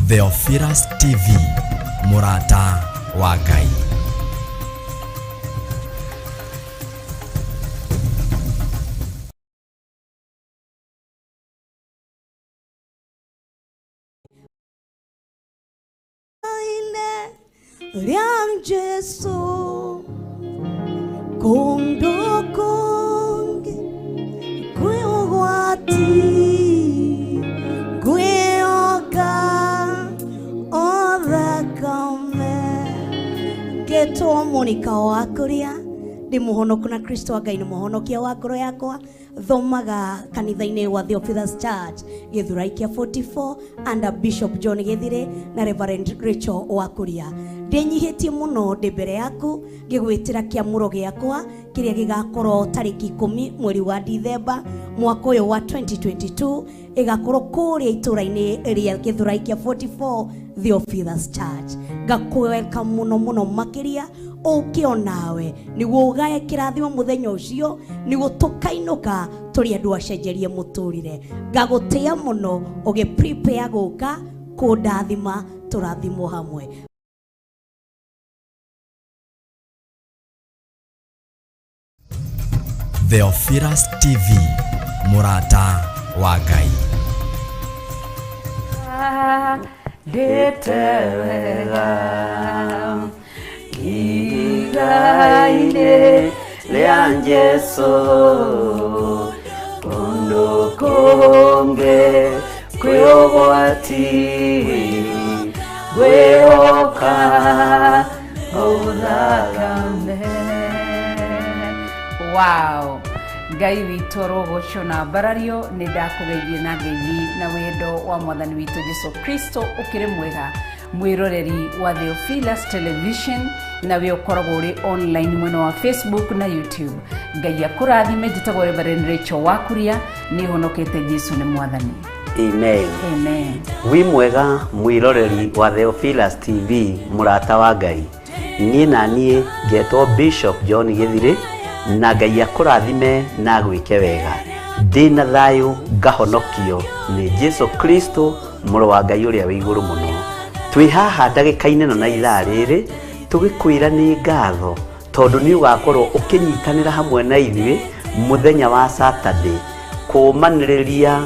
Theophilus TV, mũrata wa Ngai. Rĩa Jesu kũndũ kũngĩ kwĩ ũgwati ngwĩhoka o thakame. Ngetwo Monica wa Kũrĩa, ndĩ mũhonoku na Kristo wa Ngai nĩ mũhonokia wa ngoro yakwa. Thomaga kanitha-inĩ wa Theophilus Church Gĩthurai kĩa 44 under Bishop John Gĩthire na Reverend Rachel Wakuria. Ndĩnyihĩtie mũno ndĩ mbere yaku ngĩgwĩtĩra kĩamũro gĩakwa kĩrĩa gĩgakorwo tarĩki 10 mweri wa Dithemba mwaka ũyũ wa 2022, ĩgakorwo kũrĩa itũra-inĩ rĩa Gĩthurai kĩa 44 Theophilus Church. Ngakũ-welcome mũno mũno makĩria ũke onawe nĩguo ũgae kĩrathimo mũthenya ũcio, nĩguo tũkainũka tũrĩ andũ acenjerie mũtũrĩre. Ngagũtĩa mũno ũgĩ prepare gũka kũndathima, tũrathimwo hamwe. Theophilus TV, mũrata wa Ngai. Ndĩte wega igai-inĩ rĩa Jesũ, kũndũ kũngĩ kwĩ ũgwati, ngwĩhoka o thakame. Wow, Ngai witũ arogocwo na mbarario. Nĩ ndakũgeithie na ngeithi na wendo wa mwathani witũ Jesu Kristo. Ũkĩrĩ mwega mwĩroreri wa Theophilus Television na we ũkoragwo ũrĩ online mwena wa Facebook na YouTube. Ngai akũrathime. Njĩtagwo Reverend Rachel Wakuria, nĩ honokete, Jesu nĩ mwathani. Amen. Amen. Wi mwega mwiroreri wa Theophilus TV, mũrata wa Ngai. Niĩ na niĩ ngetwo Bishop John Gĩthirĩ, na Ngai akũrathime na agwĩke wega. Ndĩna thayũ, ngahonokio nĩ Jesu Kristo mũrũ wa Ngai ũrĩa wĩ igũrũ mũno. Twĩ haha ndagĩka-inĩ ĩno na ithaa rĩrĩ tũgĩkwĩra nĩ ngatho tondũ nĩ ũgakorwo ũkĩnyitanĩra hamwe na ithuĩ mũthenya wa Saturday kũũmanĩrĩria,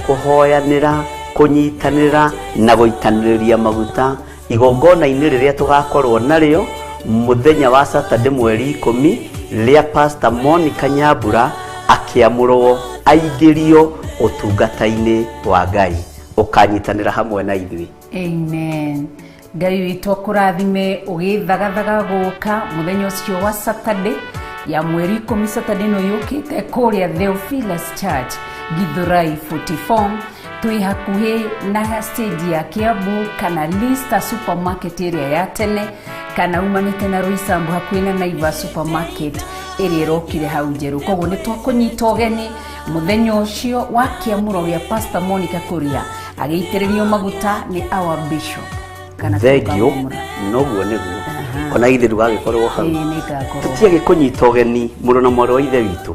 kũhoyanĩra, kũnyitanĩra na gũitanĩrĩria maguta igongona-inĩ rĩrĩa tũgakorwo narĩo mũthenya wa Saturday mweri 10 rĩa Pastor Monica Nyambura akĩamũrwo aingĩrio ũtungata-inĩ wa Ngai. Ũkanyitanĩra hamwe na ithuĩ. Amen. Ngai witũ akũrathime ũgĩthagathaga gũka mũthenya ũcio wa Saturday ya mweri 10, Saturday ĩno yũkĩte, kũrĩa Theophilus Church Githurai 44. Twĩ hakuhĩ na stage ya Kiambu kana Lista Supermarket ĩrĩa ya tene, kana umanĩte na Roysambu hakuhĩ na Naivas Supermarket ĩrĩa ĩrokire hau njerũ. Koguo nĩ twakũnyita ũgeni mũthenya ũcio wa kĩamũro gĩa Pastor Monica Kuria agĩitĩrĩrio maguta nĩ our bishop. Kana Thengio. tũkamũra. Noguo nĩguo ona ithe ndũgagĩkorwo hau. Ĩĩ, nĩngakorwo. Tũtiage kũnyita ũgeni mũrũ na mwarĩ wa ithe witũ.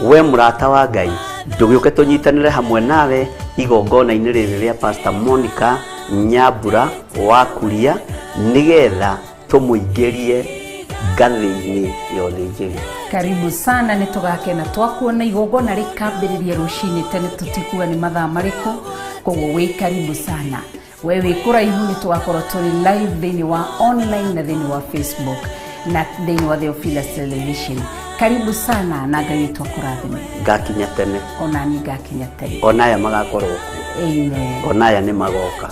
We mũrata wa Ngai, ndũgĩũke tũnyitanĩre hamwe nawe igongona-inĩ rĩrĩ rĩa Pastor Monica Nyambura wa Kuria, nĩgetha tũmũingĩrie ngathĩ-inĩ ya ũthĩnjĩri. Karibu sana, nĩ tũgakena twakuona. Igongona rĩkambĩrĩria rũcinĩ tene, tũtikuga nĩ mathaa marĩkũ, koguo wĩ karibu sana. We wĩ kũraihu, nĩ tũgakorwo tũrĩ live thĩinĩ wa online na thĩinĩ wa Facebook na thĩinĩ wa Theophilus Television. Karibu sana na Ngai witũ akũrathime. Ngakinya tene. Ona niĩ ngakinya tene. Ona aya magakorwo kuo. Amen. Ona aya nĩ magoka.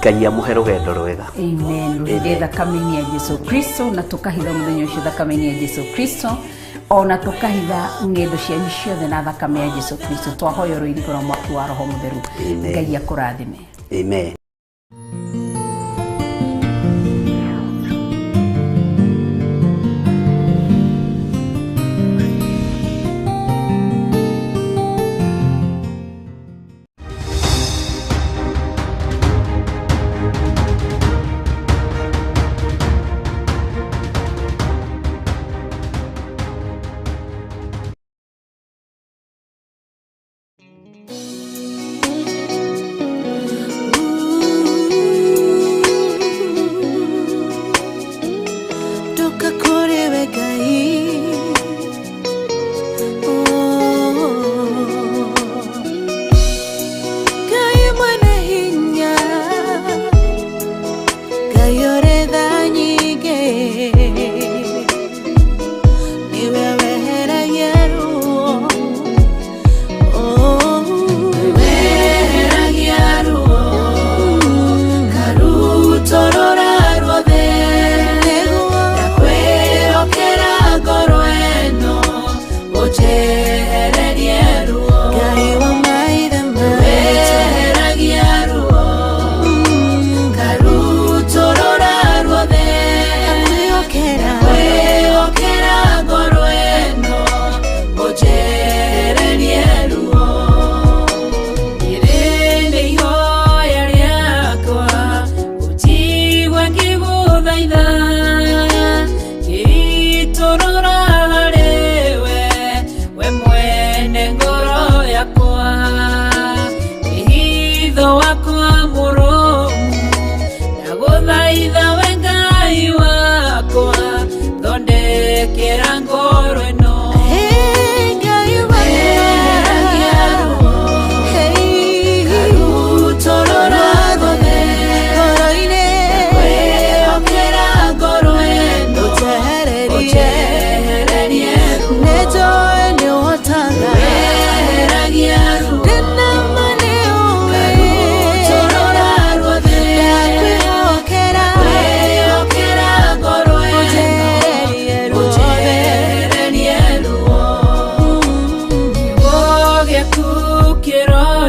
Ngai amũhe rũgendo rwega. Amen. Rũhithie thakame-inĩ ya Jesu Kristo, na tũkahitha mũthenya ũcio thakame-inĩ ya Jesu Kristo, ona tũkahitha ng'endo cianyu ciothe na thakame ya Jesu Kristo. Twahoya rũirigo rwa mwaki wa Roho Mũtheru. Amen. Ngai akũrathime. Amen.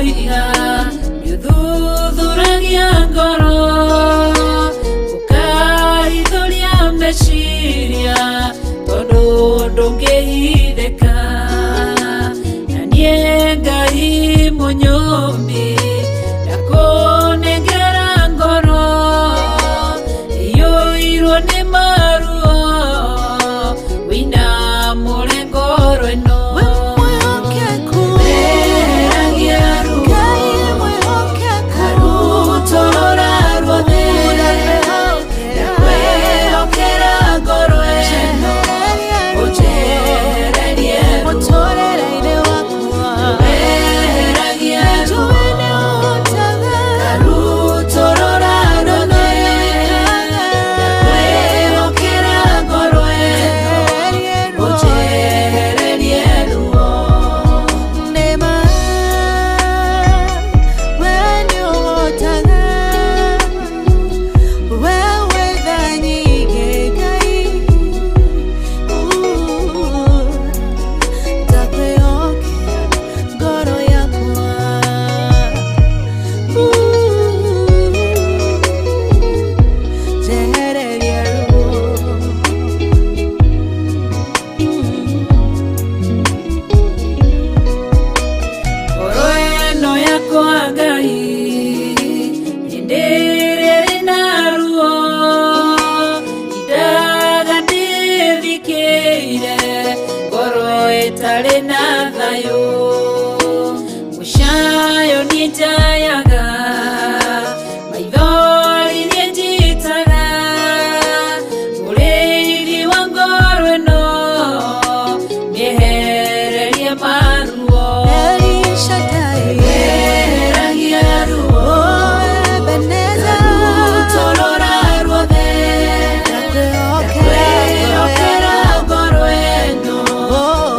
Ndĩroiga nĩũthuthuragia ngoro, ũkahithũria meciria, tondũ ndũngĩhithĩka. Na niĩ Ngai mũnyũmbi ndakũnengera ngoro iyũirwo nĩ maruo, wĩinamũre ngoro ĩno. Weheragia ruo, karutũrũra ruothe, ndakwĩhokera ngoro ĩno, ũnjehererie ruo. Weheragia ruo, karutũrũra ruothe, ndakwĩhokera ngoro ĩno, ũnjehererie ruo. Ngoro ĩno yakwa Ngai hĩndĩ ĩrĩa ĩrĩ na ruo, indaga ndĩthikĩire, ngoro ĩtarĩ na thayũ, mũcayo niĩ njayaga, maithori niĩ njitaga, mũrĩithi wa ngoro ĩno mĩehererie maruo. Weheragia ruo, karutũrũra ruothe, ndakwĩhokera ngoro ĩno,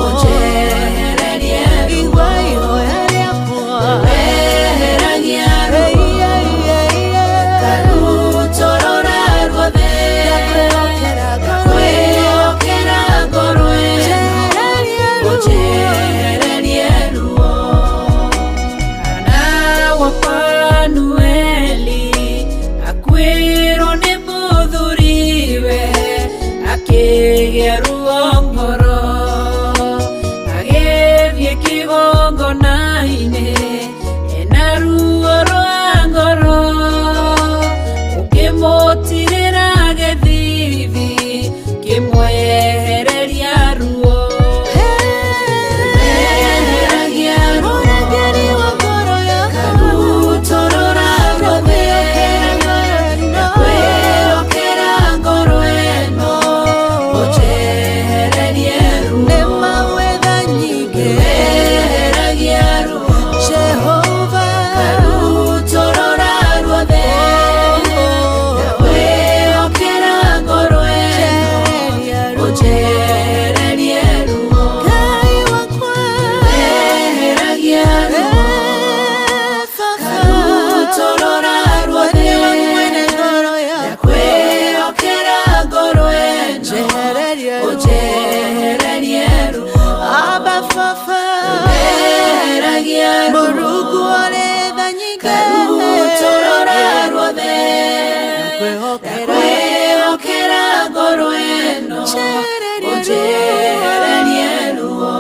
ũnjehererie ruo. Weheragia ruo, karutũrũra ruothe, ndakwĩhokera ngoro ĩno, ũnjehererie ruo. Hana wa Fanueli akuĩrwo nĩ mũthuriwe, akĩgĩa ruo ngoro, agĩthiĩ kĩgongona-inĩ ena ruo rwa ngoro, ũkĩmũtirĩra gĩthithi kĩmwehereria ruo. Weheragia ruo, karutũrũra ruothe, ndakwĩhokera ngoro ĩno, ũnjehererie ruo. Weheragia ruo, karutũrũra ruothe, ndakwĩhokera ngoro ĩno, ũnjehererie ruo. Weheragia ruo, karutũrũra ruothe, ndakwĩhokera ngoro ĩno, ũnjehererie ruo. Weheragia ruo, karutũrũra ruothe, ndakwĩhokera ngoro ĩno, ũnjehererie ruo.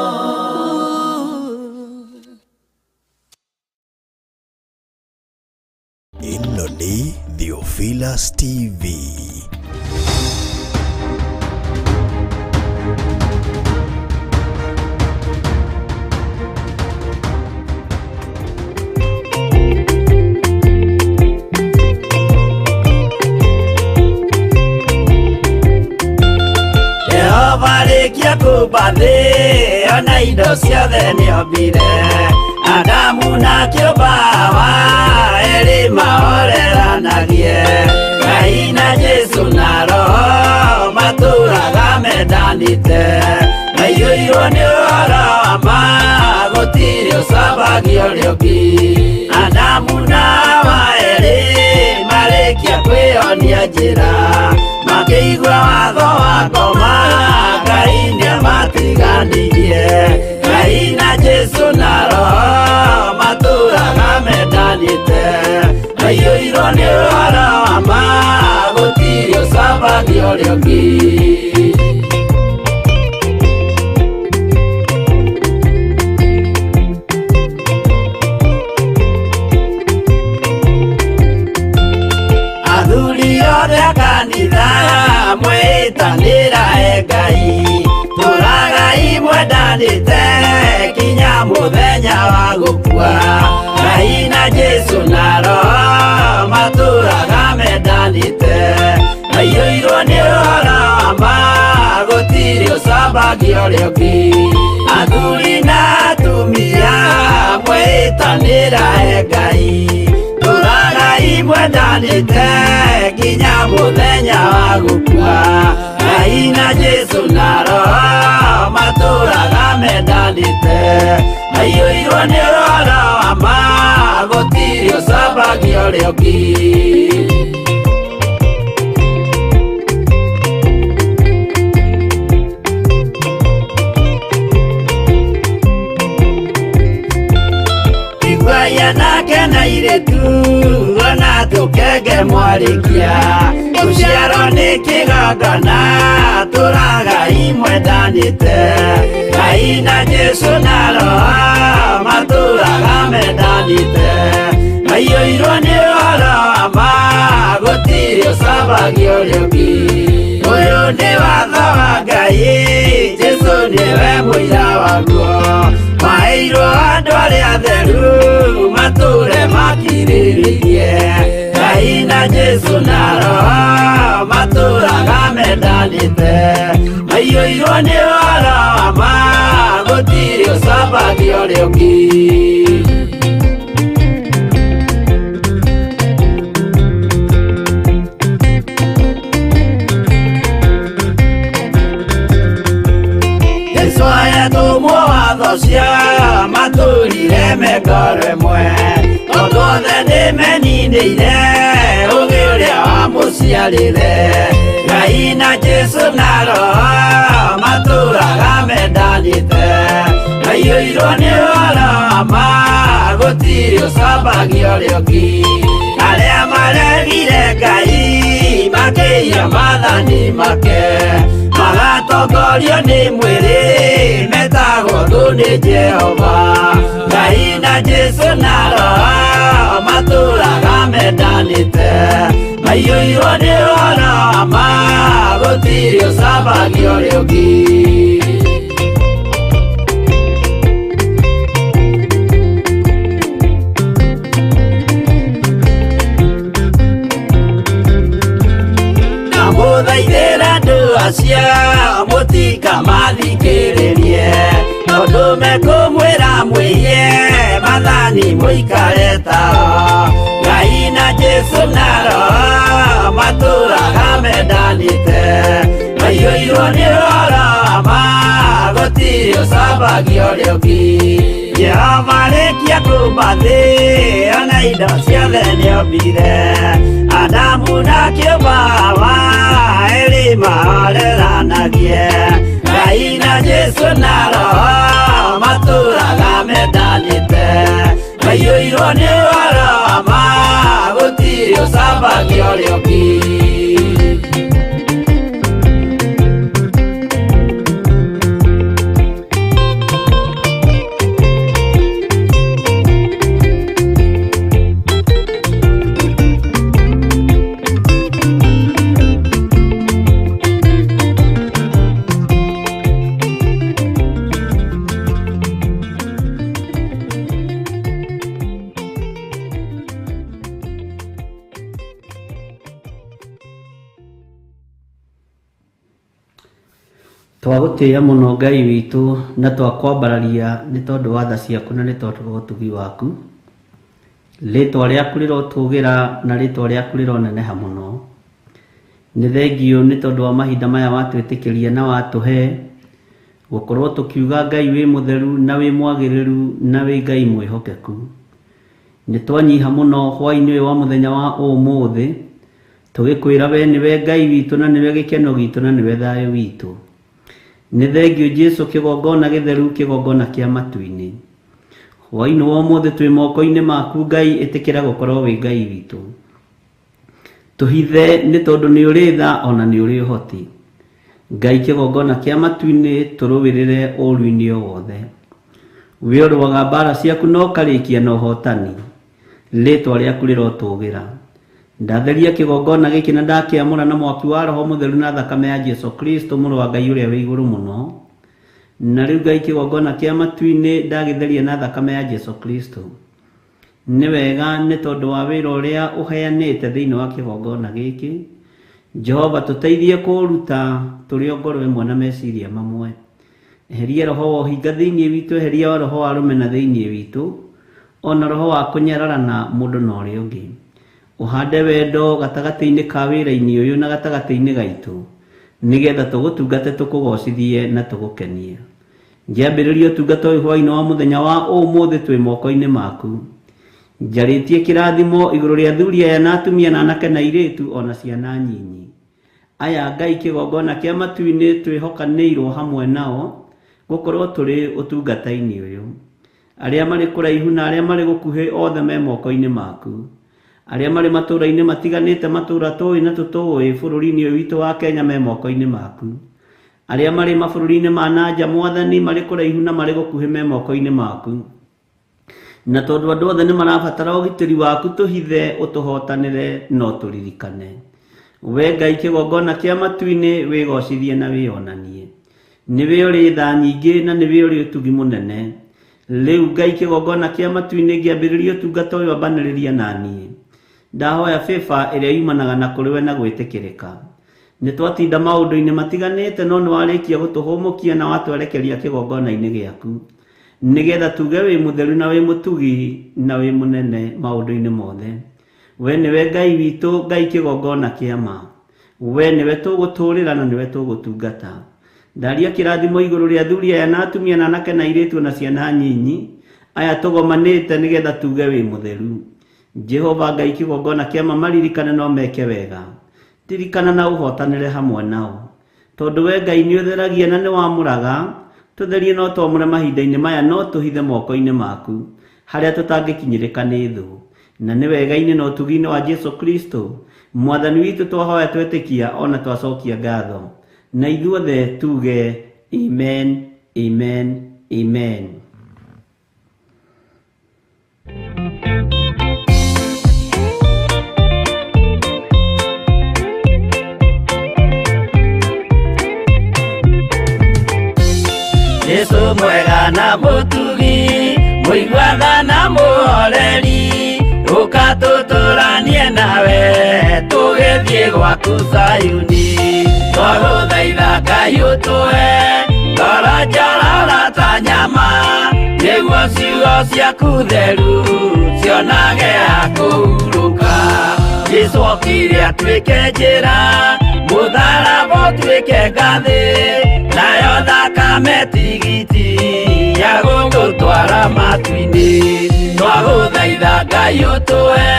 Ĩno nĩ Theophilus TV. Jehova rĩkia kũmba thĩ ona indo ciothe nĩombire, Adamu na kĩũmba Hawa erĩ mahoreranagie, Ngai na Jesu na Roho matũraga mendanĩte, maiyũirwo nĩ ũhoro wa ma, gũtirĩ ũcambagia ũrĩa ũngĩ. Adamu na Hawa erĩ marĩkia kwĩyonia njĩra, makĩigua watho wa ngoma, Ngai nĩamatiganirie. Ngai na Jesu na Roho matũraga Maiyũirwo nĩ ũhoro wa ma gũtirĩ ũcambagia ũrĩa ũngĩ. Athuri othe a kanitha mwĩtanĩra e Ngai, tũragai mwendanĩte kinya mũthenya wa gũkua. Ngai na Jesũ na Roho matũraga mendanĩte, maiyũirwo nĩ ũhoro wa ma gũtirĩ ũcambagia ũrĩa ũngĩ. Athuri na atumia mwĩtanĩra e Ngai, tũragai mwendanĩte nginya mũthenya wa gũkua. Ngai na Jesũ na Roho matũraga mendanĩte, maiyũirwo nĩ ũhoro wa ma gũtirĩ ũcambagia ũrĩa ũngĩ. Iguai anake na airĩtu ona tũkenge mwarĩkia, gũciarwo nĩ kĩgongona tũragai mwendanĩte. Ngai na Jesũ na Roho matũraga mendanĩte, maiyũirwo nĩ ũhoro wa ma gũtirĩ ũcambagia ũrĩa ũngĩ. Ũyũ nĩ watho wa Ngai, Jesũ nĩwe mũira waguo, maheirwo andũ arĩa atheru matũre makirĩrĩirie. Ngai na Jesũ na Roho matũraga mendanĩte, maiyũirwo nĩ ũhoro wa ma gũtirĩ ũcambagia ũrĩa ũngĩ. Jesũ ayatũmwo watho cia matũrire me ngoro ĩmwe, tondũ othe nĩmeninĩire ũgĩ ũrĩa wamũciarire. Ngai na Jesũ na Roho matũraga mendanĩte, maiyũirwo nĩ ũhoro wa ma gũtirĩ ũcambagia ũrĩa ũngĩ. Arĩa maregire Ngai makĩiya maathani make, magatongorio nĩ mwĩrĩ metagwo thũ nĩ Jehova. Ngai na Jesũ na Roho matũraga mendanĩte, maiyũirwo nĩ ũhoro wa ma gũtirĩ ũcambagia ũrĩa ũngĩ. Ndamũthaithĩra andũ acio mũtikamathikĩrĩrie, tondũ mekũmwĩra mwĩiye maathani mũikare tao. Ngai na Jesũ na Roho matũraga mendanĩte, maiyũirwo nĩ ũhoro wa ma gũtirĩ ũcambagia ũrĩa ũngĩ. Jehova arĩkia kũũmba thĩ ona indo ciothe nĩombire, Adamu na kĩũmba Hawa erĩ mahoreranagie. Ngai na Jesũ na Roho matũraga mendanĩte, maiyũirwo nĩ ũhoro wa ma gũtirĩ ũcambagia ũrĩa ũngĩ. Twagũtĩĩa mũno Ngai witũ na twakwambararia nĩ tondũ wa tha ciaku na nĩ tondũ wa ũtugi waku. Rĩtwa rĩaku rĩrotũgĩra na rĩtwa rĩaku rĩroneneha mũno. Nĩ thengiũ nĩ tondũ wa mahinda maya watwĩtĩkĩria na watũhe gũkorwo tũkiuga Ngai wĩ mũtheru na wĩ mwagĩrĩru na wĩ Ngai mwĩhokeku. Nĩ twanyiha mũno hwaĩ-inĩ ũyũ wa mũthenya wa ũmũthĩ tũgĩkwĩra we nĩwe Ngai witũ na nĩwe gĩkeno gitũ na nĩwe thayũ witũ. Nĩ thengiũ Jesũ kĩgongona gĩtheru kĩgongona kĩa matu-inĩ. Hwaĩ-inĩ wa ũmũthĩ twĩ moko-inĩ maku Ngai, ĩtĩkĩra gũkorwo wĩ Ngai witũ. Tũhithe nĩ tondũ nĩ ũrĩ tha ona nĩ ũrĩ ũhoti. Ngai kĩgongona kĩa matu-inĩ tũrũĩrĩre ũũru-inĩ o wothe. We ũrũaga mbara ciaku na ũkarĩkia na ũhotani. Rĩtwa rĩaku rĩrotũgĩra. Ndatheria kĩgongona gĩkĩ na ndakĩamũra na mwaki wa Roho Mũtheru na thakame ya Jesu Kristo mũrũ wa Ngai ũrĩa wĩ igũrũ mũno. Na rĩu Ngai kĩgongona kĩa matu-inĩ ndagĩtheria na thakame ya Jesu Kristo. Nĩ wega nĩ tondũ wa wĩra ũrĩa ũheanĩte thĩinĩ wa kĩgongona gĩkĩ. Jehova tũteithie kũũruta tũrĩ o ngoro ĩmwe na meciria mamwe. Eheria roho wa ũhinga thĩinĩ witũ, eheria roho wa rũmena thĩinĩ witũ, ona roho wa kũnyararana mũndũ na ũrĩa ũngĩ. Ũhande wendo gatagatĩ-inĩ ka wĩra-inĩ ũyũ na gatagatĩ-inĩ gaitũ, nĩgetha tũgũtungate tũkũgocithie na tũgũkenie. Ngĩambĩrĩria ũtungata ũyũ hwaĩ-inĩ wa mũthenya wa ũmũthĩ twĩ moko-inĩ maku. Njarĩtie kĩrathimo igũrũ rĩa athuri aya na atumia na anake na airĩtu ona ciana nyinyi. Aya Ngai kĩgongona kĩa matu-inĩ twĩhokanĩirwo hamwe nao gũkorwo tũrĩ ũtungata-inĩ ũyũ. Arĩa marĩ kũraihu na arĩa marĩ gũkuhĩ othe me moko-inĩ maku. Arĩa marĩ matũũra-inĩ matiganĩte matũũra tũĩ na tũtũĩ bũrũri-inĩ ũyũ witũ wa Kenya me moko-inĩ maku. Arĩa marĩ mabũrũri-inĩ ma na nja Mwathani marĩ kũraihu na marĩ gũkuhĩ me moko-inĩ maku. Na tondũ andũ othe nĩ marabatara ũgitĩri waku tũhithe ũtũhotanĩre no tũririkane. We Ngai kĩgongona kĩa matu-inĩ wĩgocithie na wĩonanie. Nĩwe ũrĩ tha nyingĩ na nĩwe ũrĩ ũtugi mũnene. Rĩu Ngai kĩgongona kĩa matu-inĩ ngĩambĩrĩria ũtungata ũyũ ambanĩrĩria na niĩ. Ndahoya favor ĩrĩa yumanaga na kũrĩ we na gwĩtĩkĩrĩka. Nĩ twatinda maũndũ-inĩ matiganĩte no nĩ warĩkia gũtũhũmũkia na watwerekeria kĩgongona-inĩ gĩaku. Nĩgetha tuge wĩ mũtheru na wĩ mũtugi na wĩ mũnene maũndũ-inĩ mothe. We nĩwe Ngai witũ, Ngai kĩgongona kĩa ma. We nĩwe tũgũtũũrĩra na nĩwe tũgũtungata. Ndaria kĩrathimo igũrũ rĩa athuri aya na atumia na anake na airĩtu na ciana nyinyi, aya tũgomanĩte nĩgetha tuge wĩ mũtheru. Jehova Ngai kĩgongona kĩa ma maririkane no meke wega. Ririkana na ũhotanĩre hamwe nao. Tondũ we Ngai nĩ ũtheragia na nĩ wamũraga, tũtherie no twamũre mahinda-inĩ maya no tũhithe moko-inĩ maku, harĩa tũtangĩkinyĩrĩka nĩ thũ. Na nĩ wega-inĩ na ũtugi-inĩ wa Jesu Kristo, Mwathani witũ twahoya twetĩkia ona twacokia ngatho. Na ithuothe tuge amen, amen, amen. Jesu mwega na mũtugi, mũiguatha na mũhoreri, ũka tũtũranie nawe, tũgĩthiĩ gwaku Zayuni. Twagũthaitha Ngai ũtũhe ngoro njororo ta nyama, nĩguo ciugo ciaku theru cionage ha kũhurũka. Jesu okire atuĩke njĩra, mũtharaba ũtuĩke ngathĩ, nayo thakame tigiti ya gũgũtwara matu-inĩ. Twagũthaitha Ngai ũtũhe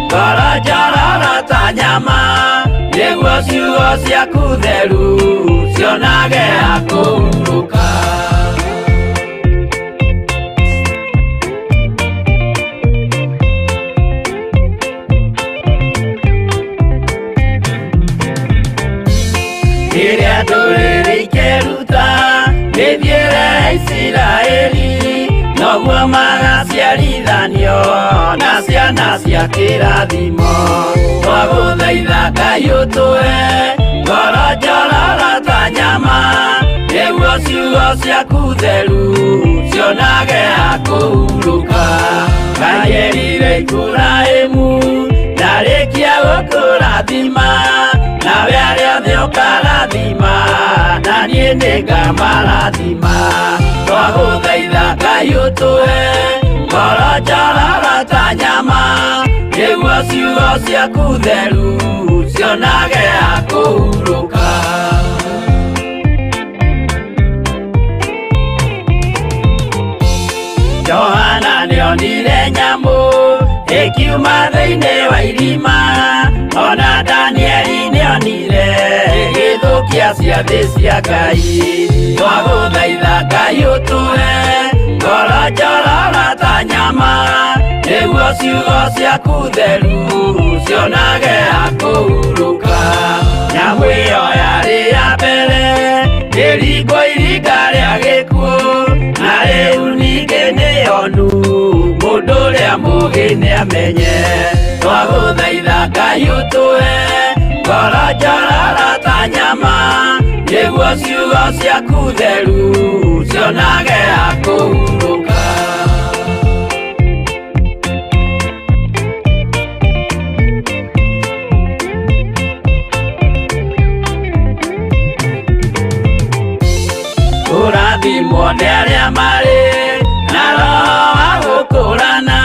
ngoro njororo ta nyama, nĩguo ciugo ciaku theru cionage ha kũhurũka. Rĩrĩa ndũrĩrĩ ikeruta mĩthiĩre ya Isiraeli, noguo magaciarithanio na ciana cia kĩrathimo. Twagũthaitha Ngai ũtũhe ngoro njororo ta nyama, nĩguo ciugo ciaku theru cionage ha kũhurũka. Ngai erire Iburahĩmu ndarĩkia gũkũrathima, nawe arĩa othe ũkarathima, na niĩ nĩngamarathima. Twagũthaitha Ngai ũtũhe ngoro njororo ta nyama, nĩguo ciugo ciaku theru cionage ha kũhurũka. Johana nĩonire nyamũ ĩkiuma thĩinĩ wa irima, ona Danieli nĩonire ĩgĩthũkia ciathĩ cia Ngai. Twagũthaitha Ngai ũtũhe ngoro njororo ta ta nyama nĩguo ciugo ciaku theru cionage ha kũhurũka. Nyamũ ĩyo yarĩ ya mbere ĩringwo iringa rĩa gĩkuũ, na rĩu ningĩ nĩyonu mũndũ ũrĩa mũũgĩ nĩamenye. Twagũthaitha Ngai ũtũhe ngoro njororo ta nyama nĩguo ciugo ciaku theru cionage ha kũhurũka. Kũrathimwo nĩ arĩa marĩ na roho wa gũkũrana,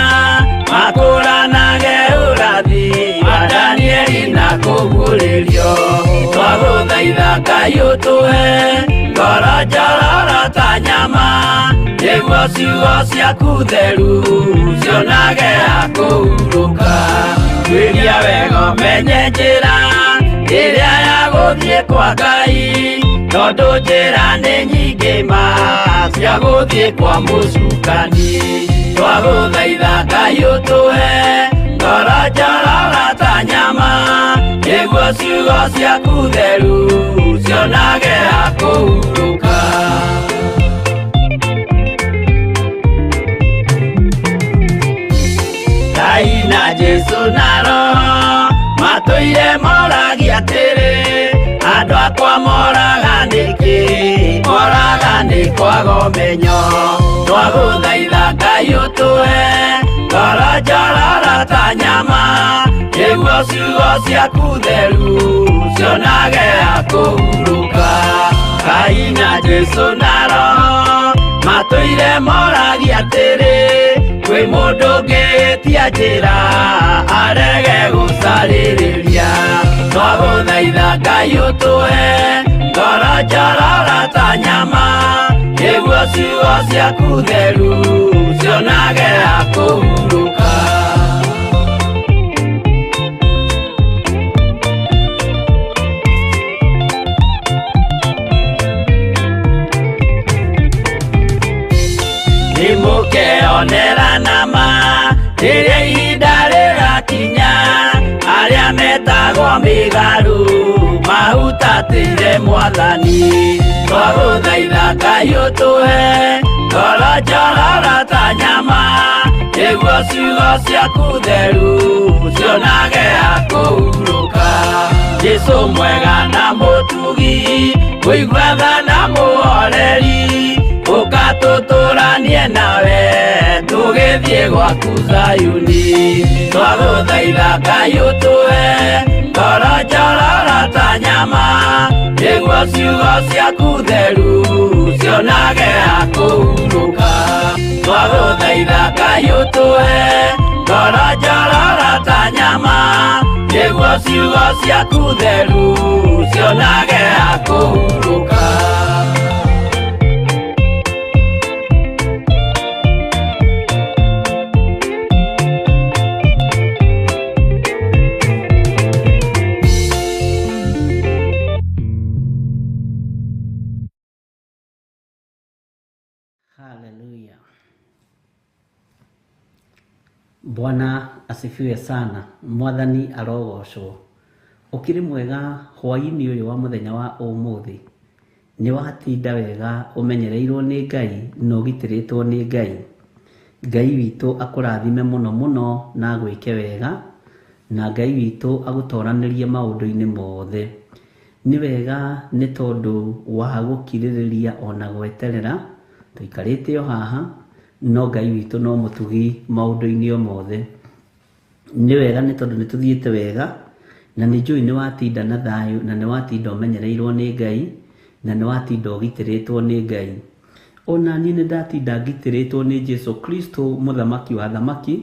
makũranage ũrathi wa Danieli na kũguũrĩrio. Twagũthaitha Ngai ũtũhe ngoro njororo ta nyama nĩguo ciugo ciaku theru cionage ha kũhurũka. Tuĩria wega ũmenye njĩra ĩrĩa ya gũthiĩ kwa Ngai, tondũ njĩra nĩ nyingĩ ma cia gũthiĩ kwa mũcukani. Twagũthaitha Ngai ũtũhe ngoro njororo ta nyama nĩguo ciugo ciaku theru cionage ha kũhurũka. Ngai na Jesũ na Roho matũire moragia atĩrĩ, andũ akwa moraga nĩkĩ? Moraga nĩ kwaga ũmenyo. Twagũthaitha Ngai ũtũhe ngoro njororo ta nyama nĩguo ciugo ciaku theru cionage ha kũhurũka. Ngai na Jesũ na Roho matũire moragia atĩrĩ, kwĩ mũndũ ũngĩtia njĩra arege gũcarĩrĩria. Twagũthaitha Ngai ũtũhe ngoro njororo ta nyama nĩguo ciugo ciaku theru cionage ha kũhurũka. Nĩmũkeonera nama rĩrĩa ihinda rĩgakinya, arĩa metagwo mĩgarũ mahutatĩire Mwathani. Twagũthaitha Ngai ũtũhe ngoro njororo ta nyama nĩguo ciugo ciaku theru cionage ha kũhurũka. Jesũ mwega na mũtugi, mũigua tha na mũhoreri, ũka tũtũranie nawe tũgĩthiĩ gwaku Zayuni. Twagũthaitha Ngai ũtũhe ngoro njororo ta nyama nĩguo ciugo ciaku theru cionage ha kũhurũka. Twagũthaitha Ngai ũtũhe ngoro njororo ta nyama nĩguo ciugo ciaku theru cionage ha kũhurũka. Haleluya. Bwana asifiwe sana. Mwathani arogocwo. Ũkĩrĩ mwega hwaĩ-inĩ ũyũ wa mũthenya wa ũmũthĩ. Nĩ watinda wega ũmenyereirwo nĩ Ngai na ũgitĩrĩtwo nĩ Ngai. Ngai witũ akũrathime mũno mũno na agwĩke wega, na Ngai witũ agũtoranĩrie maũndũ-inĩ mothe. Nĩ wega nĩ tondũ wa gũkirĩrĩria ona gweterera, tũikarĩte o haha, no Ngai witũ no mũtugi maũndũ-inĩ o mothe. Nĩ wega nĩ tondũ nĩ tũthiĩte wega, na nĩ njũĩ nĩ watinda na thayũ, na nĩ watinda ũmenyereirwo nĩ Ngai, na nĩ watinda ũgitĩrĩtwo nĩ Ngai. Ona niĩ nĩ ndatinda ngitĩrĩtwo nĩ Jesu Kristo, mũthamaki wa thamaki,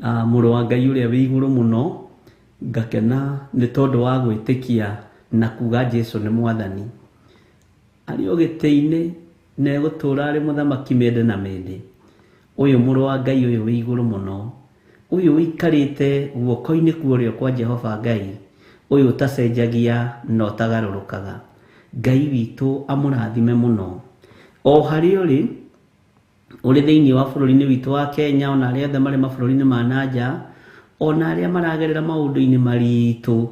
mũrũ wa Ngai ũrĩa wĩ igũrũ mũno. Ngakena nĩ tondũ wa gwĩtĩkia na kuga Jesu nĩ mwathani. Arĩ o gĩtĩ-inĩ na egũtũũra arĩ mũthamaki mĩndĩ na mĩndĩ. Ũyũ mũrũ wa Ngai ũyũ wĩ igũrũ mũno, ũyũ ũikarĩte guoko-inĩ kwa ũrĩo kwa Jehova Ngai, ũyũ ũtacenjagia na ũtagarũrũkaga. Ngai witũ amũrathime mũno. O harĩa ũrĩ, Ũrĩ thĩinĩ wa bũrũri-inĩ witũ wa Kenya, ona arĩa othe marĩ mabũrũri-inĩ ma na nja, ona arĩa maragerera maũndũ-inĩ maritũ,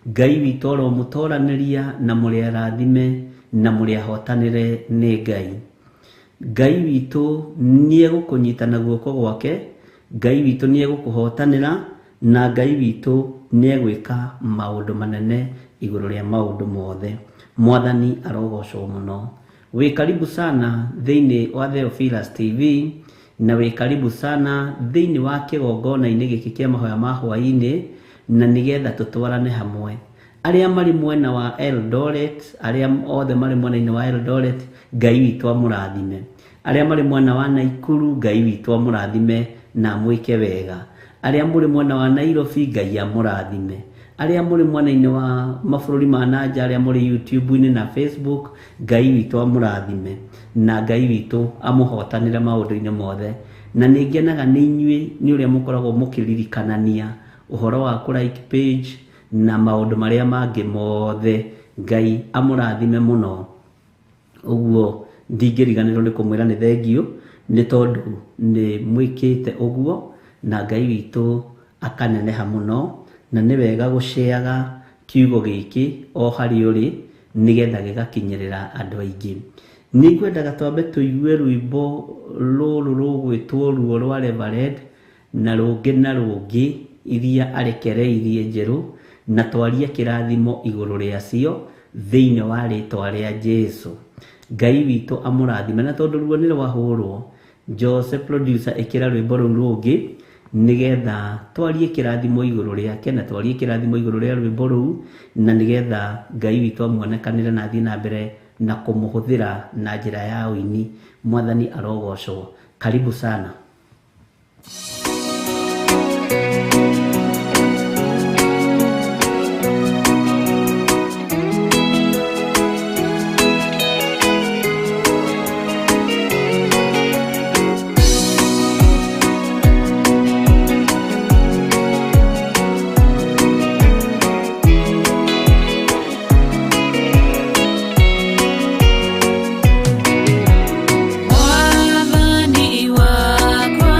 Ngai witũ aromũtoranĩria na mũrĩ arathime na mũrĩ ahotanĩre nĩ Ngai. Ngai witũ nĩegũkũnyita na guoko gwake, Ngai witũ nĩegũkũhotanĩra, na Ngai witũ nĩegwĩka maũndũ manene igũrũ rĩa maũndũ mothe. Mwathani arogocwo mũno. Wĩ karibu sana thĩinĩ wa Theophilus TV na wĩ karibu sana thĩinĩ wa kĩgongona-inĩ gĩkĩ kĩa mahoya ma hwaĩ-inĩ na nĩgetha tũtwarane hamwe. Arĩa marĩ mwena wa Eldoret, arĩa othe marĩ mwena-inĩ wa Eldoret, Ngai witũ amũrathime. Arĩa marĩ mwena wa Naikuru, Ngai witũ amũrathime na amwĩke wega. Arĩa mũrĩ mwena wa Nairobi, Ngai amũrathime. Arĩa mũrĩ mwena-inĩ wa mabũrũri ma na nja, arĩa mũrĩ YouTube-inĩ na Facebook, Ngai witũ amũrathime na Ngai witũ amũhotanĩre maũndũ-inĩ mothe. Na nĩ ngenaga nĩ inyuĩ nĩ ũrĩa mũkoragwo mũkĩririkanania ũhoro wa kũ like page na maũndũ marĩa mangĩ mothe. Ngai amũrathime mũno. Ũguo ndingĩriganĩrwo nĩ kũmwĩra nĩ thengiũ nĩ tondũ nĩ mwĩkĩte ũguo na Ngai witũ akaneneha mũno, na nĩ wega gũceaga kiugo gĩkĩ o harĩa ũrĩ nĩgetha gĩgakinyĩrĩra andũ aingĩ. Nĩ ngwendaga twambe tũigue rwĩmbo rũrũ rũgwĩtwo Ruo rwa Reverend na rũngĩ na rũngĩ iria arekereirie njerũ, na twarie kĩrathimo igũrũ rĩacio thĩinĩ wa rĩtwa rĩa Jesu. Ngai witũ amũrathime. Na tondũ ruo nĩ rwahũrwo, Jose producer ĩkĩra rwĩmbo rũu rũngĩ nĩgetha twarie kĩrathimo igũrũ rĩake na twarie kĩrathimo igũrũ rĩa rwĩmbo rũu, na nĩgetha Ngai witũ amuonekanĩre na athiĩ na mbere na kũmũhũthĩra na njĩra ya ũini. Mwathani arogocwo. Karibu sana. Mwathani wakwa.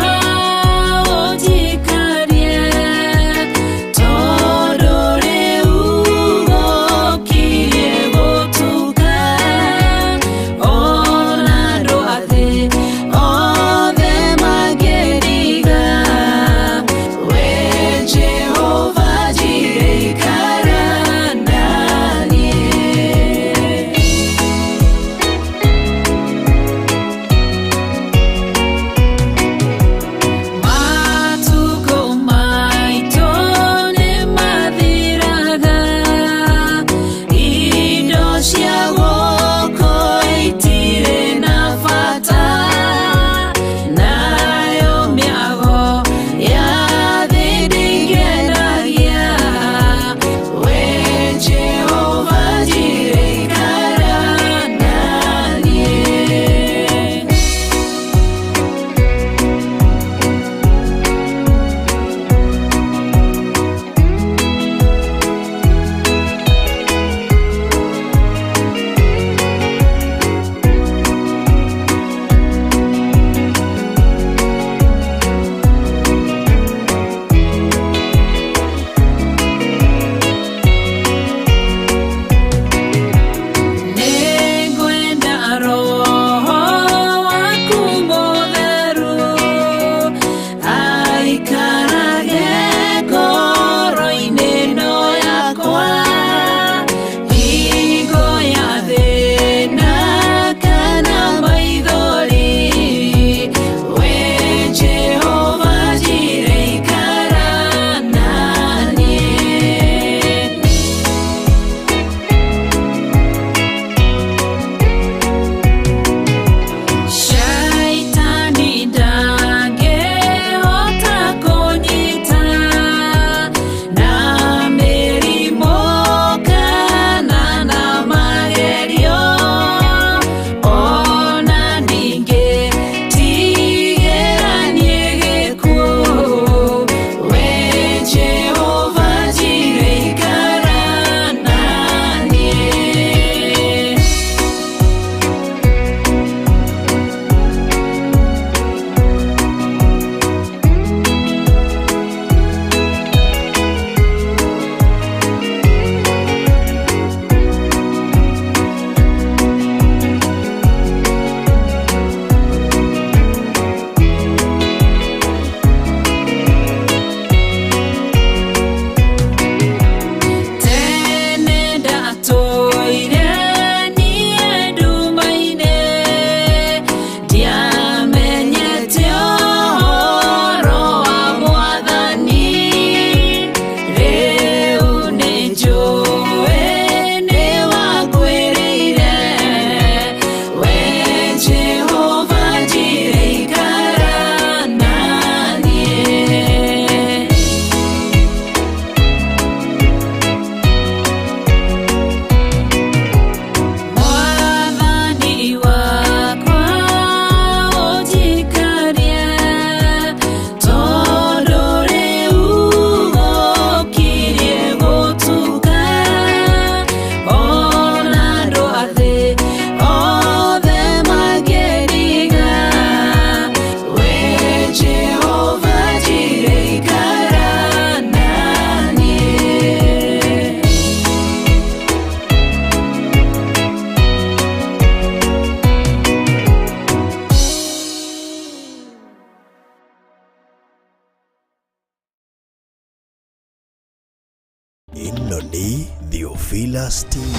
Ĩno nĩ Theophilus TV.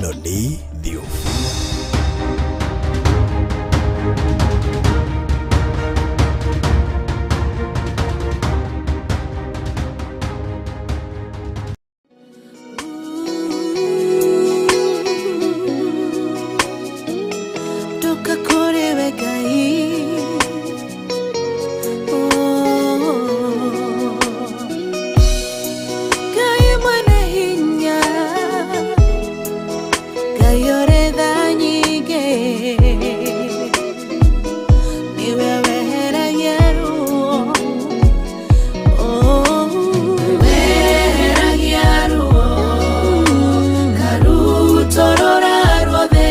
Ĩno nĩ Theophilus. Ndoka kũrĩ we Ngai. Oh. Ngai mwene hinya, Ngai ũrĩ tha nyingĩ, nĩwe weheragia ruo. Oh. Weheragia ruo, ngarutũrũra ruothe,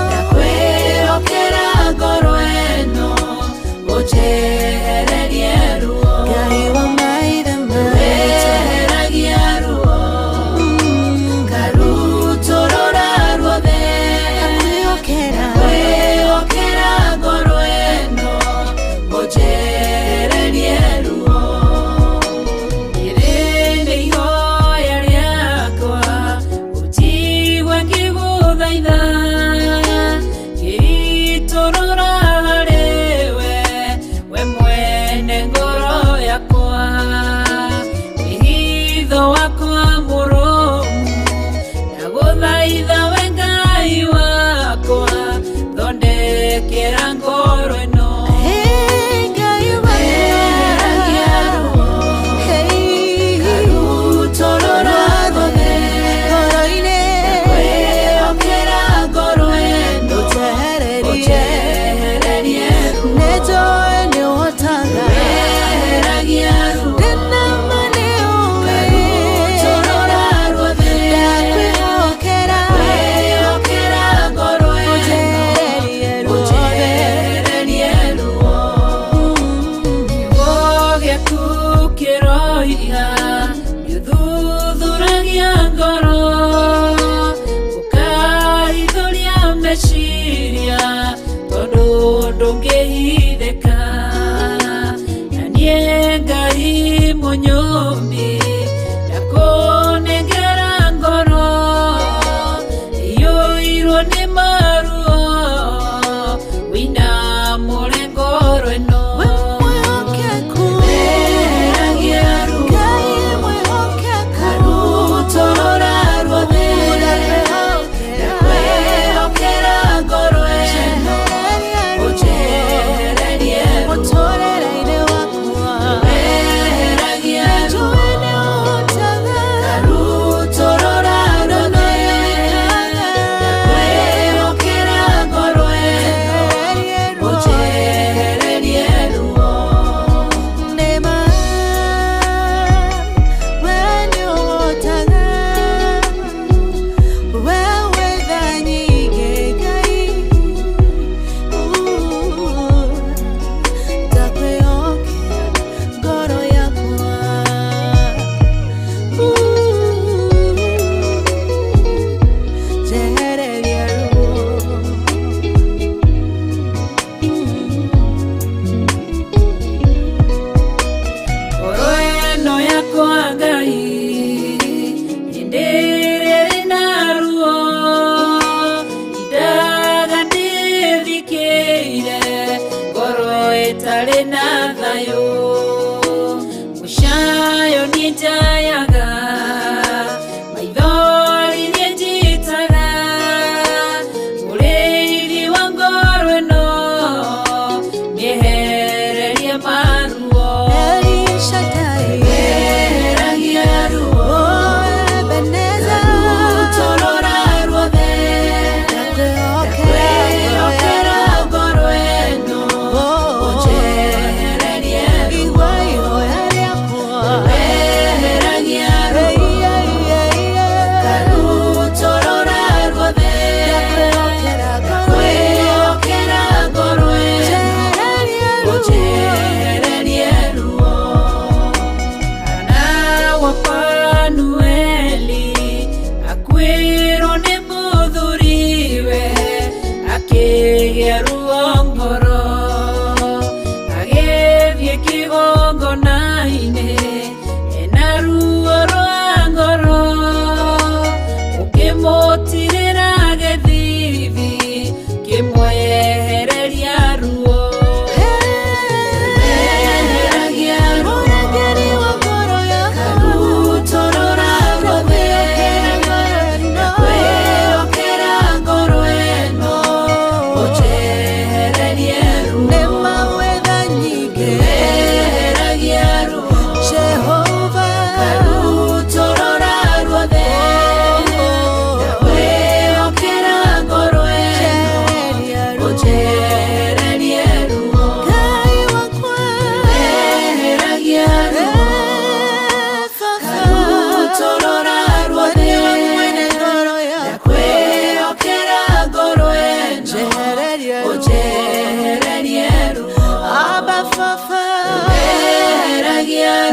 ndakwĩhokera ngoro ĩno, ũnjehererie ruo. Ngai wa maithe maitũ, weheragia ruo, ngarutũrũra ruothe, ndakwĩhokera ngoro ĩno, ũnjehererie ruo. Rĩrĩ nĩ ihoya rĩakwa, ũnjigue ngĩgũthaitha, ngĩitũrũra harĩwe, we mwene ngoro yakwa. Wĩhitho wakwa mũrũmu, ndagũthaitha we Ngai wakwa, thondekera ngoro ĩno. Weheragia ruo, ngarutũrũra ruothe, ndakwĩhokera ngoro ĩno, ũnjehererie ruo. Weheragia ruo, ngarutũrũra ruothe, ndakwĩhokera ngoro ĩno, ũnjehererie ruo. Kiugo gĩaku kĩroiga nĩũthuthuragia ngoro, ũkahithũria meciria, tondũ ndũngĩhithĩka. Na niĩ Ngai mũnyũmbi, ndakũnengera ngoro iyũirwo nĩ maruo, wĩinamũre ngoro ĩno. Weheragia ruo, ngarutũrũra ruothe, ndakwĩhokera ngoro ĩno, ũnjehererie ruo. Weheragia ruo, ngarutũrũra ruothe, ndakwĩhokera ngoro ĩno, ũnjehererie ruo. Ngoro ĩno yakwa Ngai, hĩndĩ ĩrĩa ĩrĩ na ruo, indaga ndĩthikĩire, ngoro ĩtarĩ na thayũ. Mũcayo niĩ njayaga, maithori niĩ njitaga, mũrĩithi wa ngoro ĩno, mĩehererie maruo. Weheragia ruo, ngarutũrũra ruothe, ndakwĩhokera ngoro ĩno, ũnjehererie.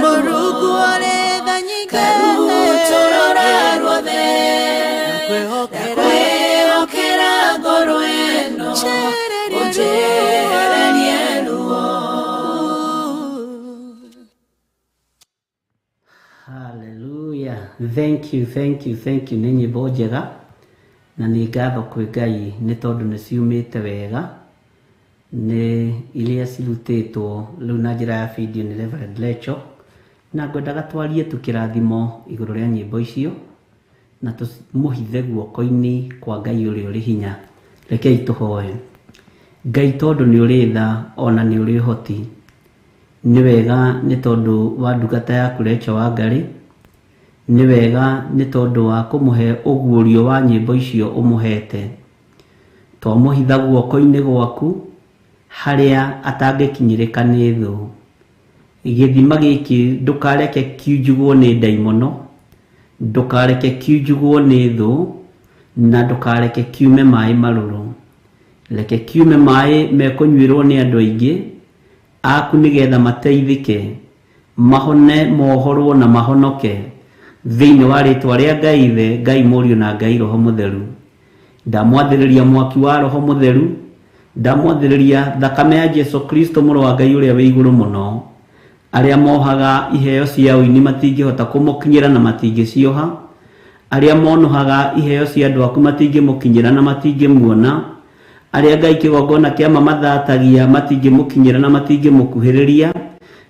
Mũrungu ũrĩ tha nyingĩ Karutũrũra ruothe Ndakwĩhokera ngoro ĩno Ũnjehererie ruo. Hallelujah. Thank you, thank you, thank you. Nĩ nyĩmbo njega na nĩ ngatho kwĩ Ngai nĩ tondũ nĩ ciumĩte wega. Nĩ iria cirutĩtwo rĩu na njĩra ya video nĩ Reverend Lecho, na ngwendaga twarie tu kĩrathimo igũrũ rĩa nyĩmbo icio na tũmũhithe guoko-inĩ kwa Ngai ũrĩa ũrĩ hinya. Rekei tũhoe. Ngai tondũ nĩ ũrĩ tha ona nĩ ũrĩ ũhoti, nĩ wega nĩ tondũ wa ndungata yaku Lecho Wangari, nĩ wega nĩ tondũ wa kũmũhe ũguũrio wa nyĩmbo icio ũmũhete. Twamũhitha guoko-inĩ gwaku harĩa atangĩkinyĩrĩka nĩ thũ. Gĩthima gĩkĩ ndũkareke kiunjugwo nĩ ndaimono, ndũkareke kiunjugwo nĩ thũ, na ndũkareke kiume maĩ marũrũ. Reke kiume maĩ mekũnyuĩrwo nĩ andũ aingĩ aku nĩgetha mateithĩke, mahone, mohorwo na mahonoke thĩinĩ wa rĩtwa rĩa Ngai Ithe, Ngai Mũriũ na Ngai Roho Mũtheru. Ndamwathĩrĩria mwaki wa Roho Mũtheru, ndamwathĩrĩria thakame ya Jesu Kristo mũrũ wa Ngai ũrĩa wĩ igũrũ mũno. Arĩa mohaga iheo cia ũini matingĩhota kũmũkinyĩra na matingĩcioha, arĩa monohaga iheo cia andũ aku matingĩmũkinyĩra na matingĩmuona, arĩa Ngai kĩgongona kĩa mamathatagia matingĩmũkinyĩra na matingĩmũkuhĩrĩria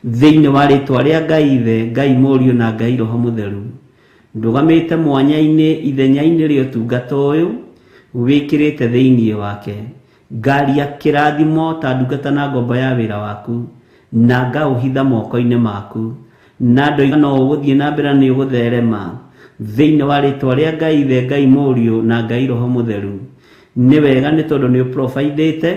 thĩinĩ wa rĩtwa rĩa Ngai Ithe, Ngai Mũriũ na Ngai Roho Mũtheru. Ndũgamĩte mwanya-inĩ ithenya-inĩ rĩa ũtungata ũyũ wĩkĩrĩte thĩinĩ wake, ngaria kĩrathimo ta ndungata na ngombo ya wĩra waku, na ngaũhitha moko-inĩ maku, na ndoiga no ũgũthiĩ na mbere nĩ ũgũtherema thĩinĩ wa rĩtwa rĩa Ngai Ithe, Ngai Mũriũ na Ngai Roho Mũtheru. Nĩ wega nĩ tondũ nĩ ũprovidĩte,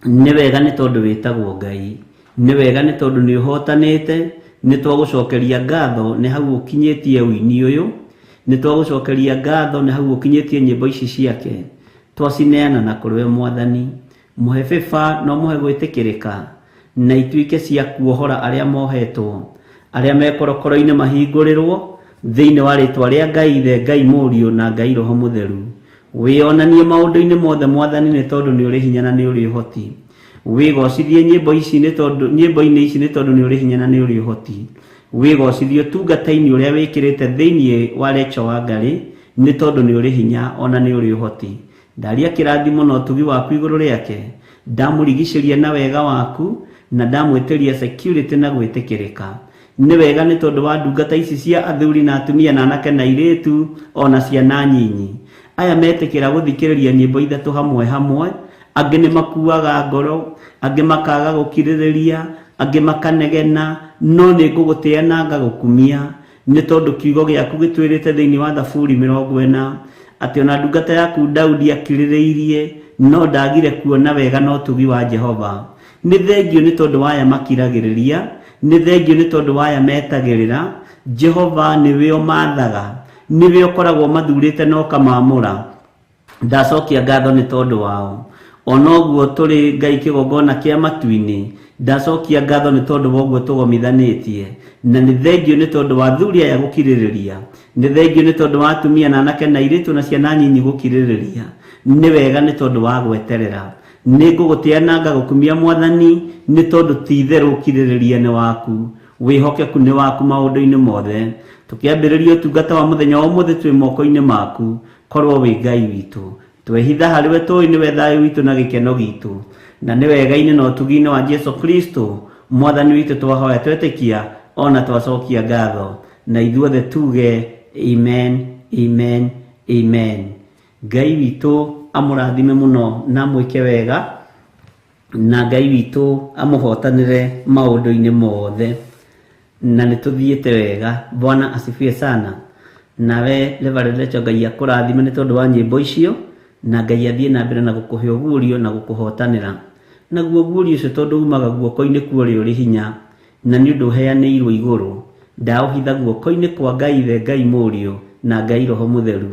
nĩ wega nĩ tondũ wĩtagwo Ngai, nĩ wega nĩ tondũ nĩ ũhotanĩte. Nĩ twagũcokeria ngatho nĩ hau ũkinyĩtie ũini ũyũ, nĩ twagũcokeria ngatho nĩ hau ũkinyĩtie nyĩmbo ici ciake, twacineana na kũrĩ we Mwathani. Mũhe bĩba no mũhe gwĩtĩkĩrĩka, na ituĩke cia kuohora arĩa mohetwo, arĩa me korokoro-inĩ mahingũrĩrwo thĩinĩ wa rĩtwa rĩa Ngai Ithe, Ngai Mũriũ na Ngai Roho Mũtheru. Wĩonanie maũndũ-inĩ mothe Mwathani nĩ tondũ nĩ ũrĩ hinya na nĩ ũrĩ ũhoti. Wĩgocithie nyĩmbo ici nĩ tondũ nyĩmbo-inĩ ici nĩ tondũ nĩ ũrĩ hinya na nĩ ũrĩ ũhoti. Wĩgocithie ũtungata-inĩ ũrĩa wĩkĩrĩte thĩinĩ wa Lecho Wangari nĩ tondũ nĩ ũrĩ hinya ona nĩ ũrĩ ũhoti. Ndaria kĩrathimo na ũtugi waku igũrũ rĩake, ndamũrigicĩria na wega waku na ndamwĩtĩria security na gwĩtĩkĩrĩka. Nĩ wega nĩ tondũ wa ndungata ici cia athuri na atumia na anake na airĩtu ona ciana nyinyi. Aya metĩkĩra gũthikĩrĩria nyĩmbo ithatũ hamwe hamwe, angĩ nĩ makuaga ngoro, angĩ makaga gũkirĩrĩria, angĩ makanegena, no nĩ ngũgũtĩa na ngagũkumia nĩ tondũ kiugo gĩaku gĩtwĩrĩte thĩinĩ wa Thaburi 40 atĩ ona ndungata yaku Daudi akirĩrĩirie no ndagire kuona wega na ũtugi wa Jehova. Nĩ thengio nĩ tondũ wa aya makiragĩrĩria, nĩ thengio nĩ tondũ wa aya metagĩrĩra. Jehova nĩwe ũmathaga, nĩwe ũkoragwo mathurĩte na ũkamamũra. Ndacokia ngatho nĩ tondũ wao. Ona ũguo tũrĩ Ngai kĩgongona kĩa matu-inĩ, ndacokia ngatho nĩ tondũ wa ũguo tũgomithanĩtie, na nĩ thengio nĩ tondũ wa athuri aya gũkirĩrĩria, nĩ thengio nĩ tondũ wa atumia na anake na airĩtu na ciana nyinyi gũkirĩrĩria. Nĩ wega nĩ tondũ wa gweterera. Nĩ ngũgũtĩa na ngagũkumia Mwathani nĩ tondũ ti itherũ ũkirĩrĩria nĩ waku, wĩhokeku nĩ waku maũndũ-inĩ mothe. Tũkĩambĩrĩria ũtungata wa mũthenya wa ũmũthĩ twĩ moko-inĩ maku, korwo wĩ Ngai witũ. Twehitha harĩ we tũĩ nĩwe thayũ witũ na gĩkeno gitũ, na nĩ wega-inĩ na ũtugi-inĩ wa Jesu Kristo Mwathani witũ twahoya twetĩkia ona twacokia ngatho, na ithuothe tuge amen, amen, amen. Ngai witũ amũrathime mũno na amwĩke wega, na Ngai witũ amũhotanĩre maũndũ-inĩ mothe, na nĩ tũthiĩte wega. Bwana asifiwe sana. Nawe Reverend Lecho, Ngai akũrathime nĩ tondũ wa nyĩmbo icio, na Ngai athiĩ na mbere na gũkũhe ũguũrio na gũkũhotanĩra. Naguo ũguũrio ũcio tondũ umaga guoko-inĩ kwa ũrĩa ũrĩ hinya, na nĩ ũndũ ũheanĩirwo igũrũ, ndaũhitha guoko-inĩ kwa Ngai Ithe, Ngai Mũriũ na Ngai Roho Mũtheru.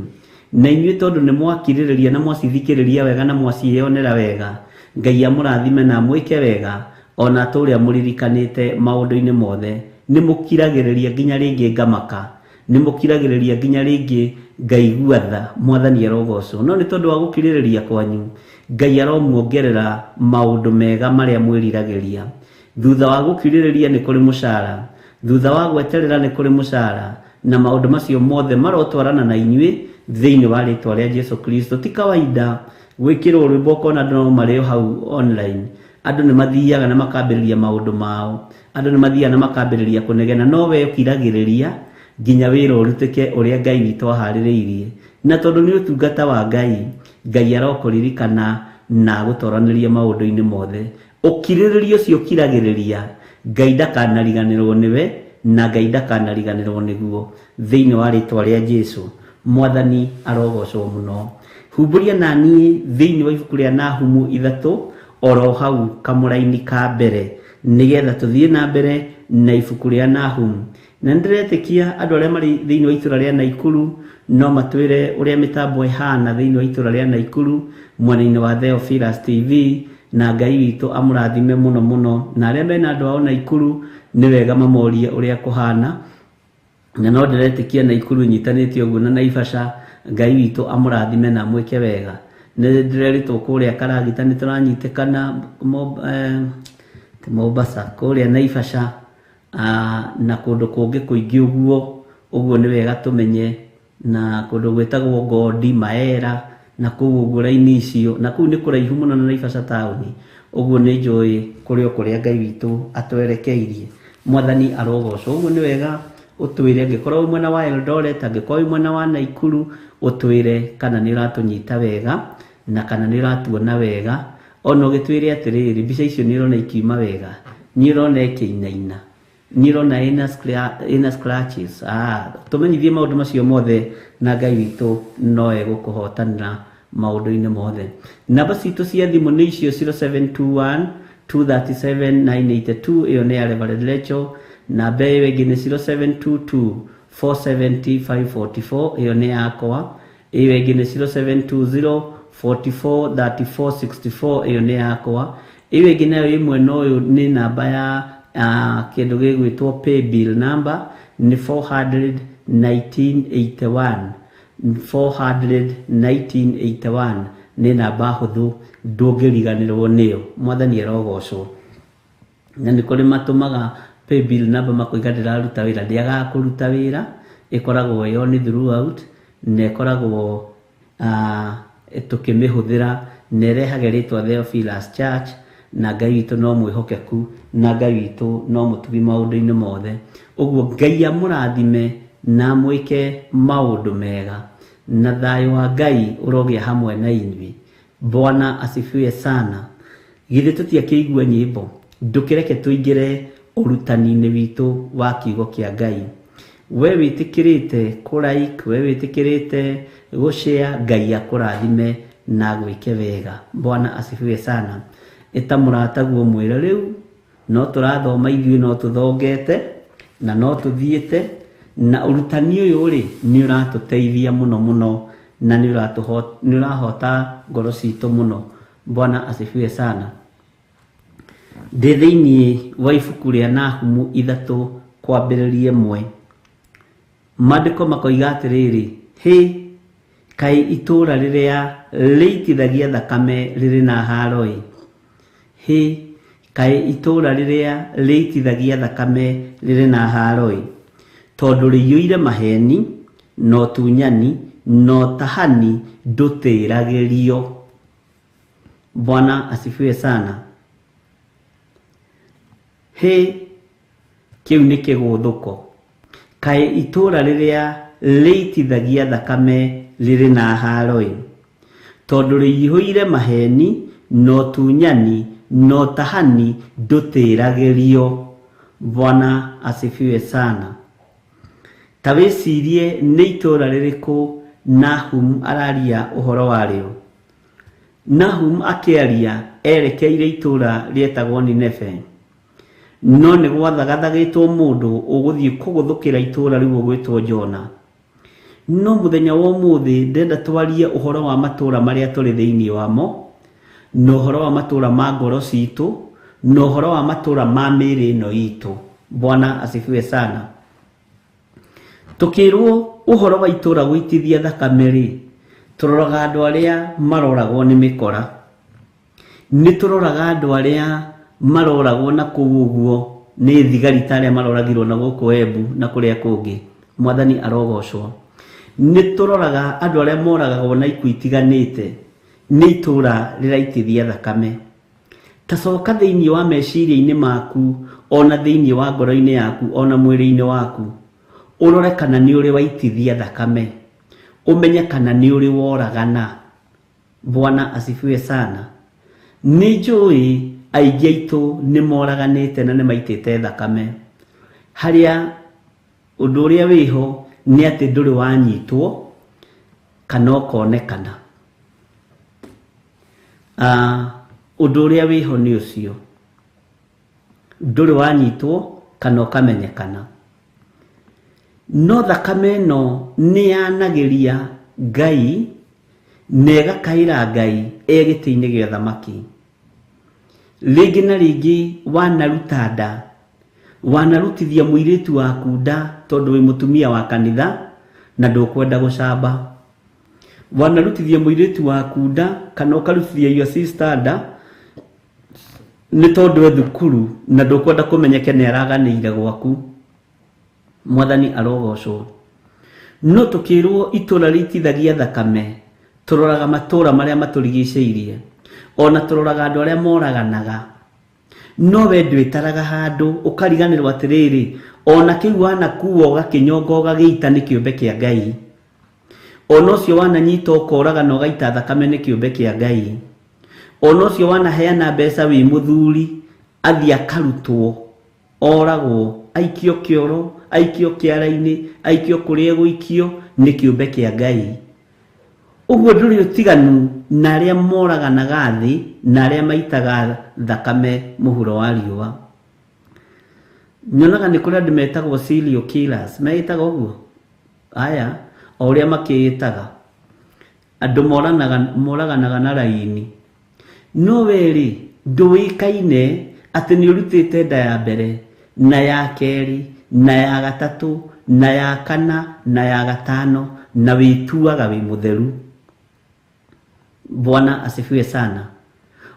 Na inyuĩ tondũ nĩ mwakirĩrĩria na mwacithikĩrĩria wega na mwaciĩyonera wega, Ngai amũrathime na amwĩke wega ona atũũre amũririkanĩte maũndũ-inĩ mothe. Nĩ mũkiragĩrĩria nginya rĩngĩ ngamaka, nĩ mũkiragĩrĩria nginya rĩngĩ ngaigua tha. Mwathani arogocwo. No nĩ tondũ wa gũkirĩrĩria kwanyu, Ngai aromuongerera maũndũ mega marĩa mwĩriragĩria. Thutha wa gũkirĩrĩria nĩ kũrĩ mũcara, thutha wa gweterera nĩ kũrĩ mũcara, na maũndũ macio mothe marotwarana na inyuĩ thĩinĩ wa rĩtwa rĩa Jesu Kristo. Ti kawaida gwĩkĩrwo rwĩmbo ũkona andũ no marĩ o hau online. Andũ nĩ mathiaga na makambĩrĩria maũndũ mao, andũ nĩ mathiaga na makambĩrĩria kũnegena, no we ũkiragĩrĩria nginya wĩra ũrutĩke ũrĩa Ngai witũ aharĩrĩirie. Na tondũ nĩ ũtungata wa Ngai, Ngai arokũririkana na agũtoranĩrie maũndũ-inĩ mothe. Ũkirĩrĩria ũcio ũkiragĩrĩria, Ngai ndakanariganĩrwo nĩwe na Ngai ndakanariganĩrwo nĩguo thĩinĩ wa rĩtwa rĩa Jesu. Mwathani arogocwo mũno. Humbũria naniĩ thĩinĩ wa ibuku rĩa Nahumu 3 oro hau kamũraini ka mbere, nĩgetha tũthiĩ na mbere na ibuku rĩa Nahumu. Na nĩndĩretĩkia andũ arĩa marĩ thĩinĩ wa itũra rĩa Naikuru no matwĩre ũrĩa mĩtambo ĩhana thĩinĩ wa itũra rĩa Naikuru mwena-inĩ wa Theophilus TV, na Ngai witũ amũrathime mũno mũno. Na arĩa mena andũ ao Naikuru nĩ wega mamorie ũrĩa kũhana, na no ndĩretĩkia Naikuru ĩnyitanĩte ũguo na Naivasha. Ngai witũ amũrathime na amwĩke wega. Nĩ ndĩrerĩtwo kũrĩa Karagita nĩ tũranyitĩkana Mombasa, kũrĩa Naivasha, na kũndũ kũngĩ kũingĩ ũguo. Ũguo nĩ wega tũmenye, na kũndũ gwĩtagwo Gondi, Maera, na kũu ũguo raini icio, na kũu nĩ kũraihu mũno na Naivasha taũni. Ũguo nĩ njũĩ kũrĩ o kũrĩa Ngai witũ atwerekeirie. Mwathani arogocwo. Ũguo nĩ wega ũtwĩre, angĩkorwo wĩ mwena wa Eldoret, angĩkorwo wĩ mwena wa Naikuru, ũtwĩre kana nĩ ũratũnyita wega na kana nĩ ũratuona wega. Ona ũgĩtwĩre atĩrĩrĩ, mbica icio nĩ ũrona ikiuma wega, nĩ ũrona ĩkĩinaina, nĩ ũrona ĩna scratches. Tũmenyithie maũndũ macio mothe, na Ngai witũ no egũkũhotanĩra maũndũ-inĩ mothe. Namba citũ cia thimũ nĩ icio 0721 237 982, ĩyo nĩ ya Reverend Rachel. Namba ĩyo ĩngĩ nĩ 0722 470 544, ĩyo nĩ yakwa. Ĩyo ĩngĩ nĩ 0720 44 34 64, ĩyo nĩ yakwa. Ĩyo ĩngĩ nayo ĩ mwena ũyũ nĩ namba ya kĩndũ gĩgwĩtwo paybill number nĩ 41981, 41981 nĩ namba hũthũ, ndũngĩriganĩrwo nĩyo. Mwathani arogocwo. Na nĩ kũrĩ matũmaga paybill number makoiga ndĩraruta wĩra, ndĩagaga kũruta wĩra, ĩkoragwo ĩyo nĩ throughout, na ĩkoragwo tũkĩmĩhũthĩra, na ĩrehage rĩtwa Theophilus Church, na Ngai witũ no mwĩhokeku, na Ngai witũ no mũtugi maũndũ-inĩ mothe. Ũguo Ngai amũrathime na amwĩke maũndũ mega, na thayũ wa Ngai ũrogĩa hamwe na inyuĩ. Bwana asifiwe sana. Githĩ tũtiakĩigua nyĩmbo? Ndũkĩreke tũingĩre ũrutani-inĩ witũ wa kiugo kĩa Ngai. We wĩtĩkĩrĩte kũ like, we wĩtĩkĩrĩte gũ share, Ngai akũrathime na agwĩke wega. Bwana asifiwe sana. Ĩta mũrataguo mwĩre rĩu no tũrathoma ithuĩ, no tũthongete na no tũthiĩte, na ũrutani ũyũ rĩ nĩ ũratũteithia mũno mũno, na nĩ ũrahota ngoro citũ mũno. Bwana asifiwe sana. Ndĩ thĩinĩ wa ibuku rĩa Nahumu 3 kwambĩrĩria 1. Maandĩko makoiga atĩrĩrĩ, hĩ, kaĩ itũũra rĩrĩa rĩitithagia thakame rĩrĩ na haro-ĩ! Hĩ, kaĩ itũũra rĩrĩa rĩitithagia thakame rĩrĩ na haro-ĩ! Tondũ rĩiyũire maheni, na ũtunyani, na ũtahani ndũtĩragĩrio. Bwana asifiwe sana. Hĩ, kĩu nĩ kĩgũthũko. Kaĩ itũũra rĩrĩa rĩitithagia thakame rĩrĩ na haro-ĩ! Tondũ rĩiyũire maheni, na ũtunyani, na ũtahani ndũtĩragĩrio. Bwana asifiwe sana. Ta wĩcirie nĩ itũũra rĩrĩkũ Nahum araria ũhoro warĩo. Nahum akĩaria erekeire itũũra rĩetagwo Nineve. No nĩ gwathagathagĩtwo mũndũ ũgũthiĩ kũgũthũkĩra itũũra rĩu ũgwĩtwo Jona. No mũthenya wa ũmũthĩ ndĩrenda twarie ũhoro wa matũũra marĩa tũrĩ thĩinĩ wamo, na ũhoro wa matũũra ma ngoro citũ, na ũhoro wa matũũra ma mĩĩrĩ ĩno itũ. Bwana asifiwe sana. Tukirwo uhoro wa itura gwitithia thakame ri, turoraga andu aria maroragwo ni mikora, ni turoraga andu aria maroragwo na kuu uguo ni thigari ta aria maroragirwo na guku Embu na kuria kungi. Mwathani arogocwo. Ni turoraga andu aria moragagwo na ikuũ itiganite ni itura riraitithia thakame. Tacoka thiini wa meciria-inĩ maku, ona thiini wa ngoro-inĩ yaku, ona mwĩrĩ-inĩ waku, urore kana ni uri waitithia thakame, umenye kana ni uri woragana. Bwana asifiwe sana. Ni njũĩ aingĩ aitũ nĩ moraganĩte na nĩ maitĩte thakame. Harĩa ũndũ ũrĩa wĩho nĩ atĩ ndũrĩ wanyitwo kana ũkonekana. Ũndũ ũrĩa wĩho nĩ ũcio, ndũrĩ wanyitwo kana ũkamenyekana. No thakame ĩno nĩ yanagĩria Ngai na ĩgakaĩra Ngai e gĩtĩ-inĩ gĩa thamaki. Rĩngĩ na rĩngĩ wanaruta nda, wanarutithia mũirĩtu waku nda tondũ wĩ mũtumia wa kanitha na ndũkwenda gũcamba. Wanarutithia mũirĩtu waku nda kana ũkarutithia your sister nda nĩ tondũ e thukuru na ndũkwenda kũmenyeke nĩ araganĩire gwaku. Mwathani arogocwo. No tukirwo itura rĩitithagia thakame, turoraga matũra marĩa matũrigicĩirie, ona turoraga andũ arĩa moraganaga. No we ndwĩtaraga handũ ũkariganĩrwo atĩrĩrĩ, ona kĩu wanakuo ũgakĩnyonga ũgagĩita nĩ kĩũmbe kĩa Ngai. Ona ũcio wananyita ũkoraga na ũgaita thakame nĩ kĩũmbe kĩa Ngai. Ona ũcio wanaheana mbeca wĩ mũthuri athiĩ akarutwo, oragwo, aikio kĩoro, aikio kĩara-inĩ, aikio kũrĩa egũikio nĩ kĩũmbe kĩa Ngai. Ũguo ndũrĩ ũtiganu na arĩa moraganaga thĩ na arĩa maitaga thakame mũhuro wa riũa. Nyonaga nĩ kũrĩ andũ metagwo serial killers, meĩtaga ũguo? Aya, o ũrĩa makĩĩtaga. Andũ moraganaga na raini. No we rĩ, ndũĩkaine atĩ nĩ ũrutĩte nda ya mbere na ya kerĩ na ya gatatũ na ya kana na ya gatano, na wĩtuaga wĩ mũtheru. Bwana asifiwe sana.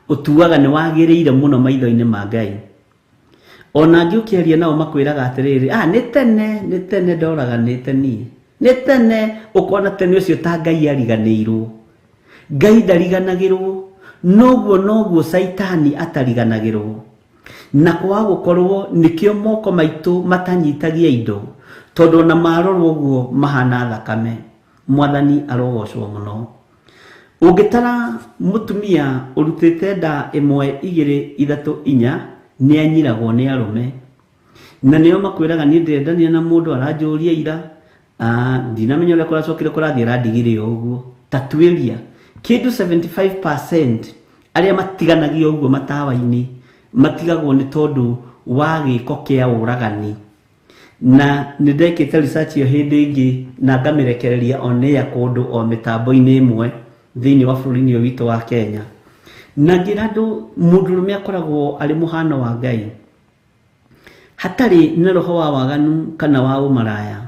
Ũtuaga nĩ wagĩrĩire mũno maitho-inĩ ma Ngai. Ona angĩ ũkĩaria nao makwĩraga atĩrĩrĩ, nĩ tene ndoraganĩte niĩ, nĩ tene. Ũkona tene ũcio ta Ngai ariganĩirwo. Ngai ndariganagĩrwo, noguo noguo Caitani atariganagĩrwo. Na kwaga gũkorwo nĩkĩo moko maitũ matanyitagia indo, tondũ ona marorwo ũguo mahana thakame. Mwathani arogocwo mũno. Ũngĩtara mũtumia ũrutĩte nda 1 2 3 4 nĩ anyiragwo nĩ arũme. Na nĩo makwĩraga niĩ ndĩrendania na mũndũ aranjũria ira, ndinamenya ũrĩa kũracokire kũrathiĩ arandigire o ũguo. Ta tuĩria kĩndũ 75% arĩa matiganagio ũguo matawa-inĩ matigagwo nĩ tondũ wa gĩko kĩa ũragani. Na nĩ ndekĩte research ĩyo hĩndĩ ĩngĩ na ngamĩrekereria on air kũndũ o mĩtambo-inĩ ĩmwe thĩinĩ wa bũrũri-inĩ ũyũ witũ wa Kenya. Na ngĩra andũ mũndũrũme akoragwo arĩ mũhano wa Ngai, hatarĩ na roho wa waganu kana wa ũmaraya.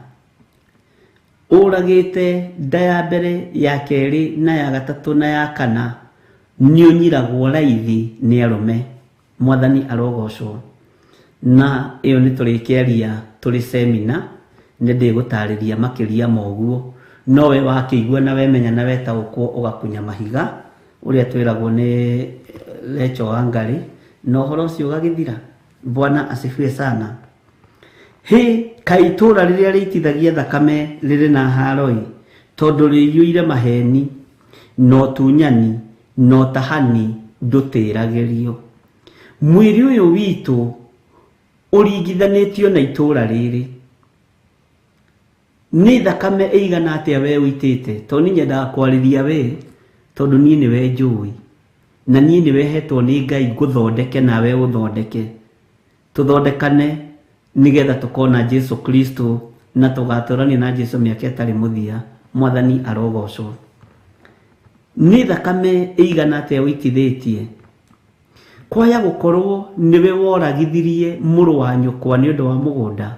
Ũragĩte nda ya mbere, ya kerĩ na ya gatatũ na ya kana, nĩ ũnyiragwo raithi nĩ arũme. Mwathani arogocwo. Na ĩyo nĩ tũrĩkĩaria tũrĩ semina, nĩ ndĩgũtarĩria makĩria ma ũguo. No we wakĩigua na wemenya na wetaũkwo ũgakunya mahiga ũrĩa twĩragwo nĩ Lecho Wangari, na ũhoro ũcio ũgagĩthira. Bwana asifiwe sana. Hĩ, kaĩ itũũra rĩrĩa rĩitithagia thakame rĩrĩ na haroi, tondũ rĩiyũire maheni na ũtunyani na ũtahani ndũtĩragĩrio. Mwĩrĩ ũyũ witũ ũringithanĩtio na itũũra rĩrĩ. Nĩ thakame ĩigana atĩa we ũitĩte? Tondũ niĩ nyendaga kwarĩria we, tondũ niĩ nĩwe njũĩ, na niĩ nĩwe hetwo nĩ Ngai ngũthondeke nawe ũthondeke, tũthondekane nĩgetha tũkona Jesu Kristo na tũgatũrania na Jesu mĩaka ĩtarĩ mũthia. Mwathani arogocwo. Nĩ thakame ĩigana atĩa ũitithĩtie? Kwaya gũkorwo nĩwe woragithirie mũrũ wa nyũkwa nĩ ũndũ wa mũgũnda.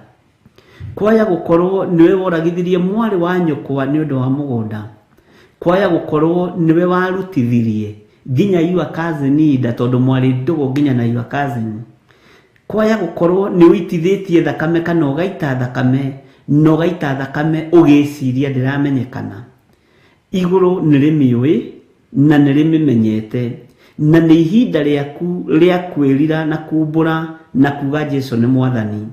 Kwaya gũkorwo nĩwe woragithirie mwarĩ wa nyũkwa nĩ ũndũ wa mũgũnda. Kwaya gũkorwo nĩwe warutithirie nginya your cousin nda tondũ mwarĩ ndũgũ nginya na your cousin. Kwaya gũkorwo nĩ ũitithĩtie thakame kana ũgaita thakame na ũgaita thakame ũgĩciria ndĩramenyekana. Igũrũ nĩ rĩmĩũĩ na nĩ rĩmĩmenyete, na nĩ ihinda rĩaku rĩa kwĩrira na kumbũra na kuga Jesu nĩ mwathani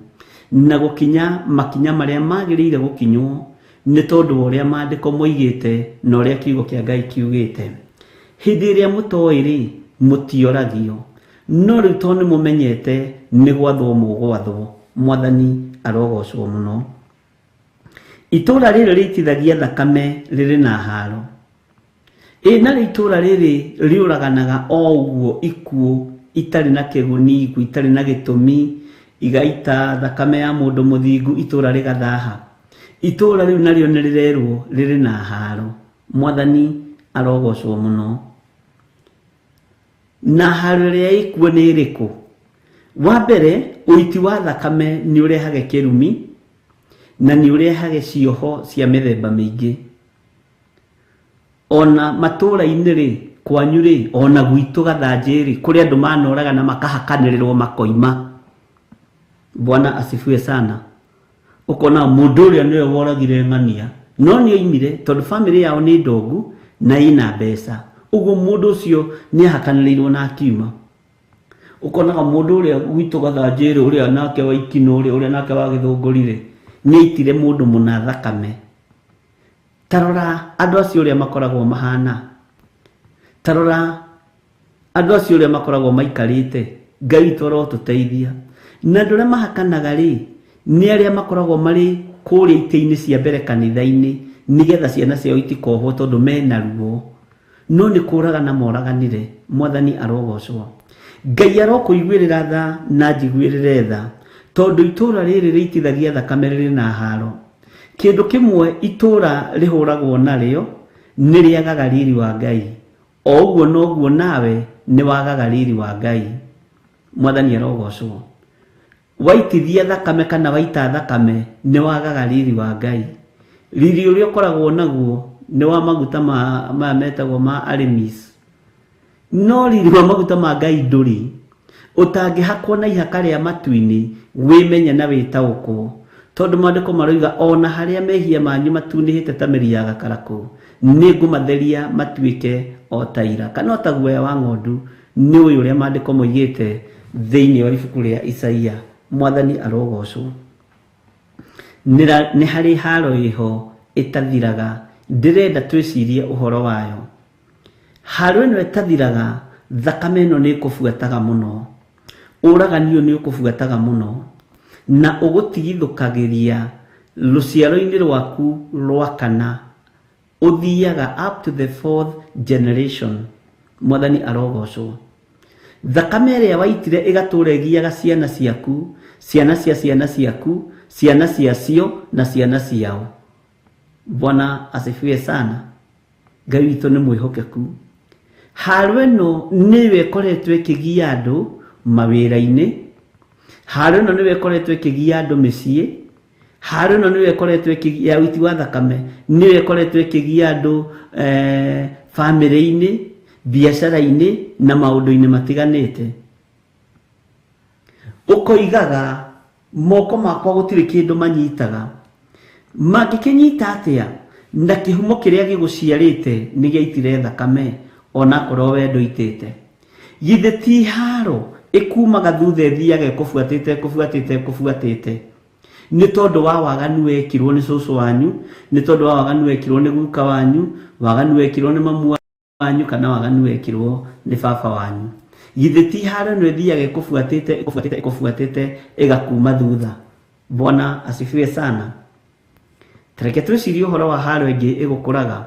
na gũkinya makinya marĩa magĩrĩire gũkinywo nĩ tondũ wa ũrĩa maandĩko moigĩte na ũrĩa kiugo kĩa Ngai kiugĩte. Hĩndĩ ĩrĩa mũtoĩ rĩ, mũtioragio, no rĩu tondũ nĩ mũmenyete nĩ gwathwo mũgwathwo. Mwathani arogocwo mũno. Itũra rĩrĩ rĩitithagia thakame rĩrĩ na haro. Ĩ narĩo itũra rĩrĩ rĩũraganaga o ũguo ikuũ itarĩ na kĩguni, ikuũ itarĩ na gĩtũmi, igaita thakame ya mũndũ mũthingu, itũra rĩgathaha. Itũra rĩu narĩo nĩ rĩrerwo rĩrĩ na haro. Mwathani arogocwo mũno. Na haro ĩrĩa ĩkuo nĩ ĩrĩkũ? Wa mbere, ũiti wa thakame nĩ ũrehage kĩrumi na nĩ ũrehage cioho cia mĩthemba mĩingĩ. Ona matũra-inĩ rĩ, kwanyu rĩ, ona gwitũ Gathanjĩ rĩ, kũrĩ andũ manoraga na makahakanĩrĩrwo makoima. Bwana asifiwe sana. Ũkona mũndũ ũrĩa nĩwe woragire ng'ania, no nĩ oimire tondũ famĩlĩ yao nĩ ndongu na ĩna mbeca. Ũguo mũndũ ũcio nĩ ahakanĩrĩirwo na akiuma. Ũkonaga mũndũ ũrĩa gwitũ Gathanjĩ rĩ, ũrĩa nake wa Ikinũ rĩ, ũrĩa nake wa Gĩthũngũri rĩ, nĩ aitire mũndũ mũna thakame. Tarora andũ acio ũrĩa makoragwo mahana. Tarora andũ acio ũrĩa makoragwo maikarĩte. Ngai witũ arotũteithia. Na andũ arĩa mahakanaga rĩ, nĩ arĩa makoragwo marĩ kũrĩa itĩ-inĩ cia mbere kanitha-inĩ nĩgetha ciana ciao itikohwo tondũ mena ruo. No nĩ kũragana moraganire. Mwathani arogocwo. Ngai arokũiguĩrĩra tha na njiguĩrĩre tha, tondũ itũra rĩrĩ rĩitithagia thakame rĩrĩ na haro. Kĩndũ kĩmwe itũra rĩhũragwo narĩo nĩ rĩagaga riri wa Ngai. O ũguo noguo nawe nĩ wagaga riri wa Ngai. Mwathani arogocwo. Waitithia thakame kana waita thakame nĩ wagaga riri wa Ngai. Riri ũrĩa ũkoragwo naguo nĩ wa maguta maya metagwo ma Aramis. No riri wa maguta ma Ngai ndũrĩ. Ũtangĩhakwo na ihaka rĩa matu-inĩ wĩmenye na wĩtaũkwo. Tondũ maandĩko maroiga ona harĩa mehia manyu matunĩhĩte ta mĩri ya gakarakũ, nĩ ngũmatheria matuĩke o ta ira kana o ta guoya wa ng'ondu. Nĩ ũyũ ũrĩa maandĩko moigĩte thĩinĩ wa ibuku rĩa Isaia. Mwathani arogocwo. Nĩ harĩ haro ĩho ĩtathiraga, ndĩrenda twĩcirie ũhoro wayo. Haro ĩno ĩtathiraga, thakame ĩno nĩ ĩkũbuataga mũno, ũragani ũyũ nĩ ũkũbuataga mũno, na ũgũtigithũkagĩria rũciaro-inĩ rwaku rwa kana, ũthiaga up to the fourth generation. Mwathani arogocwo. Thakame ĩrĩa waitire ĩgatũra ĩgiaga ciana ciaku, ciana cia ciana ciaku, ciana ciacio na ciana ciao. Bwana asifiwe sana. Ngai witũ nĩ mwĩhokeku. Haro ĩno nĩyo ĩkoretwo ĩkĩgia andũ mawĩra-inĩ. Haro ĩno nĩyo ĩkoretwo ĩkĩgia andũ mĩciĩ. Haro ĩno nĩyo ĩkoretwo ĩkĩgia ũiti wa thakame, nĩyo ĩkoretwo ĩkĩgia andũ bamĩrĩ-inĩ, biacara-inĩ na maũndũ-inĩ matiganĩte. Ũkoigaga moko makwa gũtirĩ kĩndũ manyitaga. Mangĩkĩnyita atĩa na kĩhumo kĩrĩa gĩgũciarĩte nĩ gĩaitire thakame onakorwo we ndũitĩte? Githĩ ti haro ĩkumaga thutha ĩthiaga ĩkũbuatĩte ĩkũbuatĩte ĩkũbuatĩte nĩ tondũ wa waganu wekirwo nĩ cũcũ wanyu, nĩ tondũ wa waganu wekirwo nĩ guka wanyu, waganu wekirwo nĩ mamu wanyu, kana waganu wekirwo nĩ baba wanyu. Githĩ ti haro ĩno ĩthiaga ĩkũbuatĩte ĩkũbuatĩte ĩkũbuatĩte ĩgakuma thutha? Bwana asifiwe sana. Tareke twĩcirie ũhoro wa haro ĩngĩ ĩgũkũraga.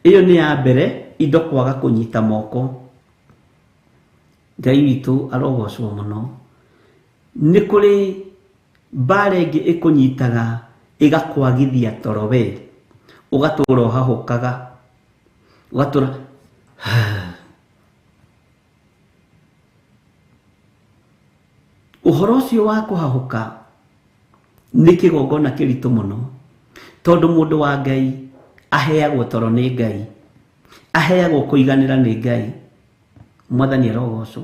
Ĩyo nĩ ya mbere, indo kwaga kũnyita moko. Ngai witũ arogocwo mũno. Nĩ kũrĩ mbara ĩngĩ ĩkũnyitaga ĩgakwagithia toro we, ũgatũra ũhahũkaga, ũgatũra Ũhoro ũcio wa kũhahũka nĩ kĩgongona kĩritũ mũno, tondũ mũndũ wa Ngai aheagwo toro nĩ Ngai, aheagwo kũiganĩra nĩ Ngai. Mwathani arogocwo.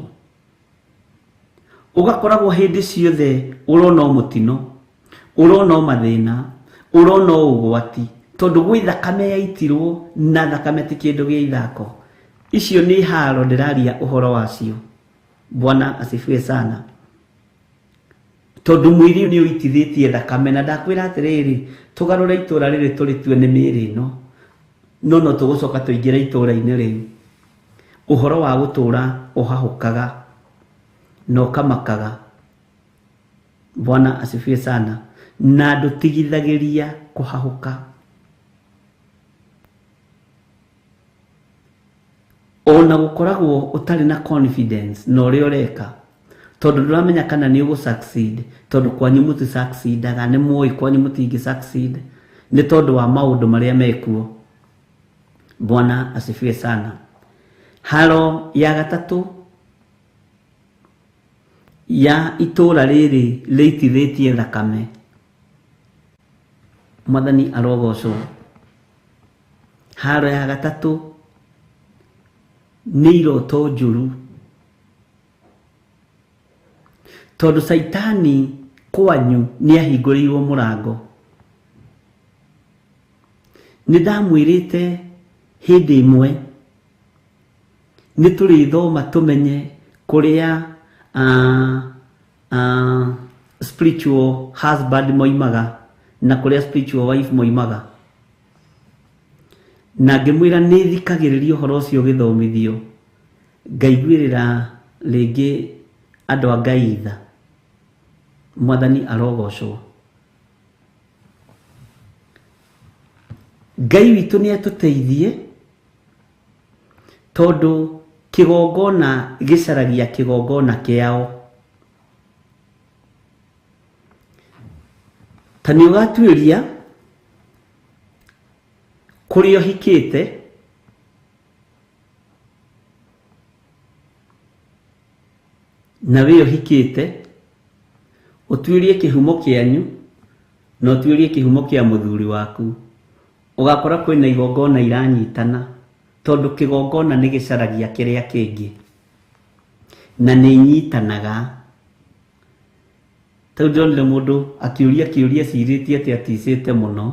Ũgakoragwo hĩndĩ ciothe ũrona o mũtino, ũrona o mathĩna, ũrona o ũgwati, tondũ gwĩ thakame yaitirwo, na thakame ti kĩndũ gĩa ithako. Icio nĩ haro ndĩraria ũhoro wacio. Bwana asifiwe sana. Tondũ mwĩrĩ nĩ ũitithĩtie thakame, na ndakwĩra atĩrĩrĩ, tũgarũre itũra rĩrĩ tũrĩtue nĩ mĩĩrĩ ĩno, no no tũgũcoka tũingĩre itũra-inĩ rĩu. Ũhoro wa gũtũra ũhahũkaga na ũkamakaga. Bwana asifiwe sana. Na ndũtigithagĩria kũhahũka. Ona gũkoragwo ũtarĩ na confidence na ũrĩa ũreka, tondũ ndũramenya kana nĩ ũgũ succeed, tondũ kwanyu mũti succeedaga, nĩ mũĩ kwanyu mũtingĩ succeed nĩ tondũ wa maũndũ marĩa mekuo. Bwana asifiwe sana. Haro ya gatatũ ya itũra rĩrĩ rĩitithĩtie thakame. Mwathani arogocwo. Haro ya gatatũ nĩ iroto njũru, tondũ Caitani kwanyu nĩ ahingũrĩirwo mũrango. Nĩ ndamwĩrĩte hĩndĩ ĩmwe nĩ tũrĩthoma tũmenye kũrĩa spiritual husband moimaga na kũrĩa spiritual wife moimaga. Na ngĩmwĩra nĩ thikagĩrĩria ũhoro ũcio ũgĩthomithio, ngaiguĩrĩra rĩngĩ andũ a Ngai tha. Mwathani arogocwo. Ngai witũ nĩ atũteithie, tondũ kĩgongona gĩcaragia kĩgongona kĩao. Ta nĩ ũgatuĩria kũrĩa ũhikĩte, na wĩ ũhikĩte, ũtuĩrie kĩhumo kĩanyu na ũtuĩrie kĩhumo kĩa mũthuri waku, ũgakora kwĩna igongona iranyitana, tondũ kĩgongona nĩ gĩcaragia kĩrĩa kĩngĩ na nĩ inyitanaga. Tondũ ndĩronire mũndũ akĩũria kĩũria ecirĩtie atĩ aticĩte mũno,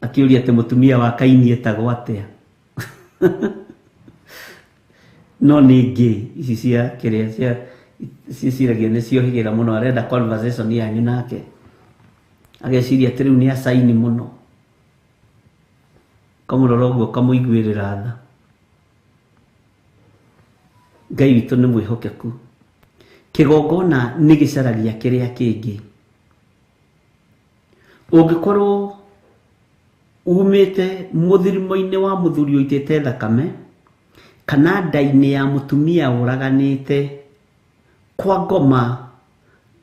akĩũria atĩ mũtumia wa Kaini etagwo atĩa. No nĩ ngĩ ici cia kĩrĩa cia ciciragia nĩ ciohĩgĩra mũno, arenda conversation yanyu nake, ageciria atĩ rĩu nĩ acaini mũno. Kamũrora ũguo kamũiguĩrĩra tha. Ngai witũ nĩ mwĩhokeku. Kĩgongona nĩ gĩcaragia kĩrĩa kĩngĩ. Ũngĩkorwo umĩte mũthirimo-inĩ wa mũthuri ũitĩte thakame, kana nda-inĩ ya mũtumia ũraganĩte, kwa ngoma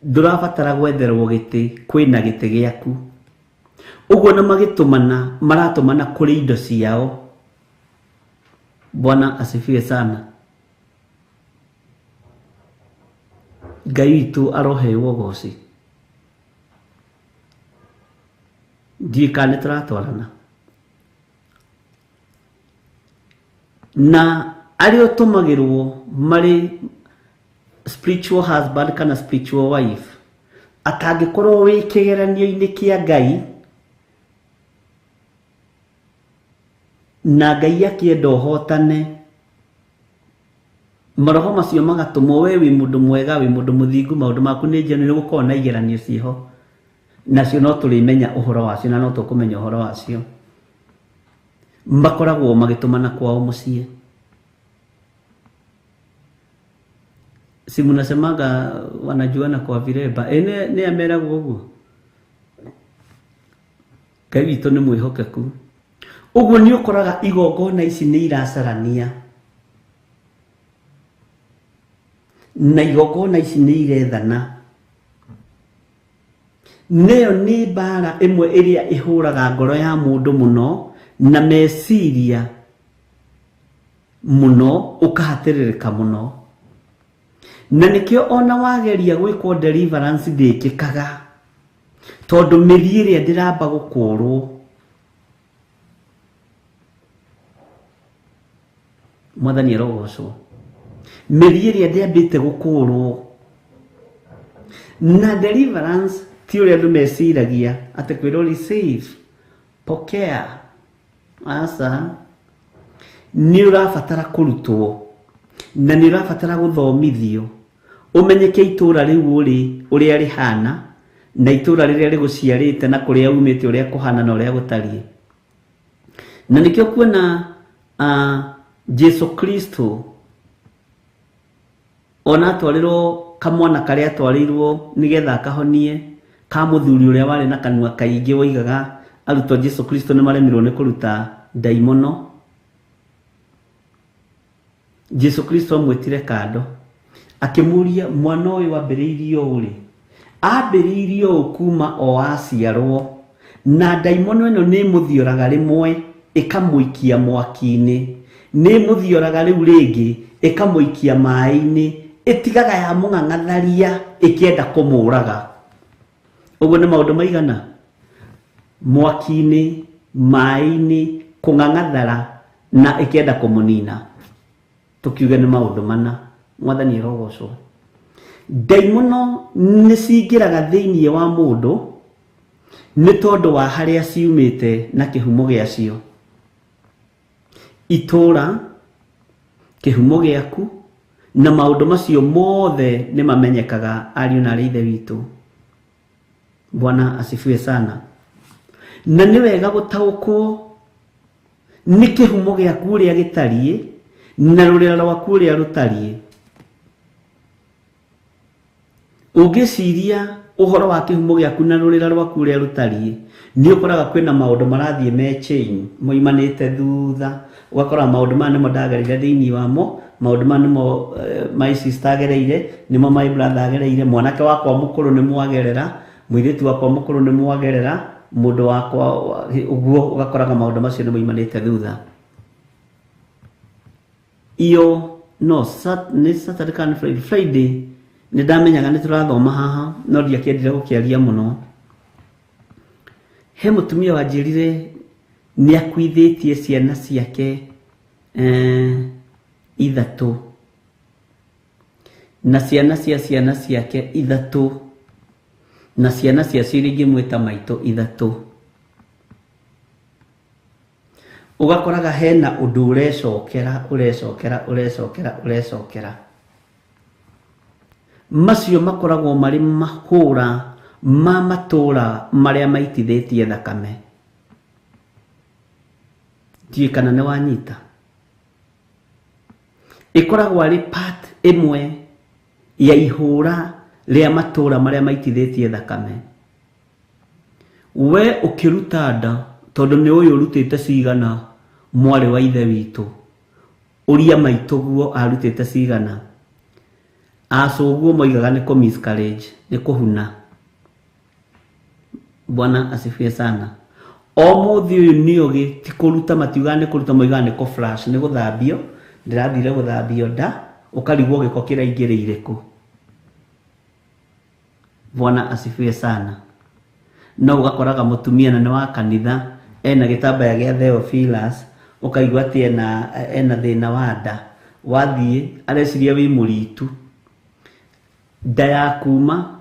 ndũrabatara gwetherwo gĩtĩ, kwĩna gĩtĩ gĩaku. Ũguo na magĩtũmana, maratũmana kũrĩ indo ciao. Bwana asifiwe sana. Ngai witũ aroheo ũgoci. Ndiũĩ kana nĩ tũratwarana. Na arĩa ũtũmagĩrwo marĩ spiritual husband kana spiritual wife, atangĩkorwo wĩ kĩgeranio-inĩ kĩa Ngai, na Ngai akĩenda ũhotane, maroho macio magatũmwo we wĩ mũndũ mwega, wĩ mũndũ mũthingu, maũndũ maku nĩ njega, nĩ gũkorwo na igeranio ciĩho, nacio no tũrĩmenya ũhoro wacio na no tũkũmenya ũhoro wacio. Makoragwo magĩtũmana kwao mũciĩ. Si mnasemaga wanajuana kwa viremba? Nĩ ameragwo ũguo. Ngai witũ nĩ mwĩhokeku. Ũguo nĩ ũkoraga igongona ici nĩ iracarania, na igongona ici nĩ irethana. Nĩyo nĩ mbara ĩmwe ĩrĩa ĩhũraga ngoro ya mũndũ mũno na meciria mũno, ũkahatĩrĩrĩka mũno. Na nĩkĩo ona wageria gwĩkwo deliverance ndĩkĩkaga, tondũ mĩri ĩrĩa ndĩramba gũkũrwo. Mwathani arogocwo. Mĩri ĩrĩa ndĩambĩte gũkũrwo. Na deliverance ti ũrĩa andũ meciragia atĩ kwĩrwo receive, pokea. Aca, nĩ ũrabatara kũrutwo na nĩ ũrabatara gũthomithio, ũmenyeke itũra rĩu ũrĩ ũrĩa rĩhana, na itũra rĩrĩa rĩgũciarĩte na kũrĩa umĩte ũrĩa kũhana na ũrĩa gũtariĩ. Na nĩkĩo kuona Jesu Kristo ona atwarĩrwo kamwana karĩa atwarĩirwo nĩgetha akahonie ka mũthuri ũrĩa warĩ na kanua kaingĩ woigaga arutwo Jesu Kristo nĩ maremirwo nĩ kũruta ndaimono. Jesu Kristo amwĩtire kando akĩmũria, mwana ũyũ ambĩrĩirio ũrĩ? Ambĩrĩirio ũũ kuma o aciarwo, na ndaimono ĩno nĩ ĩmũthioraga rĩmwe ĩkamũikia mwaki-inĩ, nĩ ĩmũthioraga rĩu rĩngĩ ĩkamũikia maĩ-inĩ, ĩtigaga ya mũng'ang'atharia ĩkĩenda kũmũraga. Ũguo nĩ maũndũ maigana? Mwaki-inĩ, maĩ-inĩ, kũng'ang'athara na ĩkĩenda kũmũnina. Tũkiuge nĩ maũndũ mana. Mwathani arogocwo. Ndaimono nĩ cingĩraga thĩinĩ wa mũndũ nĩ tondũ wa harĩa ciumĩte na kĩhumo gĩacio. Itũra, kĩhumo gĩaku na maũndũ macio mothe nĩ mamenyekaga ariũ na arĩ ithe witũ. Bwana asifiwe sana. Na nĩ wega gũtaũkwo nĩ kĩhumo gĩaku ũrĩa gĩtariĩ na rũrĩra rwaku ũrĩa rũtariĩ. Ũngĩciria ũhoro wa kĩhumo gĩaku na rũrĩra rwaku ũrĩa rũtariĩ, nĩ ũkoraga kwĩna maũndũ marathiĩ me chain moimanĩte thutha. Ũgakora maũndũ maya nĩmo ndagereire thĩinĩ wamo, maũndũ maya nĩmo my sister agereire, nĩmo my brother agereire, mwanake wakwa mũkũrũ nĩ mwagerera, mũirĩtu wakwa mũkũrũ nĩ mwagerera, mũndũ wakwa ũguo. Ũgakoraga maũndũ macio nĩ moimanĩte thutha. Iyo no nĩ Saturday kana Friday, Friday nĩ ndamenyaga nĩ tũrathoma haha, no ndiakĩendire gũkĩaria mũno. He mũtumia wanjĩrire nĩ akuithĩtie ciana ciake ithatũ, na ciana cia ciana ciake ithatũ, na ciana ciacio iria ingĩmwĩta maitũ ithatũ. Ũgakoraga hena ũndũ ũrecokera ũrecokera ũrecokera ũrecokera. Macio makoragwo marĩ mahũra ma matũra marĩa maitithĩtie thakame. Ndiũĩ kana nĩ wanyita. Ĩkoragwo arĩ part ĩmwe ya ihũra rĩa matũra marĩa maitithĩtie thakame. We ũkĩruta nda, tondũ nĩ ũyũ ũrutĩte cigana mwarĩ wa ithe witũ, ũria maitũ guo arutĩte cigana. Acũguo moigaga nĩ kũ miscarriage, nĩ kũhuna. Bwana asifiwe sana. O mũthĩ ũyũ nĩ ũgĩ ti kũruta, matiugaga nĩ kũruta, moigaga nĩ kũ flash, nĩ gũthambio. Ndĩrathire gũthambio nda, ũkarigwo gĩko kĩraingĩrĩire kũ. Bwana asifiwe sana. No ũgakoraga mũtumia na nĩ wa kanitha, ena gĩtambaya gĩa Theophilus, ũkaigua atĩ ena thĩna wa nda. Wathiĩ areciria wĩ mũritu. Nda ya kuma,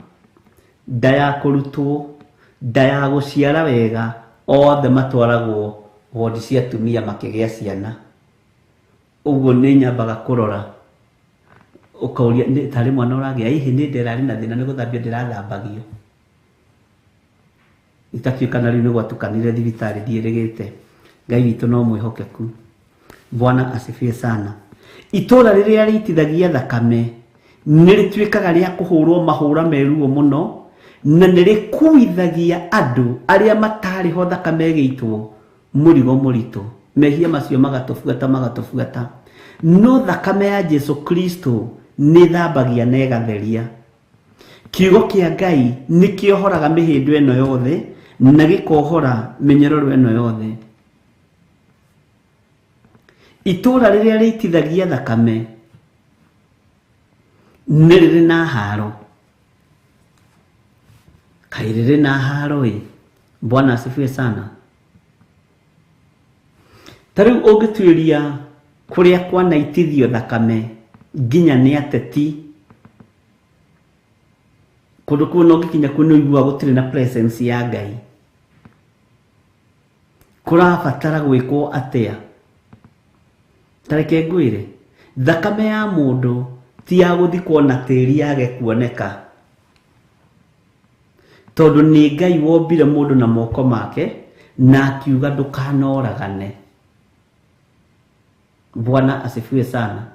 nda ya kũrutwo, nda ya gũciara wega, othe matwaragwo wodi cia atumia makĩgĩa ciana. Ũguo nĩ nyambaga kũrora, ũkauria nĩ tarĩ mwana ũragĩa, hihi nĩ ndĩrarĩ na thĩna nĩ gũthambio ndĩrathambagio. Itakĩũĩ kana rĩu nĩ gwatukanire thibitarĩ ndiĩrĩgĩte. Ngai witũ no mwĩhokeku. Bwana asifiwe sana. Itũra rĩrĩa rĩitithagia thakame nĩ rĩtuĩkaga rĩa kũhũrwo mahũra meruo mũno, na nĩ rĩkuithagia andũ arĩa matarĩ ho thakame ĩgĩitwo mũrigo mũritũ. Mehia macio magatũbuata magatũbuata. No thakame ya Jesu Kristo nĩ ĩthambagia na ĩgatheria. Kiugo kĩa Ngai nĩ kĩohoraga mĩhĩndo ĩno yothe na gĩkohora mĩnyororo ĩno yothe. Itũra rĩrĩa rĩitithagia thakame Nĩ rĩrĩ na haro. Kaĩ rĩrĩ na haro ĩ. Bwana asifiwe sana. Ta rĩu ũngĩtuĩria kũrĩa kwanaitithio thakame nginya nĩ ateti, kũndũ kũu no ũngĩkinya kũu nĩ ũiguaga gũtirĩ na presence ya Ngai. Kũrabatara gwĩkwo atĩa? Ta reke ngwĩre, thakame ya mũndũ ti ya gũthikwo na tĩri yage kuoneka, tondũ nĩ Ngai wombire mũndũ na moko make na akiuga ndũkanoragane. Bwana asifiwe sana.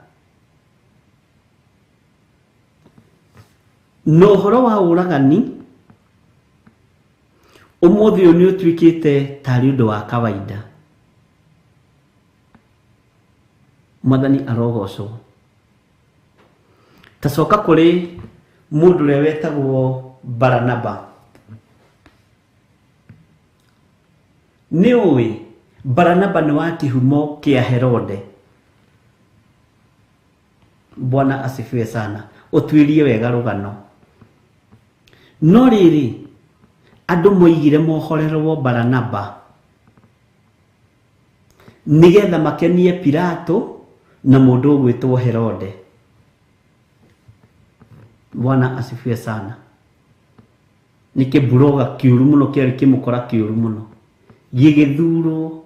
Na ũhoro wa ũragani ũmũthĩ ũyũ nĩ ũtuĩkĩte tarĩ ũndũ wa kawaida. Mwathani arogocwo. Ta coka kũrĩ mũndũ ũrĩa wetagwo Baranaba. Nĩ ũĩ Baranaba nĩ wa kĩhumo kĩa Herode. Bwana asifiwe sana. Ũtuĩrie wega rũgano. No rĩrĩ, andũ moigire mohorerwo Baranaba nĩgetha makenie Pilato na mũndũ ũgwĩtwo Herode. Bwana asifiwe sana. Nĩ kĩmburoga kĩũru mũno, kĩarĩ kĩmũkora kĩũru mũno, gĩgĩthurwo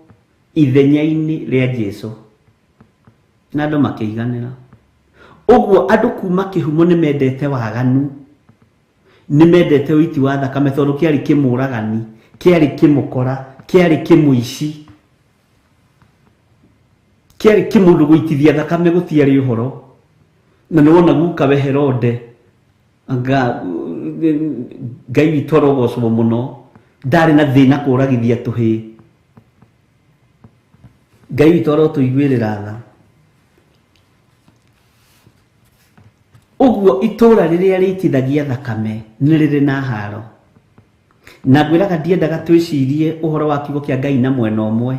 ithenya-inĩ rĩa Jesũ na andũ makĩiganĩra. Ũguo andũ kuma kĩhumo nĩ mendete waganu, nĩ mendete ũiti wa thakame, tondũ kĩarĩ kĩmũragani, kĩarĩ kĩmũkora, kĩarĩ kĩmũici, kĩarĩ kĩmũndũ gũitithia thakame gũtiarĩ ũhoro. Na nĩ wona guka we Herode, anga Ngai witũ arogocwo mũno, ndarĩ na thĩna kũragithia tũhĩĩ. Ngai witũ arotũiguĩrĩra tha. Ũguo itũra rĩrĩa rĩitithagia thakame nĩ rĩrĩ na haro. Na ngwĩraga ndiendaga twĩcirie ũhoro wa kiugo kĩa Ngai na mwena ũmwe,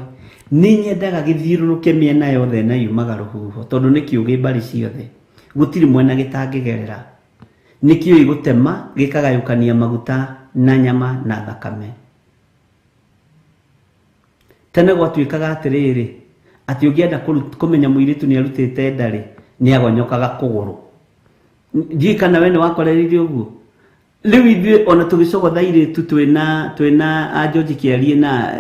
nĩ nyendaga gĩthiũrũrũke mĩena yothe na yumaga rũhuho, tondũ nĩ kĩũgĩ mbarĩ ciothe, gũtirĩ mwena gĩtangĩgerera. Nĩ kĩũĩ gũtema gĩkagayũkania maguta na nyama na thakame. Tene gwatuĩkaga atĩrĩrĩ, atĩ ũngĩenda kũmenya mũirĩtu nĩ arutĩte nda-rĩ, nĩ agonyokaga kũgũrũ. Ndiũĩ kana we nĩ wakorereire ũguo. Rĩu ithuĩ ona tũgĩcogotha airĩtu twĩna a George Kĩarie na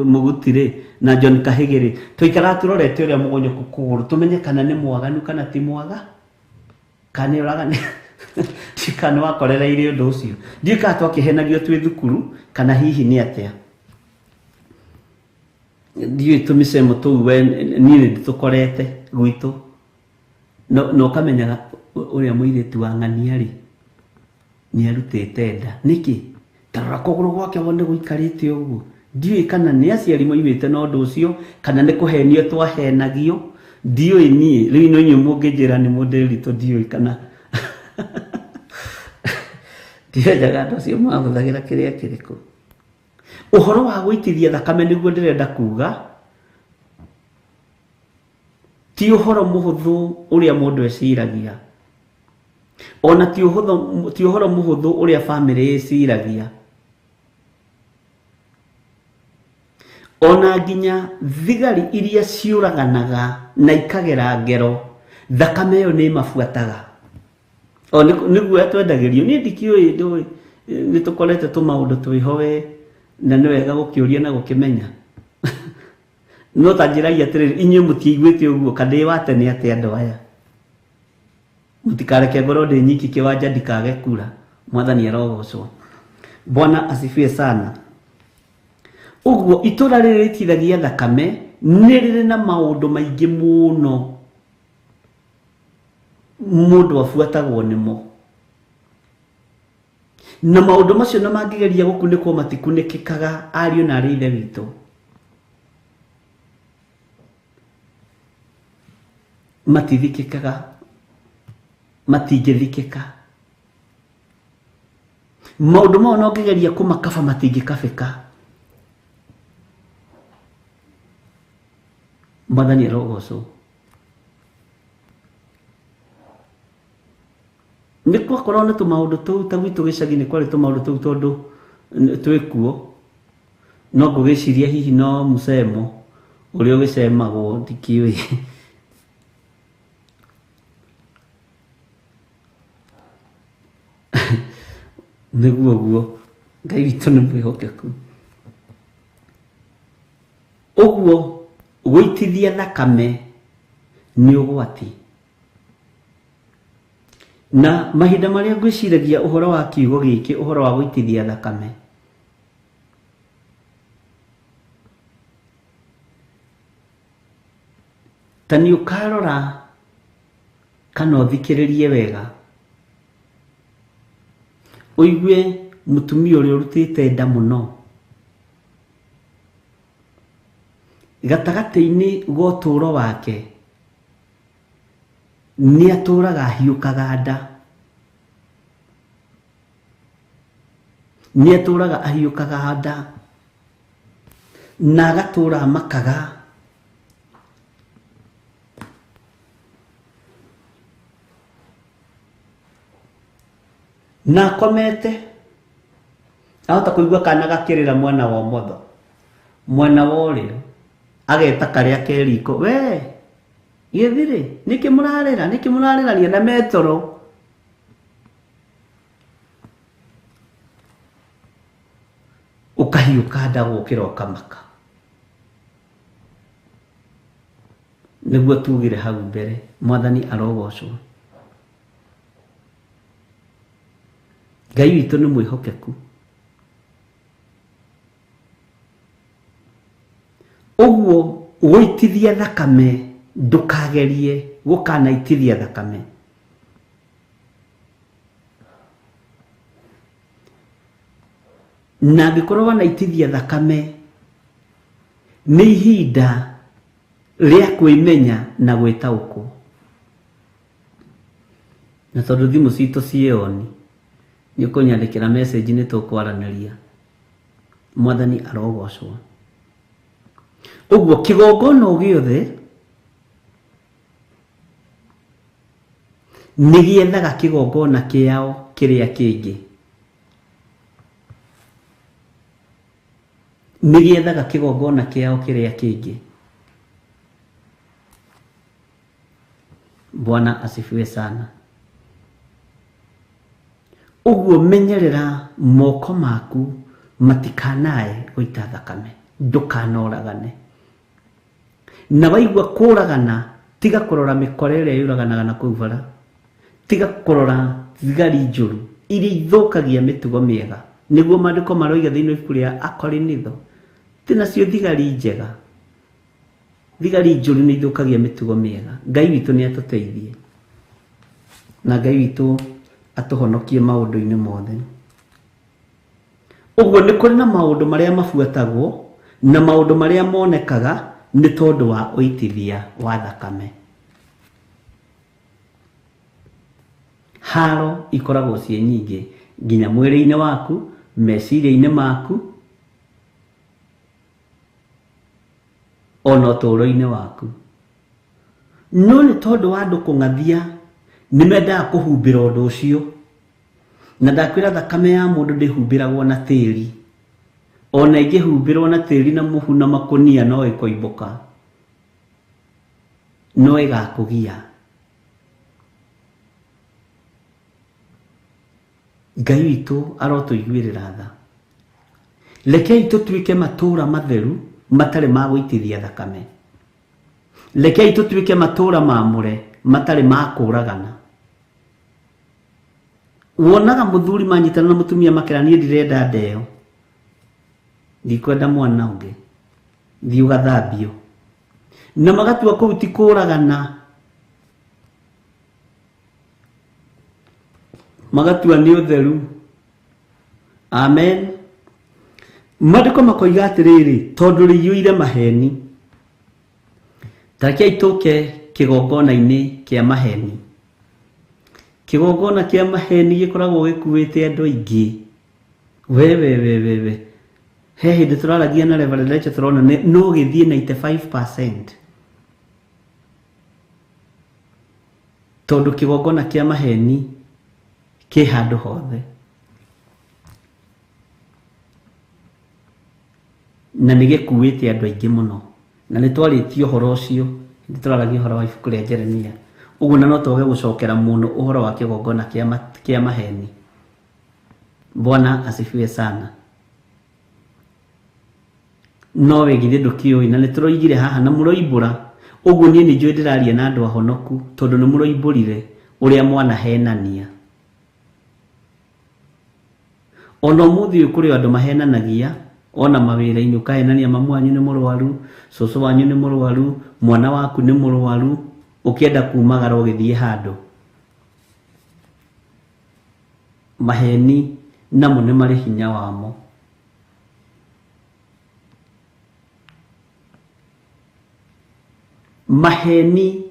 Mũguti rĩ, na John Kahĩgĩ rĩ, twaikaraga tũrorete ũrĩa mũgonyoku kũgũrũ, tũmenye kana nĩ mwaganu kana ti mwaga, kana nĩ ũragani. Ndiũĩ kana nĩ wakorereire ũndũ ũcio. Ndiũĩ kana twakĩhenagio twĩ thukuru kana hihi nĩ atĩa. Ndiũĩ tũmĩcemo tũu we niĩ nĩ ndĩtũkorete gwitũ. Na ũkamenyaga ũrĩa mũirĩtu wa ng'ania rĩ, nĩ arutĩte nda. Nĩkĩ? Ta rora kũgũrũ gwake wone gũikarĩte ũguo. Ndiũĩ kana nĩ aciari moimĩte na ũndũ ũcio, kana nĩ kũhenio twahenagio. Ndiũĩ niĩ, rĩu no inyuĩ mũngĩnjĩra nĩ mũndĩritũ, ndiũĩ kana ndiendaga andũ acio mahũthagĩra kĩrĩa kĩrĩkũ. Ũhoro wa gũitithia thakame nĩguo ndĩrenda kuga, ti ũhoro mũhũthũ ũrĩa mũndũ eciragia, ona ti ũhoro mũhũthũ ũrĩa bamĩrĩ ĩciragia, ona nginya thigari iria ciũraganaga na ikagera ngero, thakame ĩyo nĩ ĩmabuataga. O nĩguo twendagĩrio. Niĩ ndikĩũĩ, ndũĩ, nĩ tũkorete tũmaũndũ twĩho we, na nĩ wega gũkĩũria na gũkĩmenya. No ta njĩrai atĩrĩrĩ, inyuĩ mũtiaiguĩte ũguo, kana ndĩ wa tene atĩa andũ aya? Mũtikareke ngorwo ndĩ nyiki kĩwanja ndikage kura. Mwathani arogocwo. Bwana asifiwe sana. Ũguo itũra rĩrĩ rĩitithagia thakame nĩ rĩrĩ na maũndũ maingĩ mũno mũndũ abuatagwo nĩmo. Na maũndũ macio na mangĩgeria gũkunĩkwo matikunĩkĩkaga, ariũ na aarĩ a Ithe witũ. Matithikĩkaga, matingĩthikĩka. Maũndũ mau no ngĩgeria kũmakaba matingĩkabĩka. Mwathani arogocwo. Nĩ kwakorwo na tũmaũndũ tũu ta gwitũ gĩcagi-inĩ kwarĩ tũmaũndũ tũu tondũ twĩkuo, no ngũgĩciria hihi no mũcemo ũrĩa ũgĩcemagwo ndikĩũĩ. Nĩguo ũguo, Ngai witũ nĩ mwĩhokeku. Ũguo gũitithia thakame nĩ ũgwati. Na mahinda marĩa ngwĩciragia ũhoro wa kiugo gĩkĩ, ũhoro wa gũitithia thakame, ta nĩ ũkarora kana ũthikĩrĩrie wega, ũigue mũtumia ũrĩa ũrutĩte nda mũno gatagatĩ-inĩ ga ũtũũro wake nĩ atũũraga ahiũkaga nda, nĩ atũũraga ahiũkaga nda na agatũũra amakaga. Na akomete ahota kũigua kana gakĩrĩra mwena wa ũmotho, mwena wa ũrĩo, ageta karĩa ke riko, we gĩthirĩ nĩkĩ mũrarĩra, nĩkĩ mũrarĩrania na metoro. Ũkahiũka nda gũkĩra ũkamaka. Nĩguo tugire hau mbere, Mwathani arogocwo. Ngai witũ nĩ mwĩhokeku. Ũguo gũitithia thakame, ndũkagerie gũkanaitithia thakame. Na angĩkorwo wanaitithia thakame, nĩ ihinda rĩa kwĩmenya na gwĩtaũkwo. Na tondũ thimũ citũ ciĩ on, nĩ ũkũnyandĩkĩra message nĩ tũkwaranĩria. Mwathani arogocwo. Ũguo kĩgongona o gĩothe nĩ gĩethaga kĩgongona kĩao kĩrĩa kĩngĩ. Nĩ gĩethaga kĩgongona kĩao kĩrĩa kĩngĩ. Bwana asifiwe sana. Ũguo menyerera moko maku matikanae gũita thakame, ndũkanoragane. Na waigua kũragana, tiga kũrora mĩkora ĩrĩa yũraganaga na kũu bara, tiga kũrora thigari njũru iria ithũkagia mĩtugo mĩega. Nĩguo maandĩko maroiga thĩinĩ wa ibuku rĩa Akorinitho, ti nacio thigari njega, thigari njũru nĩ ithũkagia mĩtugo mĩega. Ngai witũ nĩ atũteithie, na Ngai witũ atũhonokie maũndũ-inĩ mothe. Ũguo nĩ kũrĩ na maũndũ marĩa mabuatagwo na maũndũ marĩa monekaga nĩ tondũ wa ũitithia wa thakame. Haro ikoragwo ciĩ nyingĩ nginya mwĩrĩ-inĩ waku, meciria-inĩ maku, ona ũtũũro-inĩ waku. No nĩ tondũ wa andũ kũng'athia, nĩ mendaga kũhumbĩra ũndũ ũcio. Na ndakwĩra thakame ya mũndũ ndĩhumbĩragwo na tĩri. Ona ĩngĩhumbĩrwo na tĩri na mũhu na makũnia no ĩkoimbũka, no ĩgakũgia. Ngai witũ arotũiguĩrĩra tha. Rekei tũtuĩke matũũra matheru matarĩ ma gũitithia thakame. Rekei tũtuĩke matũũra mamũre matarĩ ma kũragana. Wonaga mũthuri manyitana na mũtumia makera niĩ ndirenda ndeo, ndikwenda mwana ũngĩ, thiĩ ũgathambio. Na magatua kũu ti kũragana, magatua nĩ ũtheru. Amen. Maandĩko makoiga atĩrĩrĩ, tondũ rĩiyũire maheni. Ta rekei tũke kĩgongona-inĩ kĩa maheni. Kĩgongona kĩa maheni gĩkoragwo gĩkuĩte andũ aingĩ. We we we we we. He hĩndĩ tũraragia na Reverend Rachel tũrona no gĩthiĩ 95%. Tondũ kĩgongona kĩa maheni Kĩ handũ hothe. Na nĩ gĩkuĩte andũ aingĩ mũno. Na nĩ twarĩtie ũhoro ũcio, nĩ tũraragia ũhoro wa ibuku rĩa Jeremia. Ũguo na no twage gũcokera mũno ũhoro wa kĩgongona kĩa maheni. Bwana asifiwe sana. No we githĩ ndũkĩũĩ, na nĩ tũroigire haha na mũroimbũra. Ũguo niĩ nĩ njũĩ ndĩraria na andũ ahonoku, tondũ nĩ mũroimbũrire ũrĩa mwanahenania. Ona ũmũthĩ ũyũ kũrĩ andũ mahenanagia, ona mawĩra-inĩ ũkahenania mamu wanyu nĩ mũrwaru, cũcũ wanyu nĩ mũrwaru, mwana waku nĩ mũrwaru, ũkĩenda kumagara ũgĩthiĩ handũ. Maheni namo nĩ marĩ hinya wamo. Maheni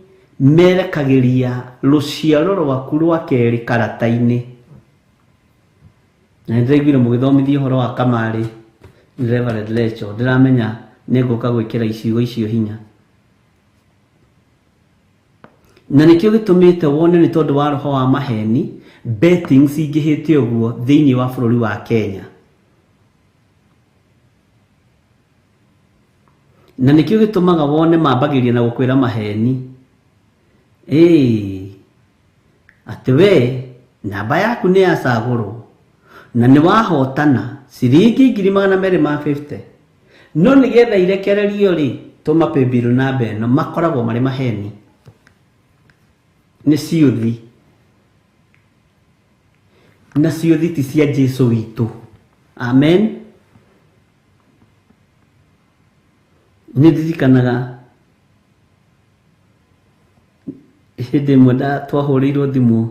merekagĩria rũciaro rwaku rwa kerĩ karata-inĩ. Na nĩndĩraiguire mũgĩthomithia ũhoro wa kamarĩ Reverend Lecho, ndĩramenya nĩngũka gwĩkĩra icigo icio hinya. Na nĩkĩo gĩtũmĩte wone nĩ tondũ wa roho wa maheni, betting cingĩhĩte ũguo thĩinĩ wa bũrũri wa Kenya. Na nĩkĩo gĩtũmaga wone mambagĩria na gũkwĩra maheni. Atĩ we namba yaku nĩ yacagũrwo na nĩ wahotana ciringi 250,000. No nĩgetha irekererio rĩ, tũma paybill namba ĩno, makoragwo marĩ maheni. Nĩ ciũthi. Na ciũthi ti cia Jesũ witũ. Amen. Nĩ ndirikanaga hĩndĩ ĩmwe twahũrĩirwo thimũ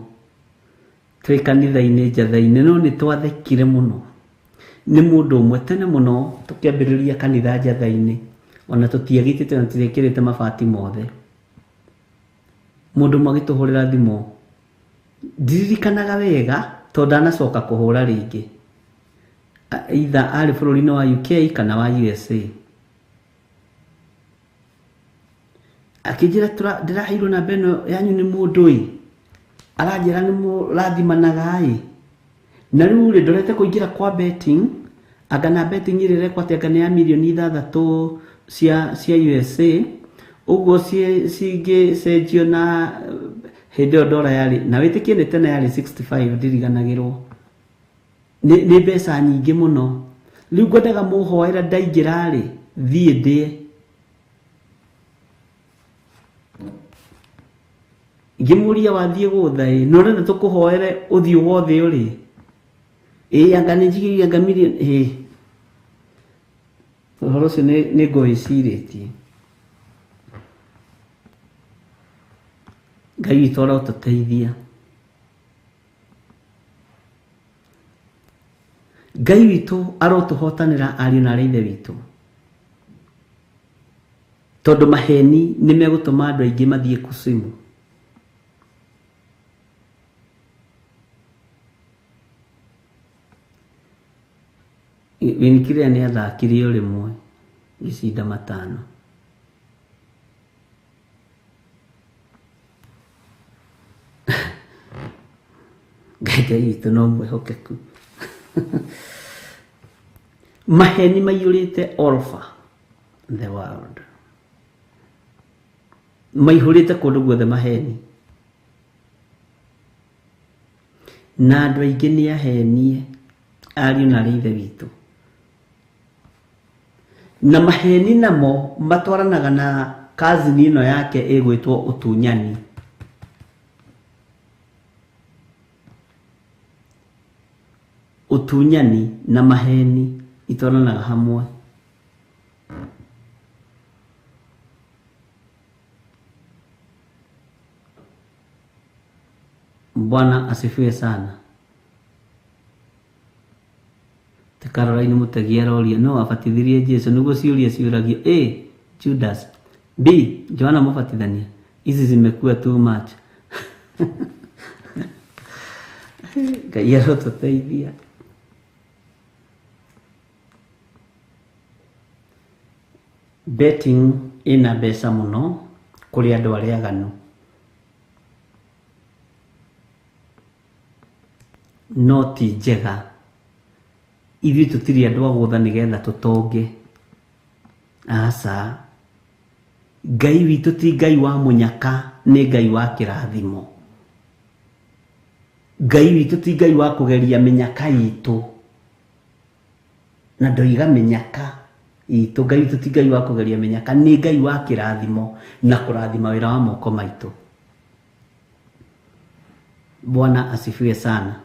twĩ kanitha-inĩ njatha-inĩ, no nĩ twathekire mũno. Nĩ mũndũ ũmwe tene mũno tũkĩambĩrĩria kanitha njatha-inĩ, ona tũtiagitĩte na tũtiekĩrĩte mabati mothe. Mũndũ ũmwe agĩtũhũrĩra thimũ, ndiririkanaga wega tondũ ndanacoka kũhũra rĩngĩ. Either arĩ bũrũri-inĩ wa UK kana wa USA. Akĩnjĩra ndĩraheirwo namba ĩno yanyu nĩ mũndũ ĩ, aranjĩra nĩ mũrathimanaga ĩ, na rĩu rĩ ndorete kũingĩra kwa betting, anga na betting ĩrĩa ĩrekwo atĩ anga nĩ ya mirioni 6 cia USA, ũguo cingĩcenjio na hĩndĩ ĩyo ndora yarĩ, na wĩtĩkie nĩ tene yarĩ 65, ndiriganagĩrwo. Nĩ mbeca nyingĩ mũno. Rĩu ngwendaga mũhoere ndaingĩra rĩ, thiĩ ndĩe. Ngĩmũria wathiĩ gũtha ĩ, na ũrenda tũkũhoere ũthiĩ wothe ũrĩ. Ĩ, anga nĩ njigĩire anga mirioni, ĩ. Ũhoro ũcio nĩ ngũwĩcirĩtie. Ngai witũ arotũteithia. Ngai witũ arotũhotanĩra ariũ na aarĩ a Ithe witũ. Tondũ maheni nĩ megũtũma andũ aingĩ mathiĩ kucimu. Winnie nĩ athakire o rĩmwe gĩcinda 5. Ngai witũ no mwĩhokeku. Maheni maiyũrĩte all over the world. Maihũrĩte kũndũ guothe maheni. Na andũ aingĩ nĩ ahenie ariũ na aarĩ a Ithe witũ. Na maheni namo matwaranaga na cousin ĩno yake ĩgwĩtwo ũtunyani. Ũtunyani na maheni itwaranaga hamwe. Bwana asifiwe sana. Caroline Mutegi aroria no abatithirie Jesu niguo ciũria ciũragio. A, Judas. B, Joana Mũbatithania. Ici zimekuwa too much. Ngai arotũteithia. Betting ĩna mbeca mũno kũrĩ andũ arĩa aganu. No ti njega. Ithuĩ tũtirĩ andũ a gũtha nĩgetha tũtonge. Aca. Ngai witũ ti Ngai wa mũnyaka, nĩ Ngai wa kĩrathimo. Ngai witũ ti Ngai wa kũgeria mĩnyaka itũ. Na ndoiga mĩnyaka itũ. Ngai witũ ti Ngai wa kũgeria mĩnyaka, nĩ Ngai wa kĩrathimo na kũrathima wĩra wa moko maitũ. Bwana asifiwe sana.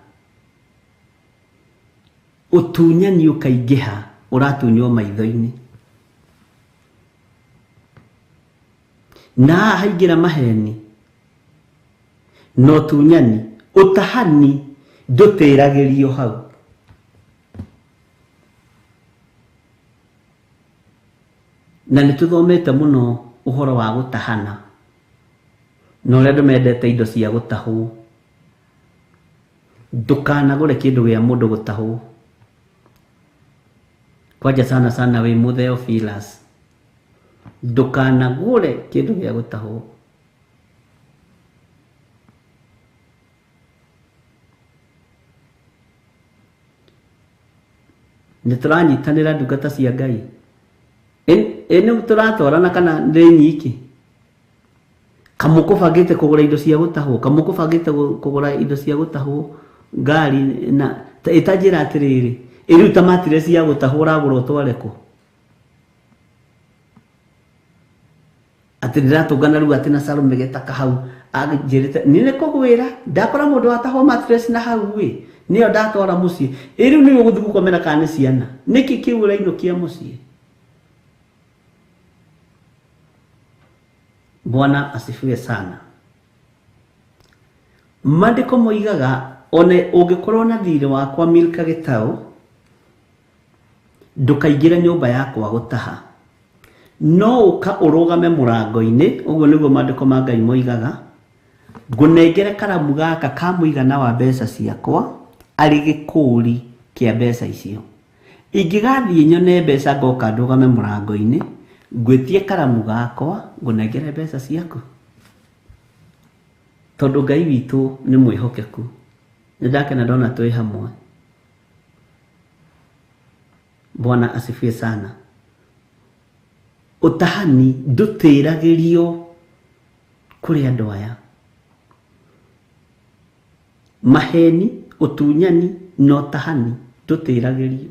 Ũtunyani ũkaingĩha, ũratunywo maitho-inĩ. Na haha haingĩra maheni na ũtunyani, ũtahani ndũtĩragĩrio hau. Na nĩ tũthomete mũno ũhoro wa gũtahana na ũrĩa andũ mendete indo cia gũtahwo. Ndũkanagũre kĩndũ gĩa mũndũ gũtahwo. Kwanja sana sana wĩ Mũtheophilus. Ndũkanagũre kĩndũ gĩa gũtahwo. Nĩ tũranyitanĩra ndungata cia Ngai. Ĩ nĩ tũratwarana kana ndĩ nyiki? Kamũkũbangĩte kũgũra indo cia gũtahwo, kamũkũbangĩte kũgũra indo cia gũtahwo ngari na ĩtanjĩra atĩrĩrĩ, ĩ rĩu ta matire cia gũtahwo ũragũra ũtware kũ? Atĩ ndĩratũngana rĩu atĩ na Salome getaka hau anjĩrĩte niĩ nĩ kũgwĩra ndakora mũndũ watahwo mattress na hau ĩ nĩyo ndatwara mũciĩ. Ĩ rĩu nĩwe ũgũthiĩ gũkomera kana nĩ ciana? Nĩkĩ kĩu ũrainũkia mũciĩ? Bwana asifiwe sana. Maandĩko moigaga one ũngĩkorwo na thirĩ wakwa Milka Gĩtaũ, ndũkaingĩre nyũmba yakwa gũtaha. No ũka ũrũgame mũrango-inĩ, ũguo nĩguo maandĩko ma Ngai moigaga, ngũnengere karamu gaka ka mũigana wa mbeca ciakwa arĩ gĩkũri kĩa mbeca icio. Ingĩgathiĩ nyone mbeca ngoka ndũgame mũrango-inĩ, ngwĩtie karamu gakwa ngũnengere mbeca ciaku. Tondũ Ngai witũ nĩ mwĩhokeku. Nĩ ndakena ndona twĩ hamwe. Bwana asifiwe sana. Ũtahani ndũtĩragĩrio kũrĩ andũ aya. Maheni, ũtunyani na ũtahani ndũtĩragĩrio.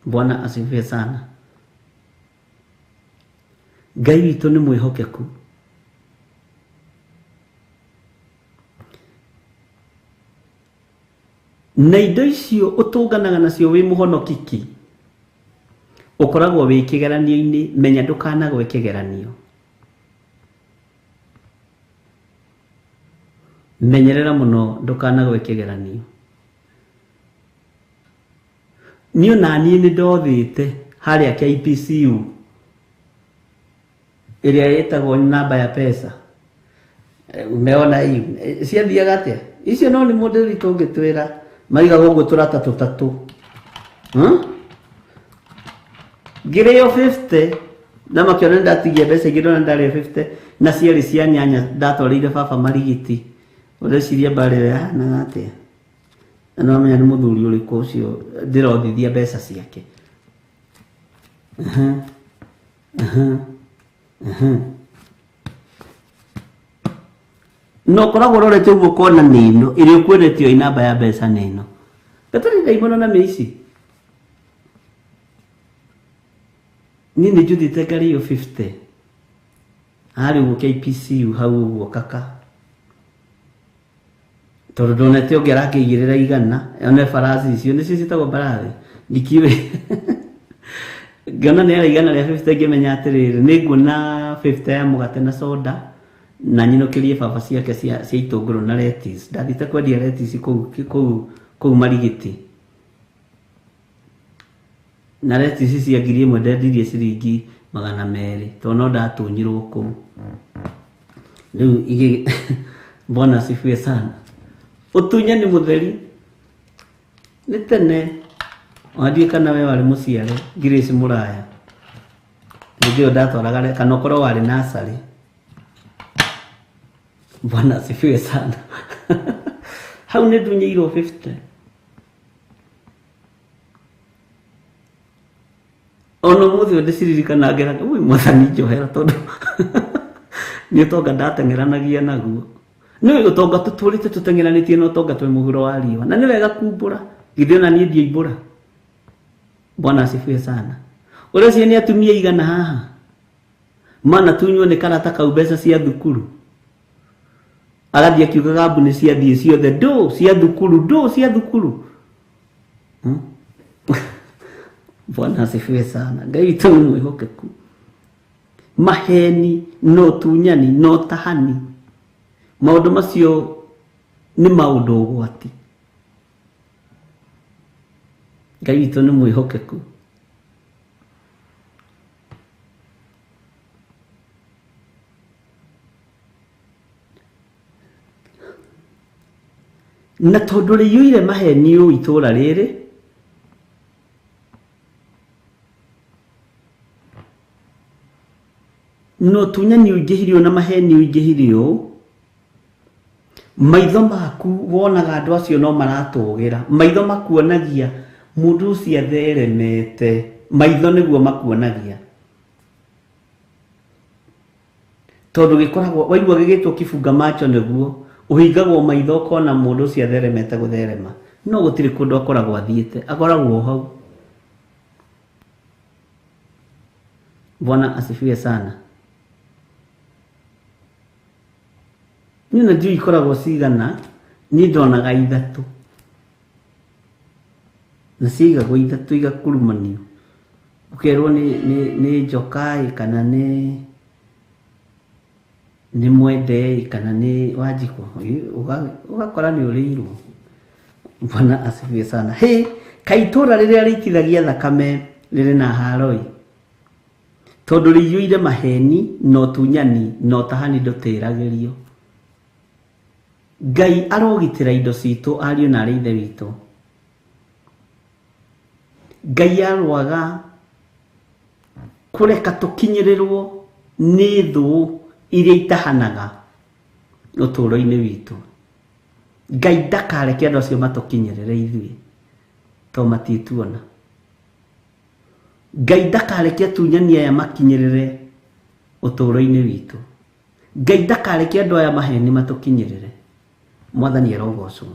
Bwana asifiwe sana. Ngai witũ nĩ mwĩhokeku. Na indo icio ũtũnganaga nacio wĩ mũhonokiki, ũkoragwo wĩ kĩgeranio-inĩ, menya ndũkanagwe kĩgeranio. Menyerera mũno ndũkanagwe kĩgeranio. Niĩ ona niĩ nĩ ndothĩte harĩa KPCU ĩrĩa ĩtagwo namba ya pesa. Umeona hii ciathiaga atĩa? Icio no nĩ mũndũ witũ ũngĩtwĩra maigaga ũguo tũrata tũtatũ. Ngĩrĩo 50 na makĩona ndatigia mbeca ingĩ ndona ndarĩo 50 na ciarĩ cia nyanya ndatwarĩire baba marigiti. Ũreciria mbara ĩyo yahanaga atĩa? Na no menya nĩ mũthuri ũrĩkũ ũcio ndĩrothithia mbeca ciake. No ũkoragwo ũrorete ũguo ũkona nĩ ĩno ĩrĩa ũkwendetio ĩ namba ya mbeca nĩ ĩno. Gatarĩ ndaimono na mĩici. Niĩ nĩ njuthĩte ngarĩo 50 harĩ ũguo KPCU hau ũguo kaka. Tondũ ndonete ũngĩ arakĩigĩrĩra igana one barathi icio nĩcio ciĩtagwo barathi ndikiũĩ. Ngĩona nĩ ara igana rĩa 50 ngĩmenya atĩrĩrĩ nĩ nguona 50 ya mũgate na soda na nyinũkĩrie baba ciake cia itũngũrũ na lettuce. Ndathiĩte kwendia lettuce kũu Marigiti. Na lettuce cia 1000 ndendirie ciringi 200 tondũ no ndatunyirwo kũu. Rĩu igĩ Bwana asifiwe sana. Ũtunyani mũtheri nĩ tene wandiĩ kana we warĩ mũciare Grace Mũraya. Hĩndĩ ĩyo ndatwaraga kana ũkorwo warĩ nursery. Bwana asifiwe sana. Hau nĩ ndunyĩirwo 50. Ona mũthĩ ndĩciririkana ngeraga ui mwathani njohera tondũ nĩ ũtonga ndateng'eranagia naguo. Nĩ ũtonga tũtũrĩte tũteng'eranĩtie na ũtonga twĩ mũhuro wa riũa. Na nĩ wega kumbũra. Githĩ ona niĩ ndioimbũra. Bwana asifiwe sana. Ũreciria nĩ atumia igana haha manatunywo nĩ karata kau mbeca cia thukuru. Agathiĩ akiugaga mbu nĩ ciathiĩ ciothe ndũ cia thukuru ndũ cia thukuru. Bwana asifiwe sana. Ngai witũ nĩ mwĩhokeku. Maheni no tunyani no tahani. Maũndũ macio nĩ maũndũ ũgwati. Ngai witũ nĩ mwĩhokeku. Na tondũ rĩiyũire maheni ũũ itũũra rĩrĩ no tunyani ũingĩhirio na maheni ũingĩhirio ũũ, maitho maku wonaga andũ acio no maratũgĩra. Maitho makuonagia mũndũ ũcio atheremete. Maitho nĩguo makuonagia. Tondũ gĩkoragwo waigua gĩgĩtwo kibunga macho nĩguo ũhingagwo maitho ũkona mũndũ ũcio atheremete gũtherema. No gũtirĩ kũndũ akoragwo athiĩte, akoragwo hau. Bwana asifiwe sana. Niĩ na ndiũĩ ikoragwo cigana, niĩ ndonaga ithatũ. Na ciaigagwo ithatũ igakurumanio. Ũkerwo nĩ njoka ĩ kana nĩ mwende ĩ kana nĩ Wanjikũ. Ũgakora nĩ ũrĩirwo. Bwana asifiwe sana. Hĩ, kaĩ itũũra rĩrĩa rĩitithagia thakame rĩrĩ na haro ĩ. Tondũ rĩiyũire maheni na ũtunyani na ũtahani ndũtĩragĩrio. Ngai arogitĩra indo citũ ariũ na arĩ ithe witũ. Ngai arwaga kũreka tũkinyĩrĩrwo nĩ thũ iria itahanaga ũtũũro-inĩ witũ. Ngai ndakareke andũ acio matũkinyĩrĩre ithuĩ tondũ matiĩtuona. Ngai ndakareke atunyani aya makinyĩrĩre ũtũũro-inĩ witũ. Ngai ndakareke andũ aya maheni matũkinyĩrĩre. Mwathani arogocwo.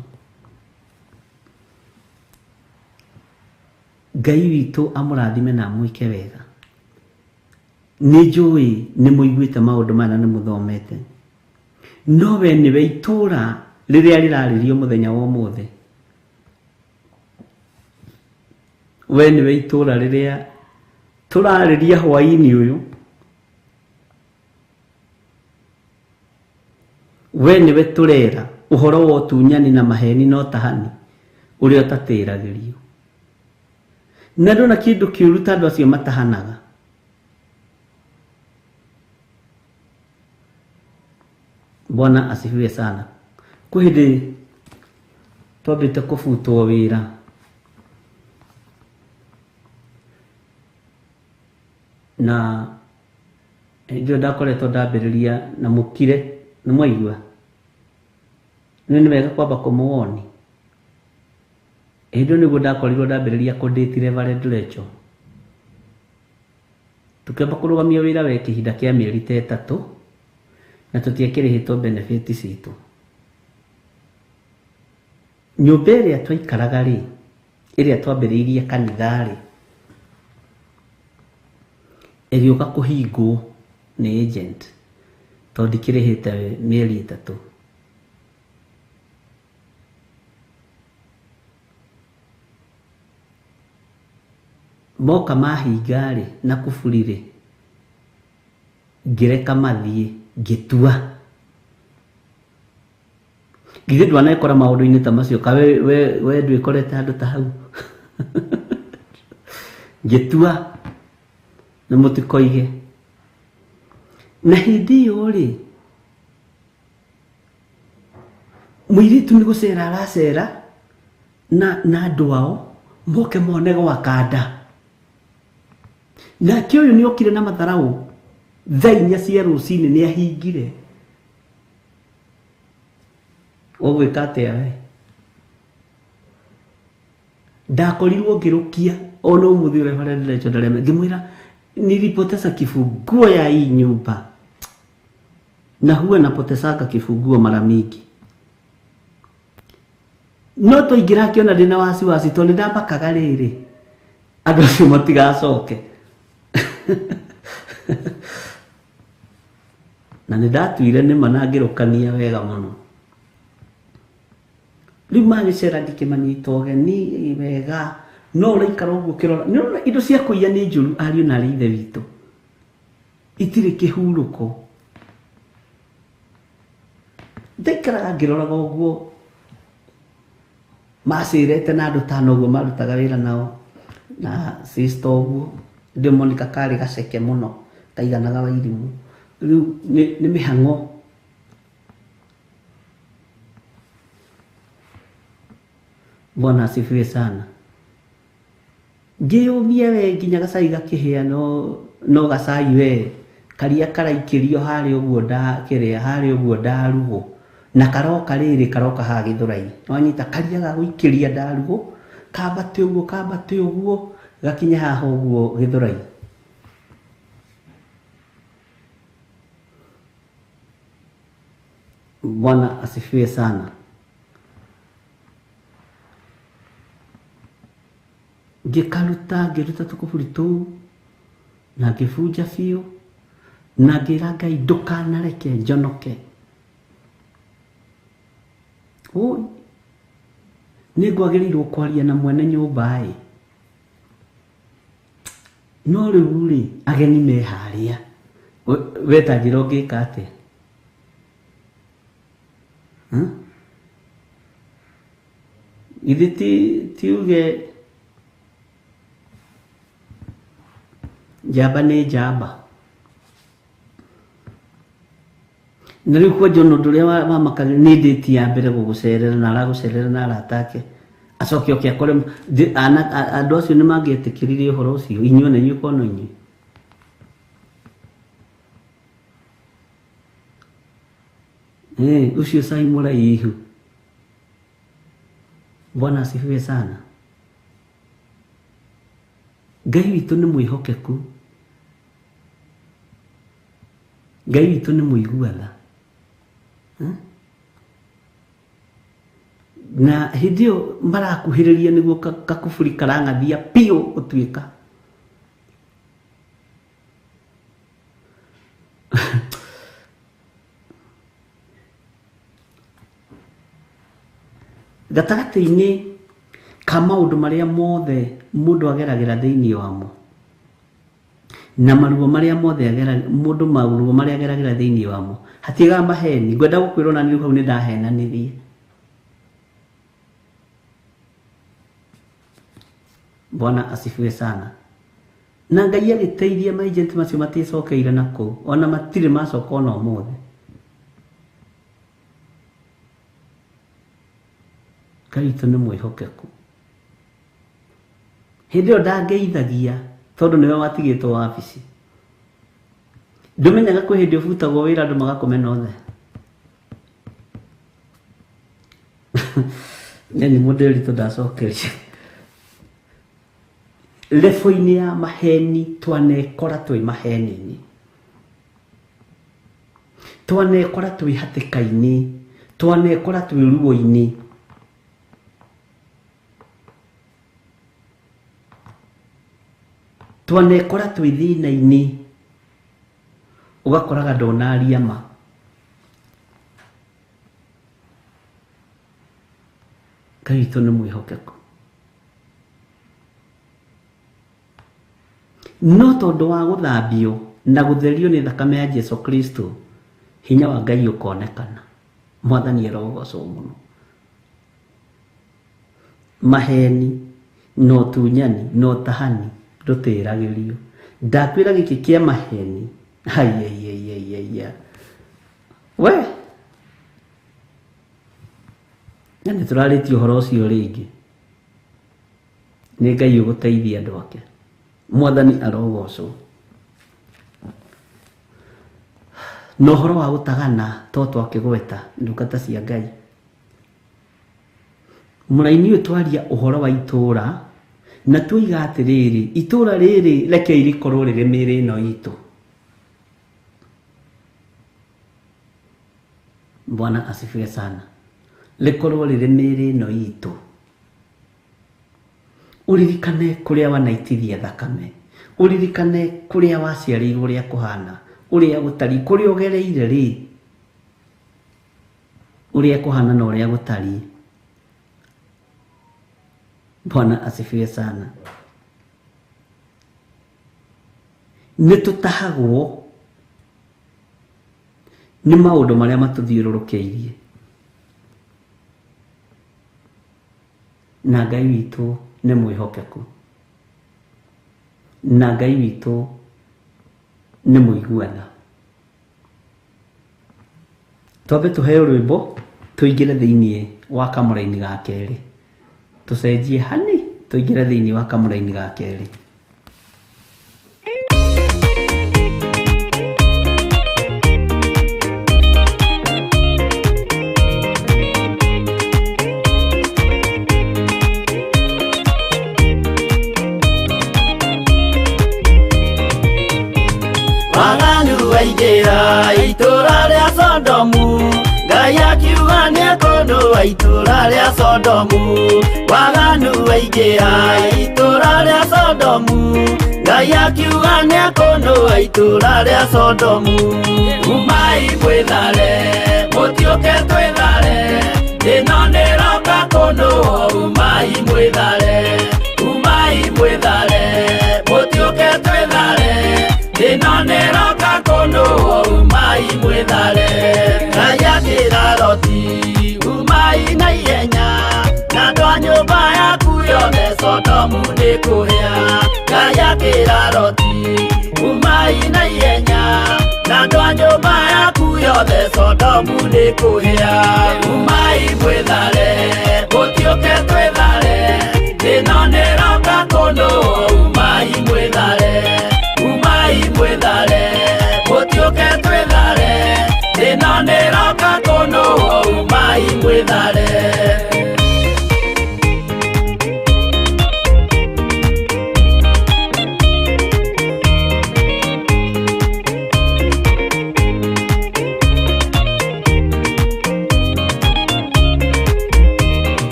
Ngai witũ amũrathime na amwĩke wega. Nĩ njũĩ nĩ mũiguĩte maũndũ maya na nĩ mũthomete. No we nĩwe itũũra rĩrĩa rĩrarĩrio mũthenya wa ũmũthĩ. We nĩwe itũũra rĩrĩa tũrarĩria hwaĩ-inĩ ũyũ. We nĩwe tũrera ũhoro wa ũtunyani na maheni na ũtahani ũrĩa ũtatĩragĩrio. Na ndona kĩndũ kĩũru ta andũ acio matahanaga. Bwana asifiwe sana. Kwĩ hĩndĩ twambĩte kũbutwo wĩra. Na hĩndĩ ĩyo ndakoretwo ndambĩrĩria na mũkire, nĩ mwaigua? Nĩ wega kwamba kũmũwoni. Hĩndĩ ĩyo nĩguo ndakorirwo ndambĩrĩria kũndĩti Reverend Rachel. Tũkĩamba kũrũgamia wĩra we kĩhinda kĩa mĩeri ta ĩtatũ na tũtiakĩrĩhĩtwo benefit citũ. Nyũmba ĩrĩa twaikaraga rĩ, ĩrĩa twambĩrĩirie kanitha rĩ, ĩgĩũka kũhingwo nĩ agent tondũ ndikĩrĩhĩte mĩeri ĩtatũ. Moka mahinga rĩ na kuburi rĩ, ngĩreka mathiĩ ngĩtua. Githĩ ndwanekora maũndũ-inĩ ta macio ka we ndwĩkorete handũ ta hau. Ngĩtua na mũtikoige. Na hĩndĩ ĩyo rĩ, mũirĩtu nĩ gũcera aracera na andũ ao moke mone gwaka nda. Nake ũyũ nĩ okire na matharaũ thaa inya cia rũcinĩ nĩ ahingire. Ũgwĩka atĩa we? Ndakorirwo ngĩrũkia ona ũmũthĩ ũrĩa Reverend Rachel ndarema ngĩmwĩra nilipoteza kifunguo ya hii nyumba na huwa napotezanga kifunguo mara mingi. No twaingĩra akĩona ndĩna wasiwasi tondũ nĩndamakaga rĩrĩ andũ acio matigacoke. Na nĩndatuire nĩma na ngĩrũkania wega mũno. Rĩu magĩcera ngĩkĩmanyita ũgeni wega no ũraikara ũguo ũkĩrora nĩũrona indo cia kũiya nĩ njũru ariũ na arĩ ithe witũ itirĩ kĩhurũko. Ndaikaraga ngĩroraga ũguo macirete na andũ tano ũguo marutaga wĩra nao na sister ũguo ndĩ Monica karĩ gaceke mũno kaiganaga Wairimũ. Rĩu nĩ mĩhang'o. Bwana asifiwe sana. Ngĩyũmia we nginya gacai gakĩhĩa no gacai we karia karaikĩrio harĩa ũguo ndakĩrĩa harĩa ũguo ndarugwo na karoka rĩrĩ karoka haha gĩthũrai wanyita karia ga gũikĩria ndarugwo kambate ũguo gakinya haha ũguo gĩthũrai. Bwana asifiwe sana. Ngĩkaruta ngĩruta tũkũburi tũu na ngĩbunja biũ na ngĩra Ngai ndũkanareke njonoke. Ũi nĩngwagĩrĩirwo kwaria na mwene nyũmba ĩ no rĩu rĩ ageni me harĩa we ta njĩra ũngĩka atĩa? Githĩ ti uge njamba nĩ njamba. Na rĩu kwanja ona ũndũ ũrĩa wamakagia nĩ ndĩti ya mbere gũgũcerera na aragũcerera na arata ake acoke oke akore andũ acio nĩ mangĩetĩkĩririe ũhoro ũcio inyuĩ na inyuĩ kono inyuĩ. Ũcio cai mũraihu. Bwana asifiwe sana. Ngai witũ nĩ mwĩhokeku. Ngai witũ nĩ mũigua tha. Na hĩndĩ ĩyo marakuhĩrĩria nĩguo kakuburi karang'athia biũ gũtuĩka. Gatagatĩ-inĩ ka maũndũ marĩa mothe mũndũ ageragĩra thĩinĩ wamo na maruo marĩa mothe mũndũ maruo marĩa ageragĩra thĩinĩ wamo hatigaga maheni. Ngwenda gũkwĩra ona niĩ hau nĩ ndahenanirie. Bwana asifiwe sana. Na Ngai agĩteithia maagent macio maticokeire na kũu ona matirĩ macoka ona ũmũthĩ. Ngai witũ nĩ mwĩhokeku. Hĩndĩ ĩyo ndangeithagia tondũ nĩwe watigĩtwo wabici. Ndũmenyaga kwĩ hĩndĩ ũbutagwo wĩra andũ magakũmena othe. Nĩ mũndĩritũ ndacokeria. Lefo-inĩ ya maheni twanekora twĩ maheni-inĩ. Twanekora twĩ hatĩka-inĩ, twanekora twĩ ruo-inĩ. Twanekora twĩ thĩna-inĩ ũgakoraga ndonaria ma. Ngai witũ nĩ mwĩhokeku. No tondũ wa gũthambio na gũtherio nĩ thakame ya Jesu Kristo hinya wa Ngai ũkonekana. Mwathani arogocwo mũno. Maheni na ũtunyani na ũtahani ndũtĩragĩrio. Ndakwĩra gĩkĩ kĩa maheni haiya we na nĩ tũrarĩtie ũhoro ũcio rĩngĩ. Nĩ Ngai ũgũteithia andũ ake. Mwathani arogocwo. Na ũhoro wa gũtagana to twakĩgweta ndungata cia Ngai. Mũraini ũyũ twaria ũhoro wa itũũra na tuiga atĩrĩrĩ, itũũra rĩrĩ rekei rĩkorwo rĩrĩ mĩĩrĩ ĩno itũ. Bwana asifiwe sana. Rĩkorwo rĩrĩ mĩĩrĩ ĩno itũ. Ũririkane kũrĩa wanaitithia thakame, ũririkane kũrĩa waciarĩirwo ũrĩa kũhana, ũrĩa gũtariĩ, kũrĩa ũgereire rĩ, ũrĩa kũhana na ũrĩa gũtariĩ. Bwana asifiwe sana. Nĩ tũtahagwo nĩ maũndũ marĩa matũthiũrũrũkĩirie, na Ngai witũ nĩ mwĩhokeku, na Ngai witũ nĩ mũiguana. Twambe tũheo rwĩmbo tũingĩre thĩiniĩ wa kamũraini ga kerĩ, tũcenjie hani tũingĩre thĩiniĩ wa kamũraini ga kerĩ. Waganu waingĩra itũũra rĩa Sodomu, Ngai akiuga nĩekũnũa itũũra rĩa Sodomu. Waganu waingĩra itũũra rĩa Sodomu, Ngai akiuga nĩekũnũa itũũra rĩa Sodomu. Umai mwĩthare, mũtiũke twĩthare, ĩno nĩroka kũnũo. Umai mwĩthare, umai mwĩthare, mũtiũke twĩthare, ĩno nĩroka kũnũo. Umai mwĩthare. Ngai akĩra Loti, umai na ihenya, na andũ a nyũmba yaku yothe Sodomu nĩkũhĩa. Ngai akĩra Loti, umai na ihenya, na andũ a nyũmba yaku yothe Sodomu nĩkũhĩa. Umai mwĩthare, mũtiũke twĩthare, ĩno nĩroka kũnũo. Umai mwĩthare, umai mwĩthare, mũtiũke twĩthare, ĩno nĩroka kũnũo. Umai mwĩthare.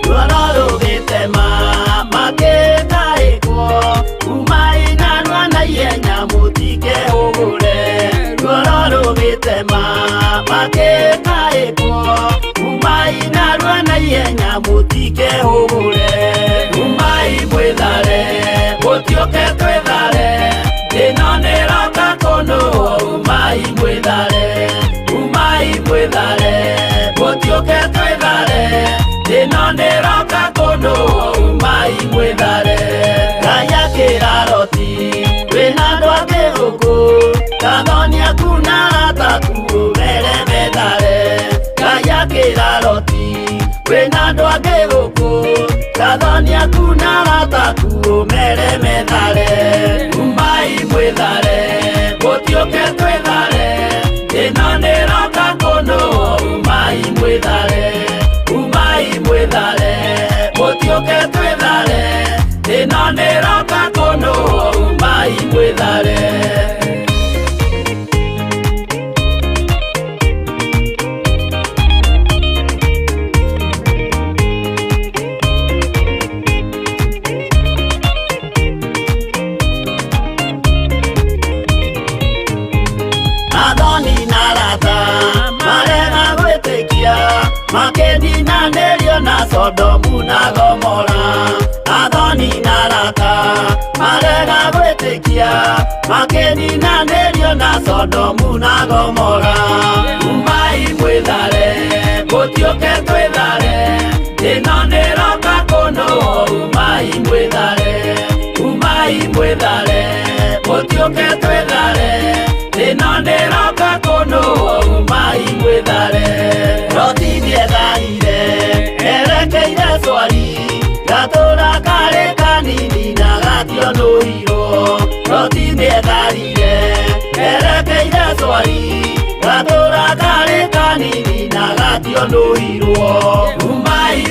Ruoro rũgĩtema makĩtaĩkwo, umai narua na ihenya mũtikehũgũre. Ruoro rũgĩtema makĩtaĩkwo, umai narua na ihenya mũtikehũgũre. Umai mwĩthare, mũtiũke twĩthare, ĩno nĩroka kũnũo. Umai mwĩthare, umai mwĩthare, mũtiũke twĩthare, ĩno nĩroka kũnũo. Umai mwĩthare. Ngai akĩra Loti, wĩna andũ angĩ gũkũ, gathoni aku na arata aku ũmere methare. Ngai akĩra Loti, wĩna andũ angĩ gũkũ, gathoni aku na arata aku ũmere methare. Umai mwĩthare, mũtiũke twĩthare, ĩno nĩroka kũnũo. Umai mwĩthare, umai mwĩthare, mũtiũke twĩthare, ĩno nĩroka kũnũo. Umai mwĩthare. Athoni na arata marega gwĩtĩkia, makĩninanĩrio na Sodomu na Gomora. Athoni na arata marega gwĩtĩkia, makĩninanĩrio na Sodomu na Gomora. Umai mwĩthare, mũtiũke twĩthare, ĩno nĩroka kũnũo. Umai mwĩthare, umai mwĩthare, mũtiũke twĩthare, ĩno nĩroka kũnũo. Umai mwĩthare. Loti nĩetharire erekeire Swari, gatũũra karĩ kanini na gationũirwo. Loti nĩetharire erekeire Swari, gatũũra karĩ kanini na gationũirwo. Umai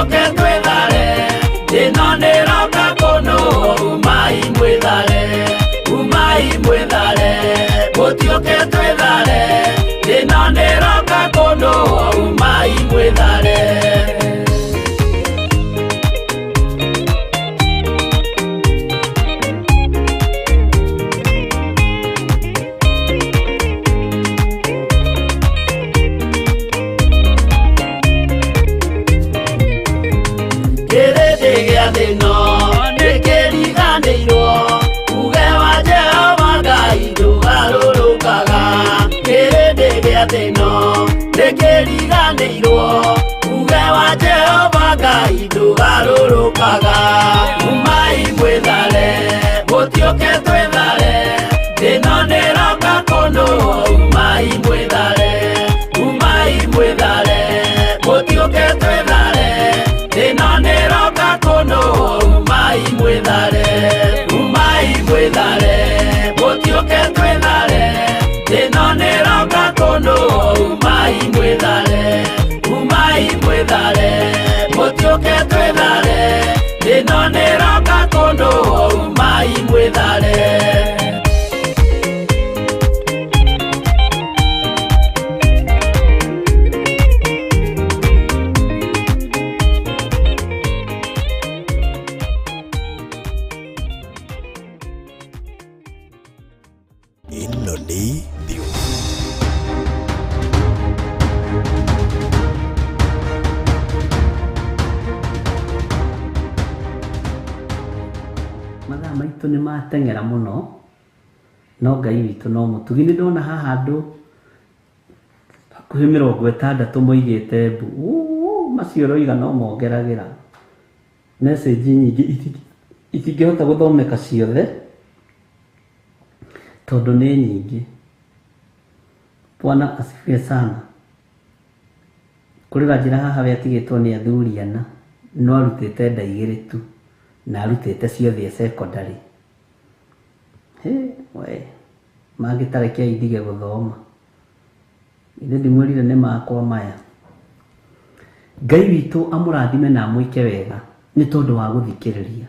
Mũtiũke twĩthare, ĩno nĩroka kũndũ, umai mwĩthare, umai mwĩthare, mũtiũke twĩthare, ĩno nĩroka kũndũ, umai mwĩthare. Thĩno nĩkĩriganĩirwo uge wa Jehova Ngai ndũgarũrũkaga. Kĩrĩndĩ gĩa thĩno nĩkĩriganĩirwo uge wa Jehova Ngai ndũgarũrũkaga. Umai mwĩthare, mũtiũke twĩthare, thĩno nĩroka kũndũ, umai mwĩthare, umai mwĩthare, mũtiũke twĩthare, thĩno nĩroka kũndũ, umai mwĩthare, umai mwĩthare, mũtiũke twĩthare, thĩno nĩroka kũndũ, umai mwĩthare, umai mwĩthare, mũtiũke twĩthare, thĩno nĩroka kũndũ, umai mwĩthare. Ĩno nĩ Theo. Mathaa maitũ nĩ mateng'era mũno, no Ngai witũ no mũtugi. Nĩ ndona haha andũ hakuhĩ 60 moigĩte mbu. Macio ũroiga no mongeragĩra message nyingĩ itingĩhota gũthomeka ciothe tondũ nĩ nyingĩ. Bwana asifiwe sana. Kũrĩ ganjĩra haha we atigĩtwo nĩ athuri ana, no arutĩte nda igĩrĩ tu, na arutĩte ciothe secondary. He, we, mangĩtarekia ndige gũthoma. Ithe ndimwĩrire nĩ makwa maya. Ngai witũ amũrathime na amwĩke wega nĩ tondũ wa gũthikĩrĩria.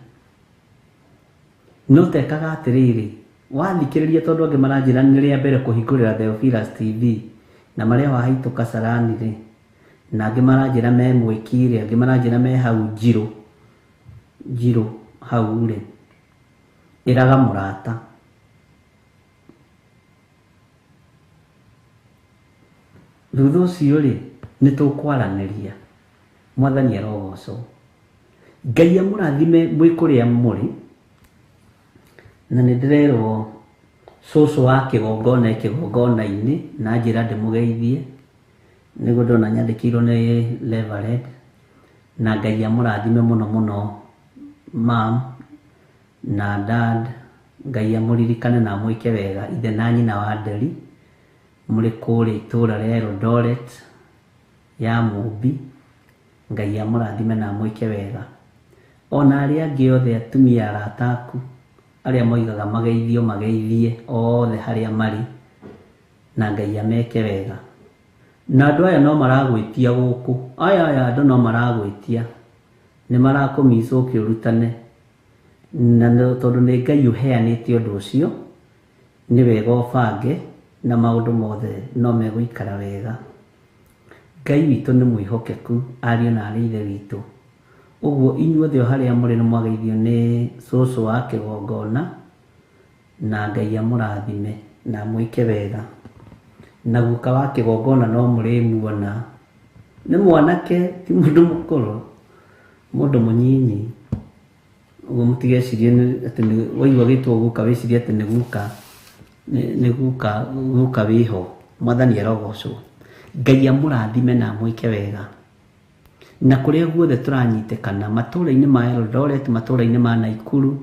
No tekaga atĩrĩrĩ, wathikĩrĩria tondũ angĩ maranjĩra nĩ rĩa mbere kũhingũrĩra Theophilus TV na marĩa wahĩtũka Sarani rĩ, na angĩ maranjĩra me Mwĩki rĩ, angĩ maranjĩra me hau Njirũ, Njirũ hau rĩ, ĩraga mũrata. Thutha ũcio rĩ, nĩ tũkwaranĩria. Mwathani arogocwo. Ngai amũrathime mwĩ kũrĩa mũrĩ. Na nĩ ndĩrerwo cũcũ wa kĩgongona e kĩgongona-inĩ na njĩra ndĩmũgeithie, nĩguo ndona nyandĩkĩirwo nĩ Reverend. Na Ngai amũrathime mũno mũno mam na dad. Ngai amũririkane na amwĩke wega, ithe na nyina wa Nderi, mũrĩ kũrĩa itũũra rĩa Eldoret ya Mũmbi. Ngai amũrathime na amwĩke wega. Ona arĩa angĩ othe atumia arata aku arĩa moigaga mageithio mageithie othe harĩa marĩ, na Ngai ameke wega. Na andũ aya no maragwĩtia gũkũ, aya andũ no maragwĩtia, nĩ marakũmica ũke ũrutane. Na tondũ nĩ Ngai ũheanĩte ũndũ ũcio, nĩ wega ũbange na maũndũ mothe no megũikara wega. Ngai witũ nĩ mwĩhokeku, ariũ na aarĩ ithe witũ. Ũguo inyuothe o harĩa mũrĩ nĩ mwageithio nĩ cũcũ wa kĩgongona, na Ngai amũrathime na amwĩke wega. Na guka wa kĩgongona no mũrĩmuona, nĩ mwanake ti mũndũ mũkũrũ, mũndũ mũnyinyi. Ũguo mũtigecirie atĩ waigua gĩtwo guka wĩcirie atĩ nĩ guka, nĩ guka, guka wĩho. Mwathani arogocwo. Ngai amũrathime na amwĩke wega. Na kũrĩa guothe tũranyitĩkana, matũũra-inĩ ma Eldoret, matũũra-inĩ ma Naikuru,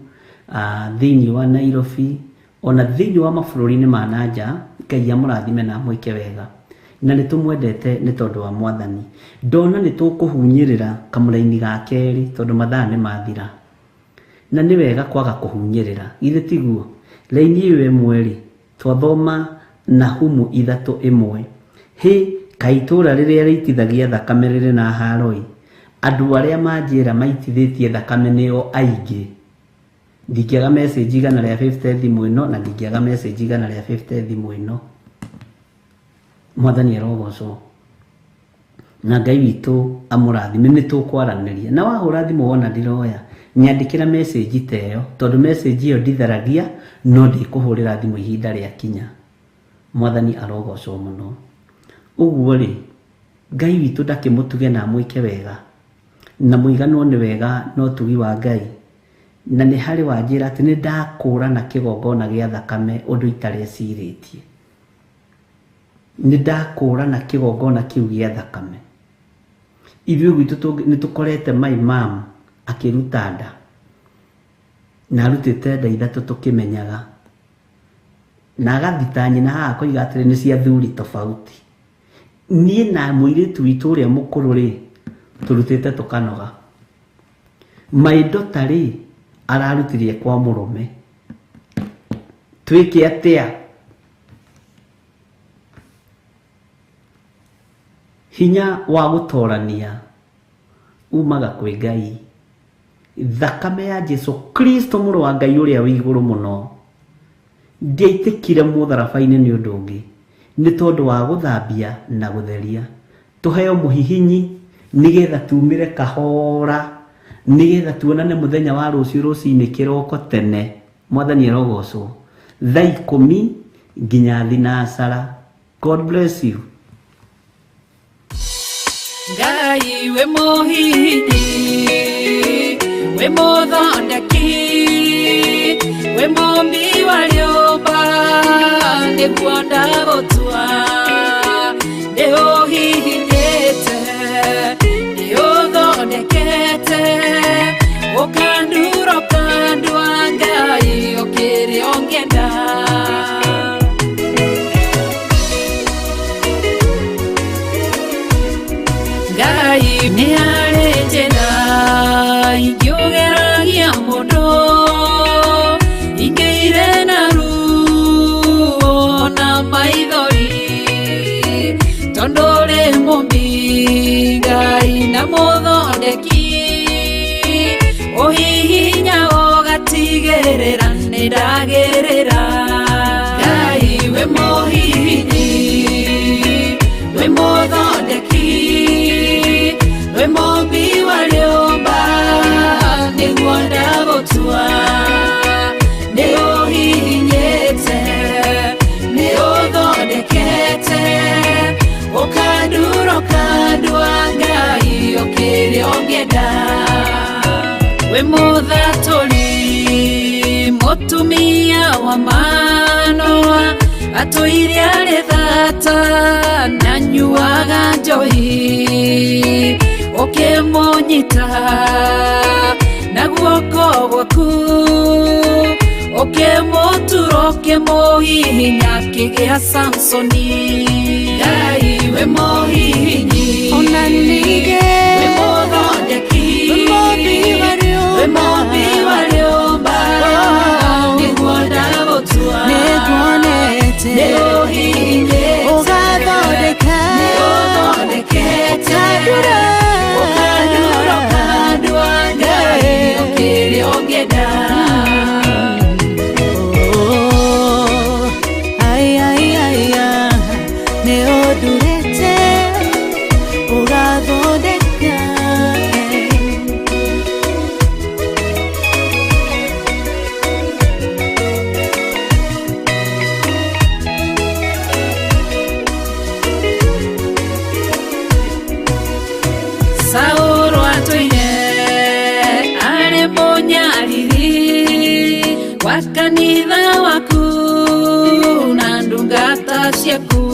thĩinĩ wa Nairobi, ona thĩinĩ wa mabũrũri-inĩ ma nanja, Ngai amũrathime na amwĩke wega. Na nĩ tũmwendete nĩ tondũ wa Mwathani. Ndona nĩ tũkũhunyĩrĩra kamũraini ga kerĩ tondũ mathaa nĩ mathira. Na nĩ wega kwaga kũhunyĩrĩra, githĩ tiguo? Raini ĩyo ĩmwe rĩ, twathoma Nahumu 3:1. Hĩ, kaĩ itũũra rĩrĩa rĩitithagia thakame rĩrĩ na haro-ĩ, Andũ arĩa manjĩra maitithĩtie thakame nĩo aingĩ. Ndingĩaga message 150 thimũ ĩno na ndingĩaga message 150 thimũ ĩno. Mwathani arogocwo. Na Ngai witũ amũrathime, nĩ tũkwaranĩria. Na wahũra thimũ wona ndiroya, nyandĩkĩra message ta ĩyo, tondũ message ĩyo nditharagia, no ndĩkũhũrĩra thimũ ihinda rĩakinya. Mwathani arogocwo mũno. Ũguo rĩ, Ngai witũ ndakĩmũtuge na amwĩke wega, na mũiganwo nĩ wega na ũtugi wa Ngai. Na nĩ harĩ wanjĩra atĩ nĩ ndakũrana kĩgongona gĩa thakame ũndũ itarecirĩtie. Nĩ ndakũrana kĩgongona kĩu gĩa thakame. Ithuĩ gwitũ nĩ tũkorete my mom akĩruta nda, na arutĩte nda ithatũ tũkĩmenyaga, na agathita nyina haha akoiga atĩrĩ nĩ cia thuri tofauti. Niĩ na mũirĩtu witũ ũrĩa mũkũrũ rĩ, tũrutĩte tũkanoga. My daughter rĩ, ararutirie kwa mũrũme. Twĩke atĩa? Hinya wa gũtorania umaga kwĩ Ngai. Thakame ya Jesu Kristo mũrũ wa Ngai ũrĩa wĩ igũrũ mũno ndiaitĩkire mũtharaba-inĩ nĩ ũndũ ũngĩ, nĩ tondũ wa gũthambia na gũtheria. Tũheo mũhihinyi nĩgetha tumĩre kahora, nĩgetha tuonane mũthenya wa rũciũ rũcinĩ kĩroko tene. Mwathani arogocwo. Thaa 10 nginya thinacara. God bless you. Ngai we mũhihinyi, we mũthondeki, we mũmbi wa rĩũmba, nĩguo ndagũtua. Nĩ ũhihinyĩte, nĩ ũthondekete, ũkandura ũkandua, Ngai ũkĩrĩ ũngĩenda. Ngai nĩ harĩ njĩra ingĩũgeragia mũndũ, ingĩire na ruo na maithori, tondũ ũrĩ mũmbi Ngai na mũthondeki, ũhihinya ũgatigĩrĩra nĩ ndagĩrĩra. Ngai we mũhihinyi, we mũthondeki, we mũmbi wa rĩũmba, nĩguo ndagũtua. Nĩ ũhihinyĩte, nĩ ũthondekete, ũkandura ũkandua, Ngai ũkĩrĩ ũngĩenda. We mũthatũri, mũtumia wa Manoa, atũire arĩ thata na nyuaga njohi, ũkĩmũnyita na guoko gwaku, ũkĩmũtura ũkĩmũhihinya akĩgĩa Samsoni. Ngai we mũhihinyi, Ona ningĩ we mũthondeki, we mũmbi wa we mũmbi wa rĩũmba, nĩguo ndagũtua. Nĩnguonete, Nĩ ũhihinyĩte, ũgathondeka, nĩ ũthondekete, ũkandura, ũkandura ũkandua, Ngai ũkĩrĩ ũngĩenda. Oh, ai, ai, ai, ah, nĩ ũndurĩte, ũgathondeka. Saũlũ atũire arĩ mũnyariri wa kanitha waku na ndungata ciaku,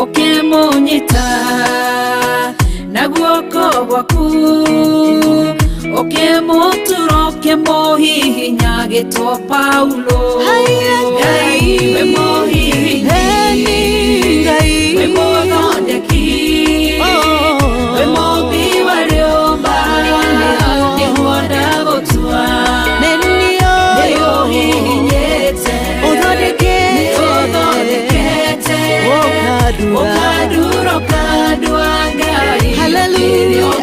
ũkĩmũnyita na guoko gwaku, ũkĩmũtura ũkĩmũhihinya agĩtwo Paulo. Ngai we mũhihinyi, Ngai we mũthondeki, we mũmbi wa rĩũmba, nĩguo ndagũtua. Nĩ Nĩ ũhihinyĩte, ũthondekete, nĩ ũthondekete, ũkandura, ũkandura ũkandua, Ngai Hallelujah. ũkĩrĩ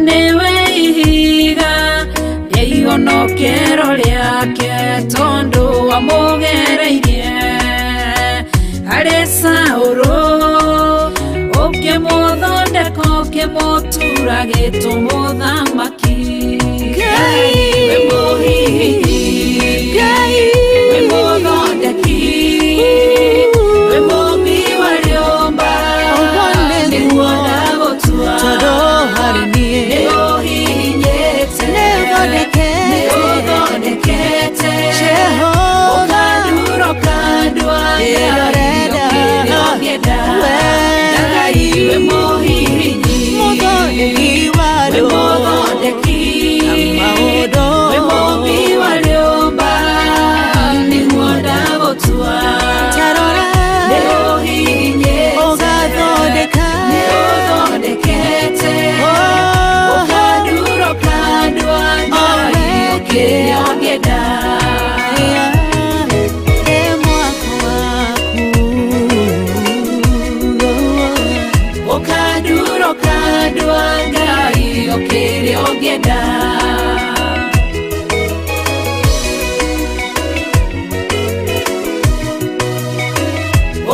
Nĩwe ihiga rĩa ihonokero rĩake tondũ wamũgereirie harĩ Saũlũ ũkĩmũthondeka ũkĩmũtura gĩtũmũthamaki. Ngai wĩ mũhihinyi, Ngai wĩ mũthondeki, wĩ mũmbi wa rĩũmba, nĩguo ndagũtua tondũ harĩ niĩ nĩũhihinyĩte, nĩũthondekete Jehova, ũkandura ũkandua Nĩndorenda ũkĩrĩa ũngĩenda. Ngai wĩ mũhihinyi, mũthondeki wa wĩ andũ mũthondeki, maũndũ wĩ mũmbi wa rĩũmba, nĩguo ndagũtua tarora nĩũhihinyĩte, ũgathondeka nĩũthondekete ũkandura ũkandua Ngai ũkĩrĩa ũngĩenda. Ĩ mwako waku ũkandura ũkandua Ngai ũkĩrĩa ũngĩenda.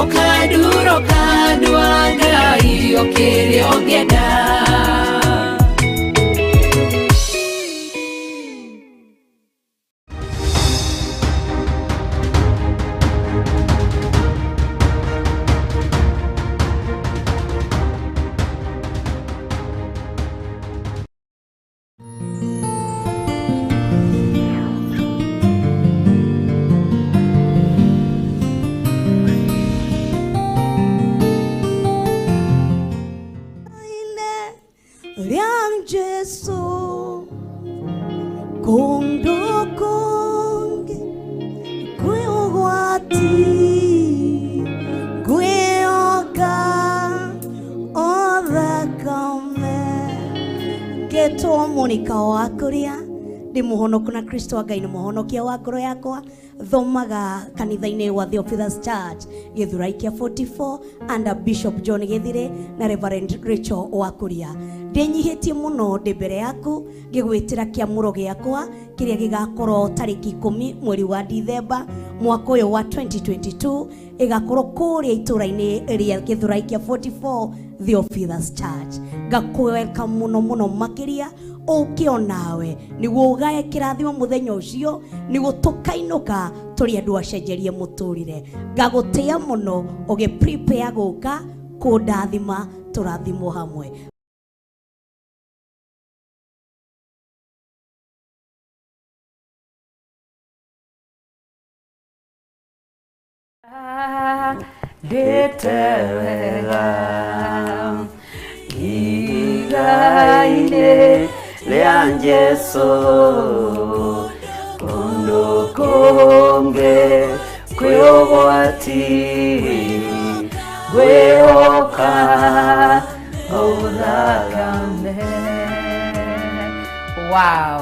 Ũkandura ũkandua Ngai ũkĩrĩa ũngĩenda. Rĩa Jesu kũndũ kũngĩ kwĩ ũgwati ngwĩhoka o thakame ngetwo Monica wa kũrĩa ndĩ mũhonoku na Kristo wa Ngai nĩ mũhonokia wa ngoro yakwa. Thomaga kanitha-inĩ wa Theophilus Church Gĩthurai kĩa 44 under Bishop John Gĩthire na Reverend Rachel wa Kũria. Ndĩnyihĩtie mũno ndĩ mbere yaku ngĩgwĩtĩra kĩamũro gĩakwa kĩrĩa gĩgakorwo tarĩki 10 mweri wa Dithemba mwaka ũyũ wa 2022, ĩgakorwo kũrĩa itũra-inĩ rĩa Gĩthurai kĩa 44 Theophilus Church. Ngakũwelcome mũno mũno makĩria ũke onawe nĩguo ũgae kĩrathimo mũthenya ũcio, nĩguo tũkainũka tũrĩ andũ acenjerie mũtũrĩre. Ngagũtĩa mũno ũgĩ prepare gũka kũndathima, tũrathimwo hamwe. Ndĩte wega ihiga-inĩ rĩa Jesu kũndũ kũngĩ kwĩ ũgwati ngwĩhoka o thakame. Wow,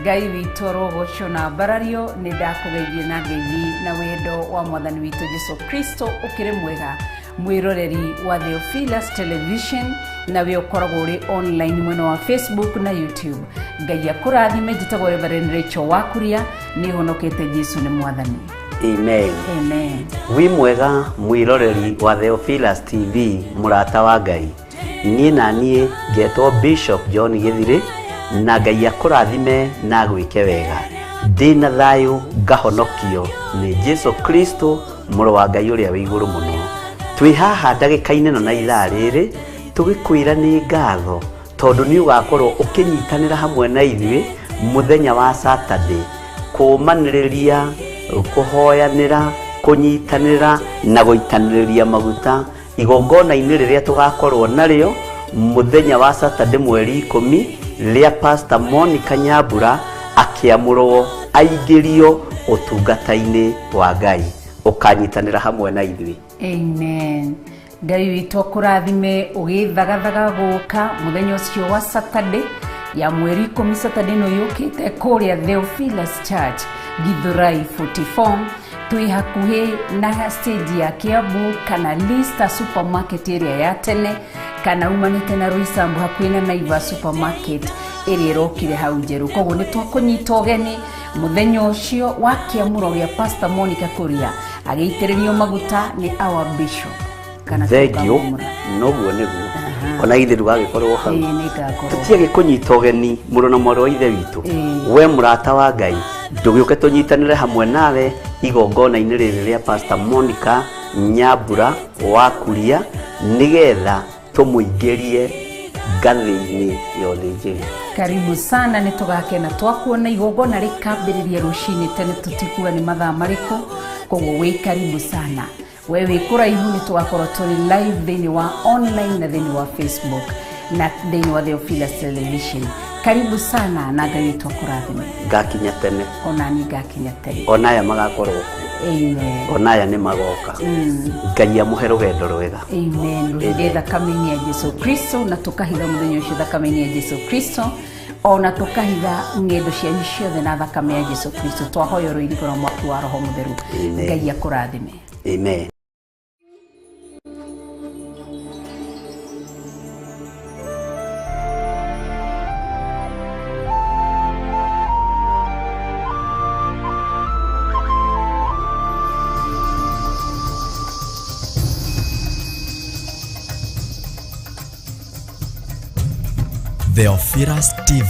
Ngai witũ arogocwo na mbarario. Nĩ ndakũgeithie na ngeithi na wendo wa mwathani witũ Jesu Kristo. Ũkĩrĩ mwega mwĩroreri wa Theophilus Television na we ũkoragwo ũrĩ online mwena wa Facebook na YouTube. Ngai akũrathime. Njĩtagwo Reverend Rachel Wakuria, nĩ honokete Jesu nĩ mwathani. Amen. Amen. Wĩ mwega mwĩroreri wa Theophilus TV mũrata wa Ngai. Niĩ na niĩ ngetwo Bishop John Gĩthirĩ na Ngai akũrathime na agwĩke wega. Ndĩna thayũ ngahonokio nĩ Jesu Kristo mũrũ wa Ngai ũrĩa wĩ igũrũ mũno. Twĩ haha ndagĩka-inĩ ĩno na ithaa rĩrĩ tũgĩkwĩra nĩ ngatho tondũ nĩ ũgakorwo ũkĩnyitanĩra hamwe na ithuĩ mũthenya wa Saturday kũũmanĩrĩria, kũhoyanĩra, kũnyitanĩra na gũitanĩrĩria maguta igongona-inĩ rĩrĩa tũgakorwo narĩo mũthenya wa Saturday mweri 10 rĩrĩa Pastor Monica Nyambura akĩamũrwo aingĩrio ũtungata-inĩ wa Ngai. Ũkanyitanĩra hamwe na ithuĩ. Amen. Ngai witũ akũrathime ũgĩthagathaga gũka mũthenya ũcio wa Saturday ya mweri 10, Saturday ĩno yũkĩte kũrĩa Theophilus Church Githurai 44, twĩ hakuhĩ na stage ya Kiambu kana Lista supermarket ĩrĩa ya tene. Kana umanĩte na Roysambu hakuhĩ na Naivas supermarket ĩrĩa ĩrokire hau njerũ. Koguo nĩ twakũnyita ũgeni mũthenya ũcio wa kĩamũro gĩa Pastor Monica Kuria agĩitĩrĩrio maguta nĩ our bishop. Kana Thengio. tũkamũra. Noguo nĩguo ona ithe ndũgagĩkorwo hau. Ĩĩ, nĩngakorwo. Tũtiage kũnyita ũgeni mũrũ na mwarĩ wa ithe witũ. Ĩĩ. We mũrata wa Ngai, ndũgĩũke tũnyitanĩre hamwe nawe igongona-inĩ rĩrĩ rĩa Pastor Monica Nyambura wa Kuria, nĩgetha tũmũingĩrie ngathĩ-inĩ ya ũthĩnjĩri. Karibu sana, nĩ tũgakena twakuona. Igongona rĩkambĩrĩria rũcinĩ tene, tũtikuga nĩ mathaa marĩkũ, koguo wĩ karibu sana. We wĩ kũraihu, nĩ tũgakorwo tũrĩ live thĩinĩ wa online na thĩinĩ wa Facebook na thĩinĩ wa Theophilus Television. Karibu sana na Ngai witũ akũrathime. Ngakinya tene. Ona ni ngakinya tene. Ona aya magakorwo kuo. Amen. Ona aya nĩ magoka. Ngai amũhe rũgendo rwega. Amen. Rũhithie thakame-inĩ ya Jesu Kristo, na tũkahitha mũthenya ũcio thakame-inĩ ya Jesu Kristo, ona tũkahitha ng'endo cianyu ciothe na thakame ya Jesu Kristo. Twahoya rũirigo na mwaki wa Roho Mũtheru. Amen. Ngai akũrathime. Amen. Theophilus TV.